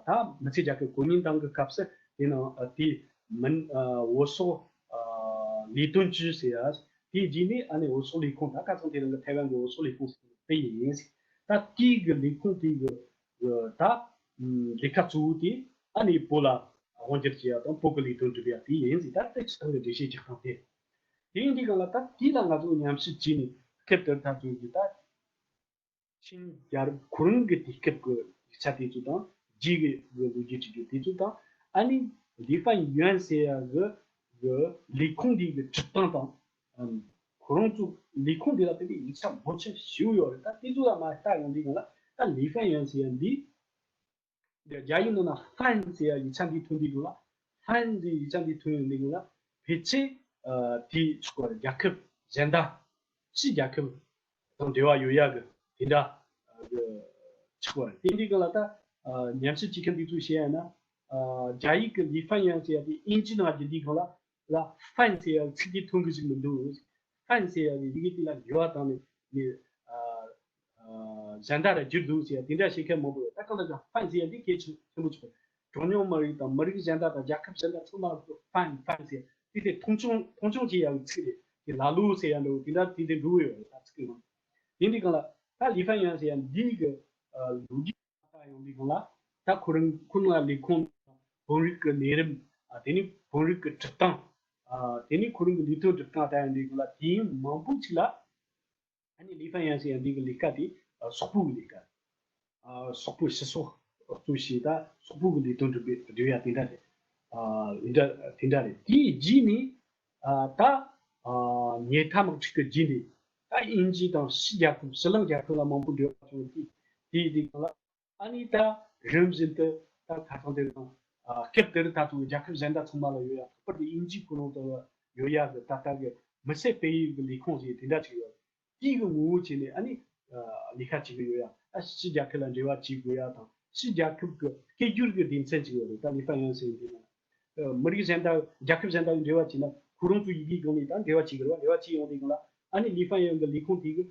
ད་མི་ཚེ་རྒྱ་སྐད་གོ་མིན་ཏང་གི་སྐབས་སུ་དེ་ནང་ཨ་དེ་མིན་ཨ་བོད་སོག་ཨ་ལས་དོན་ཅུས་ཟེར་ཡ། དེའི་རྗེས་ནས་ཨ་ནི་བོད་སོག་ལས་ཁུངས་ད་ཁ་སང་དེ་རིང་གི་ཐའེ་ཝན་གི་བོད་སོག་ལས་ཁུངས་ཟེར་དེ་ཡིན། ད་དེའི་གི་ལས་ཁུངས་དེའི་གི་ད་ལས་ཀ་གཙོ་བོ་དེ་ཨ་ནི་བོད་ལ་ དབང་སྒྱུར་བྱེད་ཡ་དང་བོད་ཀྱི་ལས་དོན་སྒྲུབ་ཡ་དེ་ཡིན་ཟེར། ད་དེ་སྤྱིར་བཏང་གི་འགྲེལ་བཤད་རྒྱག་སྟངས་དེ། དེ་ཡིན་དུས་སྒང་ལ་ད་དེ་ལ་ང་ཚོ་མཉམ་ཞིབ་བྱས་ནས་སྐབས་དེར་ད་ཚོད་ཀྱི་ད་ཆིན་རྒྱལ་རབས་ཁོ་རང་གི་དུས་སྐབས་ཀྱི་ཡིག་ཆ་དེ་ཚོ་དང་། རྗེས་ཀྱི་ལོ་རྒྱུས་བྲིས་རྒྱུ་དེ་ཚོ་དང་། ཨ་ནི་ལི་ཧྥན་ཡོན་ཟེར་ཡ་གི་གི་ལས་ཁུངས་དེ་གི་སྒྲུབ་སྟངས་དང་། ཨམ། ཁོ་རང་ཚོ་ལས་ཁུངས་དེ་ལ་དེ་འདྲའི་ཡིག་ཆ་མང་ཆེ་ཞིག་ཡོད་རེད། ད་དེ་ཚོ་ལ་མར་ལྟ་ཡོང་དུས་སྒང་ལ་ད་ལི་ཧྥན་ཡོན་ཟེར་ཡ་འདི། འདི་རྒྱ་ཡིག་ནང་ན་ཧྥན་ཟེར་ཡ་ཡིག་ཆ་འདི་ཐོན་དུས་སྒང་ལ། ཧྥན་ཟེར་ཡིག་ཆ་འདི་ཐོན་ཡོང་དུས་སྒང་ལ་ཕལ་ཆེར་ཨ་དེ་ཆོག་གི་རེད། རྒྱལ་ཁབ་གཞན་དག་ཕྱི་རྒྱལ་ཁབ་དང་འབྲེལ་བ་ཡོད་ཡ་གི་དེ་འདྲ་གི་ཆོག་གི་རེད། དེ་འདི་སྒང་ལ་ད་ཨ་ཉམས་ཞིབ་བྱེད་མཁན་འདི་ཚོས་བཤད་ཡ་ན། ཨ་རྒྱ་ཡིག་གི་ལི་ཧྥན་ཡོན་ཟེར་ཡ་དེ་དབྱིན་ཇི་ནང་བསྒྱུར་དུས་སྒང་ལ། ལ་ཧྥན་ཟེར་ཡ་ཚིག་དེ་ཐོན་གི་ཞིག་མི་འདུག་ཧྥན་ཟེར་ཡ་གི་ཡི་གེ་དེ་ལ་འགྱུར་བ་བཏང་ནས་ནི་ཨ་ཨ་གཞན་དག་ལ་བསྒྱུར་འདུག་ཟེར་ཡ་དེ་འདྲ་བཤད་མཁན་མང་པོ་ཡོད། ད་གང་ལྟར་ཀྱང་ཧྥན་ཟེར་ཡ་དེ་གལ་ཆེ་ཆེན་པོ་ཆགས། གྲངས་ཉུང་མི་རིགས་དང་མི་རིགས་གཞན་དག་དང་རྒྱལ་ཁབ་གཞན་དག་ཚང་མ་ཧྥན་ཧྥན་ཟེར་ཡ་དེ་དེ་མཐོང་ཆུང་མཐོང་ཆུང་བྱེད་ཡ་གི་ཚིག་རེད། དེ་ལ་ལུ་ཟེར་ཡ་འདྲ་བོ་དེ་འདྲ་དེ་དེ་འགྲོ་གི་ཡོད་རེད། ད་ཚིག་གི་ནང་དེ་འདི་གང་ལ་ད་ལི་ཧྥན་ཡོན་ཟེར་ཡ་འདི་གི་ཨ་ལོ་རྒྱུས། ལྟ་ཡོང་དུས་སྒང་ལ། ད་ཁོ་རང་ཁོ་ན་ལས་ཁུངས་དང་བོད་རིགས་ཀྱི་ལས་རིམ། ཨ་དེ་ནས་བོད་རིགས་ཀྱི་སྒྲུབ་སྟངས། ཨ་དེ་ནས་ཁོ་རང་གི་ལས་དོན་སྒྲུབ་སྟངས་ལྟ་ཡོང་དུས་སྒང་ལ་དུས་ཡུན་མང་པོ་ཅིག་ལ། ཨ་ནི་ལི་ཧྥན་ཡོན་ཟེར་ཡ་འདི་གི་ལས་ཀ་དེ་ཨ་སོག་པོ་གི་ལས་ཀ། ཨ་སོག་པོ་སྤྱི་ཚོགས་གཙོ་བྱས་ད་སོག་པོ་གི་ལས་དོན་སྒྲུབ་པའི་སྒྲུབ་ཡ་དེ་འདྲ་རེད། ཨ་དེ་འདྲ་དེ་འདྲ་རེད། དེའི་རྗེས་ནས་ཨ་ད་ཨ་ཉེ་མཐའ་དམག་འཁྲུག་གི་རྗེས་ནས་ད་དབྱིན་ཇི་དང་ཕྱི་རྒྱལ་ཁབ་ཕྱི་གླིང་རྒྱལ་ཁབ་ལ་མང་པོ་འབྲེལ་བ་བྱུང་དུས། དེའི་དུས་སྒང་ལ། ཨ་ནི་ད་རིམ་བཞིན་དུ་ད་ཁ་སང་དེར་དང་། ཨ་སྐབས་དེར་ད་དུང་རྒྱལ་ཁབ་གཞན་དག་ཚང་མ་ལ་ཡོད་ཡ། ལྷག་པར་དུ་དབྱིན་ཇིའི་ཁོ་རང་དུ་ཡོད་ཡ་གི་ད་ལྟ་གི་མི་སེར་སྤེལ་ཡུལ་གྱི་ལས་ཁུངས་ཞིག་དེ་འདྲ་ཅིག་ཡོད། དེའི་གི་ངོ་བོ་བྱས་ནས་ཨ་ནི་ཨ་ལས་ཀ་བྱེད་ཀྱི་ཡོད་ཡ། ཨ་ཕྱི་རྒྱལ་ཁབ་ལ་འབྲེལ་བ་བྱེད་དགོས་ཡ་དང་། ཕྱི་རྒྱལ་ཁབ་ཀྱི་སྐད་སྒྱུར་གྱི་སྡེ་ཚན་ཅིག་ཡོད་རེད། ད་ལི་ཧྥན་ཡོན་ཟེར་ཡ་དེ་ན། ཨ་མི་རིགས་གཞན་དག་རྒྱལ་ཁབ་གཞན་དག་གི་འབྲེལ་བ་བྱས་ན་ཁོ་རང་ཚོའི་ཡི་གེ་སྒང་ནས་ད་འབྲེལ་བ་བྱེད་དགོས་རེད་བ། འབྲེལ་བ་བྱེད་ཡོང་དུས་སྒང་ལ་ཨ་ནི་ལི་ཧྥན་ཡོན་གྱི་ལས་ཁུངས་དེ་གི་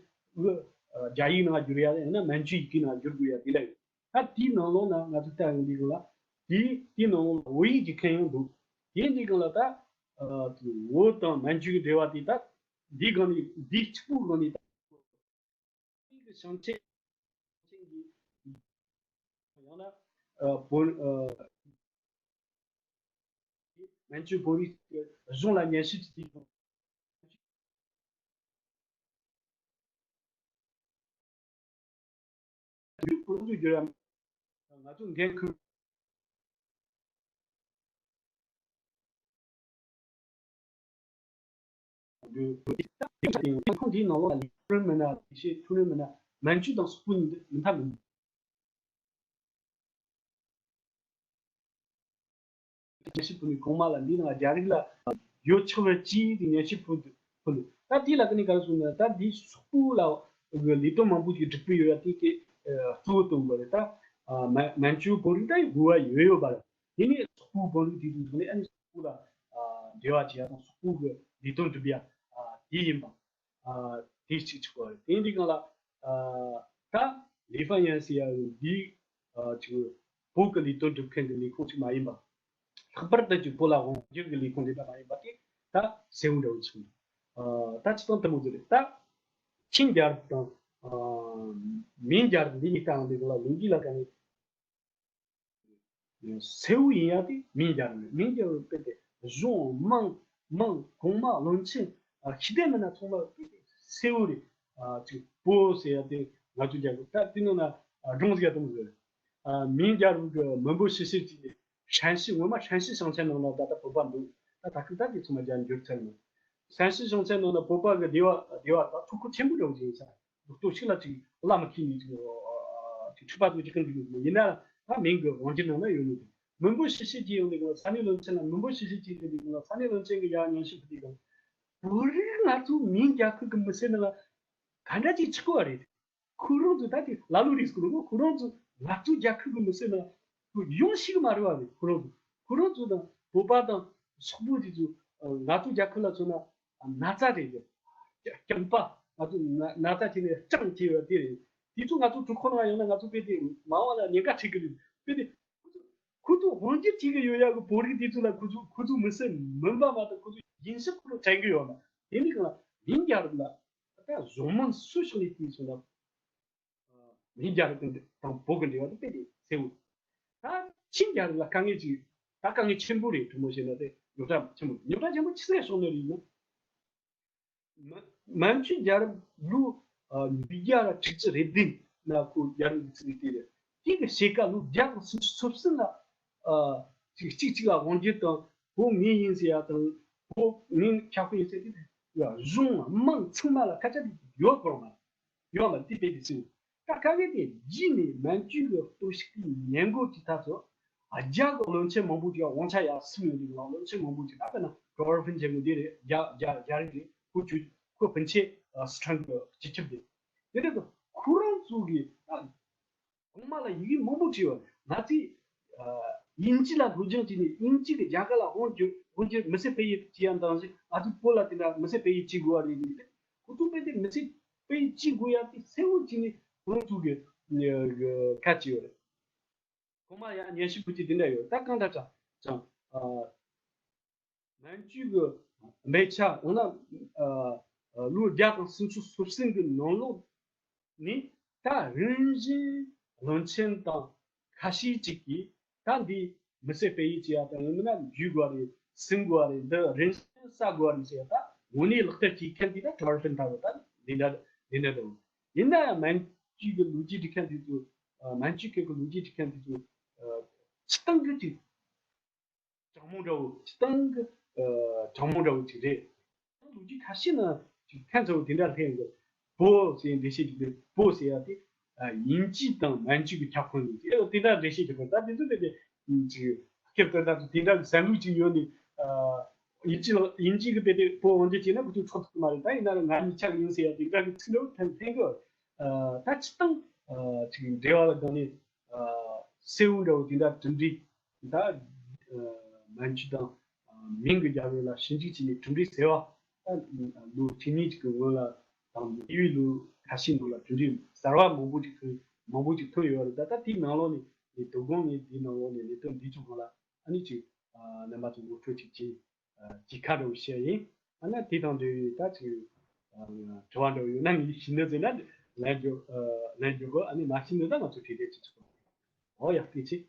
ཨ་རྒྱ་ཡིག་ནང་བསྒྱུར་ཡ་ཡང་ན་མན་ཇུའི་ཡི་གེ་ནང་བསྒྱུར་དགོས་ཡ་དེ་འདྲ་ཡོད། ད་དེའི་ནང་ལོགས་ན་ང་ཚོ་ལྟ་ཡོང་དུས་སྒང་ལ། དེའི་དེའི་ནང་ལོགས་ལ་བོད་ཡིག་གི་མཁན་ཡང་འདུག་དེ་འདི་སྒང་ལ་ད་ཨ་བོད་དང་མན་ཇུའི་འབྲེལ་བ་དེ་ད་འདི་སྒང་ནས་འདི་གཅིག་པུའི་སྒང་ནས་ད། གི་བྱང་ཆེན། ཡང་ན་ཨ་བོད་ཨ་མན་ཇུ་བོད་རིགས་ཀྱི་གཞུང་ལ་ཉན་ཞིབ་བྱེད་དུས། ཁོང་ཚོས་བརྗོད་ཡ། ང་ཚོ་འགན་ཁུར། ཁོངས་དེའི་ནང་ལོགས་ལ་ལས་ཁུངས་མིན་ན། ལས་བྱེད་ཁྲིམས་རིམ་མིན་ན། མན་ཇུ་དང་སོག་པོ་གཉིས་མི་མཐུན་མིན། ཉན་ཞིབ་ཕུལ་ནས་གོང་མ་ལ་འདི་ནང་རྒྱ་རིགས་ལ་ཡོད་ཆོག་པའི་ཅིའི་དེ་ཉན་ཞིབ་ཕུལ་ཕུལ་འདུག་ད་འདི་ལ་ཀ་ནས་ག་རེ་གསུངས་ན། ད་འདི་སོག་པོ་ལ་ལས་དོན་མང་པོ་ཞིག་སྒྲུབ་ཀྱི་ཡོད་ཡ་དེ་གི་གཙོ་བོ་སྟོན་དགོས་རེད། ད་མན་ཇུ་བོད་རིགས་ད་དགོས་པ་ཡོད་ཡོད་པ་རེད། དེ་ནས་སོག་པོའི་བོད་རིགས་དེ་ཚོ་ནས་ཨ་ནི་སོག་པོ་ལ་འབྲེལ་བ་བྱེད་ཡ་དང་སོག་པོ་གི་ལས་དོན་སྒྲུབ་ཡ་དེ་ཡིན་པ། དེ་གཅིག་ཆགས་པ་རེད། དེ་འདི་སྒང་ལ་ད་ལི་ཧྥན་ཡོན་ཟེར་ཡ་འདི་ཅིག་བོད་ཀྱི་ལས་དོན་སྒྲུབ་མཁན་གྱི་ལས་ཁུངས་ཅིག་མ་ཡིན་པ། ལྷག་པར་དུ་ཅིག་བོད་ལ་དབང་བསྒྱུར་གྱི་ལས་ཁུངས་དེ་འདྲ་མ་ཡིན་པ་དེ་ད་གསལ་བོ་འདྲ་བོ་ཆགས་འདུག་ད་སྤྱིར་བཏང་དེ་མོ་ཟིག་རེད། ད་ཆིན་རྒྱལ་རབས་དང་མིང་རྒྱལ་རབས་འདི་གཉིས་ཀའང་འདི་སྒང་ལ་ལོ་རྒྱུས་ལ་ཀ་ནས། གསལ་བོ་ཡིན་ཡ་དེ་མིང་རྒྱལ་རབས་རེད། མིང་རྒྱལ་རབས་དཔེ་དེ་གཞུང་དམངས་དམངས་གོང་མ་བློན་ཆེན་ཨ་ཤི་དེ་མིན་ན་ཚང་མ་དཔེ་དེ་གསལ་བོ་རེད། ཨ་ཅིག་པོ་ཟེར་ཡ་དེ་ང་ཚོ་རྒྱལ་རབས་ད་དེ་ནང་ན་ཨ་སྒྲུང་ཟེར་ཡ་དེ་མོ་ཟེར། ཨ་མིང་རྒྱལ་རབས་ཀྱི་མི་འབོར་ཕྱི་ཕྱིར་གྱི་ཧྲན་ཤི་ངོ་མ་ཧྲན་ཤི་ཞིང་ཆེན་ནང་ན་ད་ལྟ་བོད་པ་འདུག་ད་ད་སྐབས་ད་དེ་ཚང་མ་རྒྱ་འགྱུར་ཚར་ནས། ཧྲན་ཤི་ཞིང་ཆེན་ནང་ན་བོད་པ་གི་སྡེ་བ་སྡེ་བ་ད་ཚོགས་ཁག་ཆེན་པོ་འདྲ་བོ་ཅིག་ཡིན་ས། ལུགས་ལྟོ་ཞིག་ལ་ཅིག་བླ་མ་ཁྱེར་ནས་ཅིག་ཅིག་འཁྲུག་པ་ཚོ་ཅིག་གི་འདུག་ཡིན་ན་ད་མིང་གི་དབང་སྒྱུར་ནང་ན་ཡོད་མི་འདུག་མི་འབོར་ཕྱི་ཕྱིར་གྱི་ཡོང་དུས་ས་གནས་བློན་ཆེན་ལ་མི་འབོར་ཕྱི་ཕྱིར་གྱི་ཡོང་དུས་ས་གནས་བློན་ཆེན་གྱི་ཡར་ཉམས་ཞིབ་ཕུལ་དུས། བོད་རིགས་ང་ཚོ་མིང་རྒྱལ་ཁབ་ཀྱི་མི་སེར་ནང་ལ་ག་འདྲ་ཅིག་ཆགས་ཀྱི་ཡོད་རེད། ཁོ་རང་ཚོ་ད་དེ་ལ་ལུ་རིགས་སྐོར་ལ་ཁོ་རང་ཚོ་ང་ཚོ་རྒྱལ་ཁབ་ཀྱི་མི་སེར་ནང་ཡོང་ཤེས་ཀྱི་མ་རེད་བ་རེད། ཁོ་རང་ཚོ་ཁོ་རང་ཚོ་དང་བོད་པ་དང་སོག་པོ་དེ་ཚོ་ང་ཚོ་རྒྱལ་ཁབ་ལ་མཚོན་ན་ན་ཚ་རེད། རྐྱང་པ་ང་ཚོ་ན་ན་ཚ་བྱས་ནས་སྐྲངས་བྱས་ཡོད་དེ་རེད། དེ་ཚོ་ང་ཚོ་གྲོད་ཁོག་ནང་ཡོང་ན་ང་ཚོ་དཔེ་དེ་མ་འོངས་ལ་ཉེན་ཁ་འཕྲད་ཀྱི་རེད། དཔེ་དེ་ཁོ་ཚོ་ཁོ་ཚོ་དབང་སྒྱུར་བྱེད་ཀྱི་ཡོད་ཡ་གི་བོད་རིགས་དེ་ཚོ་ལ་ཁོ་ཚོ་ཁོ་ཚོ་མི་སེར་མིན་པ་མ་གཏོགས་ཁོ་ཚོ་ཡིན་ཤག་ཁོ་ཚོ་དྲན་གྱི་ཡོད་མ། དེ་ནི་གང་ལ་མིང་རྒྱལ་རབས་ལ་ད་གཞུང་མང་སུ་ཞིག་ལས་དེ་སོང་ན། མིང་རྒྱལ་རབས་དང་བོད་ཀྱི་འབྲེལ་བ་དེ་དཔེ་དེ་གསལ་བོ། ད་ཆིན་རྒྱལ་རབས་ལ་དཀའ་ངལ་ཅིག་ད་ ད་དཀའ་ངལ་ཆེན་པོ་རེད། ཐུ་མོ་བཤད་ན་དེ་རྙོག་དྲ་ཆེན་པོ་རེད། རྙོག་དྲ་ཆེན་པོ་ཆི་ཟིག་ག་ཕྱོགས་ནས་རེད་ན། མན་མན་ཇུ་རྒྱལ་རབས་ལོ་ཉིས་བརྒྱ་དྲུག་ཅུ་རེ་བདུན་ན་ཁོ་རྒྱལ་རབས་ཀྱི་ཚིག་དེ་རེད། དེ་གི་ཕྱེད་ཀ་ལོ་བརྒྱ་དང་སུམ་ཅུ་སོ་གསུམ་ལ་ཨ་གཅིག་གཅིག་གཅིག་ལ་དབང་སྒྱུར་དང་བོད་ངའི་ཡིན་ཟེར་ཡ་དང་བོད་ངའི་ཁྱབ་ཁོངས་ཡིན་ཟེར་དེ་གཞུང་དམངས་ཚང་མ་ལ་ཁ་ཆད་ཡོད་པར་མ་ཡོད་ལ་དེ་དཔེ་དེ་ཟིན། ད་དཀའ་ངལ་དེ་རྗེས་ནས་མན་ཇུ་གི་གཏོར་བཤིག་གི་ཉེན་འགོག་གི་ཐབས་སུ་རྒྱ་གི་བློན་ཆེན་མང་པོ་ཅིག་དབང་ཆ་ཡར་སིམ་ཡོང་དུས་ལ་བློན་ཆེན་མང་པོ་ཅིག་ད་དཔེར་ན་ཀྲོ་ཝར་ཕིན་ཆེན་པོ་འདི་རེད། རྒྱ་རྒྱ་རྒྱ་རིགས་རེད། ཁོ་ཆུ་ཁོ་ཕིན་ཆེ་སི་ཁྲོན་གི་སྤྱི་ཁྱབ་རེད། དེ་རེད་དོ། ཁོ་རང་ཚོ་གི་ད་གོང་མ་ལ་ཡི་གེ་མང་པོ་བྲིས་པ་ང་ཚོས་དབྱིན་ཇི་ལ་སློབ་སྦྱོང་བྱས་ནས་དབྱིན་ཇི་གི་རྒྱ་གར་ལ་དབང་བསྒྱུར་དབང་བསྒྱུར་མི་སེར་སྤེལ་ཡུལ་བྱེད་ཡ་འདང་ཞིག་ང་ཚོའི་བོད་ལ་དེ་འདྲ་མི་སེར་སྤེལ་ཡུལ་བྱེད་དགོས་པ་རེད་ཟེར་ཏེ། ཁོ་ཚོ་དཔེ་དེ་མི་སེར་སྤེལ་ཡུལ་བྱེད་དགོས་ཡ་དེ་གསལ་བོ་བྱས་ནས་ཁོ་རང་ཚོ་གི་ཁ་བྱེད་ཡོད་རེད། ཁོ་མ་ཡང་ཉན་ཤུགས་པོ་ཅིག་དེ་འདྲ་ཡོད། ད་གང་ལྟར་ཀྱང་ཀྱང་ཨ་མན་ཇུ་གི་སྨད་ཆ་འོ་ན་ཨ་ལོ་བརྒྱ་དང་སུམ་ཅུ་སོ་གསུམ་གི་ནང་ལོགས་ནས་ད་རིམ་བཞིན་བློན་ཆེན་དང་ཁ་ཤས་ཅིག་གིས་ད་འདི་མི་སེར་སྤེལ་ཡུལ་བྱེད་ཡ་དང་ཡང་མིན་ན་འཇུས་དགོས་རེད། ཟིན་དགོས་རེད། འདི་རིམ་བཞིན་བསགས་དགོས་རེད་ཟེར་ཡ་ད་དངོས་གནས་ལག་བསྟར་བྱེད་མཁན་དེ་ད་ཀྲོ་ཝར་ཕིན་ལྟ་བུ་ད་འདི་འདྲ་འདི་འདྲ་འདུག་ཡིན་ན་ཡང་མན་ཇུ་གི་ལོ་རྒྱུས་འབྲི་མཁན་དེ་ཚོ་ཨ་མན་ཇུ་སྐད་ཀྱི་ལོ་རྒྱུས་འབྲི་མཁན་དེ་ཚོ་ཨ་སྤྱི་བཏང་གི་ཅིག་དྲང་མོ་འདྲ་བོ་སྤྱི་བཏང་གི་ཨ་དྲང་མོ་འདྲ་བོ་ཅིག་རེད། ལོ་རྒྱུས་ཁ་ཤས་ན་ཅིག་ཕན་ཚུན་དེ་འདྲ་སླེབས་ཡོང་གི། བོད་ཟེར་འགྲེལ་བཤད་ཅིག་འདུག་བོད་ཟེར་ཡ་དེ་ཨ་དབྱིན་ཇི་དང་མན་ཇུ་གི་ཁྱབ་ཁོངས་ཡིན་ཅེས་དེ་འདྲ་འགྲེལ་བཤད་ཅིག་དགོས། ད་དེ་ཚོ་དེ་དེ་ཅིག་སྐབས་དེ་དག་དེ་འདྲ་གི་བསམ་བློ་ཅིག་ཡོད་ནས་ཨ་དབྱིན་ཇི་ལ་དབྱིན་ཇི་གི་དཔེ་དེ་བོད་དབང་སྒྱུར་བྱས་ན་ཁོ་ཚོས་ཚོར་ཐུབ་ཀྱི་མ་རེད། ད་ཡིན་ན་ར་ང་གཉིས་ཆ་གི་ཡིན་ཟེར་ཡ་དེ་འདྲ་གི་ཚིག་འདྲ་བོ་ཐོན་ཐོན་གི། ཨ་ད་སྤྱི་བཏང་ཨ་ཅིག་འབྲེལ་བ་ལ་དགོངས་ནས་ཨ་གསལ་བོ་འདྲ་བོ་དེ་འདྲ་གྲུབ་འབྲས་ད་ཨ་མན་ཇུ་དང་ཨ་མིང་གི་རྒྱལ་པོ་ལ་ཞིབ་འཇུག་བྱས་ནས་གྲུབ་འབྲས་ཟེར་བ་ད་ལོ་ཁྲི་གཉིས་ཅིག་གི་སྔོན་ལ་དང་དེ་བས་ལོ་ཁ་ཤས་སྔོན་ལ་གྲུབ་འབྲས་གསར་བ་མང་པོ་ཅིག་ཐོན་མང་པོ་ཅིག་ཐོན་ཡོད་རེད། ད་ད་དེའི་ནང་ལོགས་ནས་ནས་དོ་དགོང་ནས་དེའི་ནང་ལོགས་ནས་ལས་དོན་འདི་ཚོ་སྒང་ལ་ཨ་ནི་ཅིག་ཨ་རྣམ་པ་ཚོ་ངོ་སྤྲོད་ཅིག་བྱས། ཅིག་ཁ་འདྲ་བོ་བཤད་ཡིན། ཨ་ན་དེ་དང་འབྲེལ་བའི་ད་ཅིག་ཨ་དྲི་བ་འདྲ་བོ་ཡོད་ན་ངས་ཤེས་ནི་ཟེར་ན་ལན་རྒྱོབ་ཨ་ལན་རྒྱོབ་གོ་ཨ་ནི་མ་ཤེས་ནི་ད་ང་ཚོ་གྲོས་བསྡུར་ཅིག་ཆོག་འོ་ཡག་པོ་བྱེད།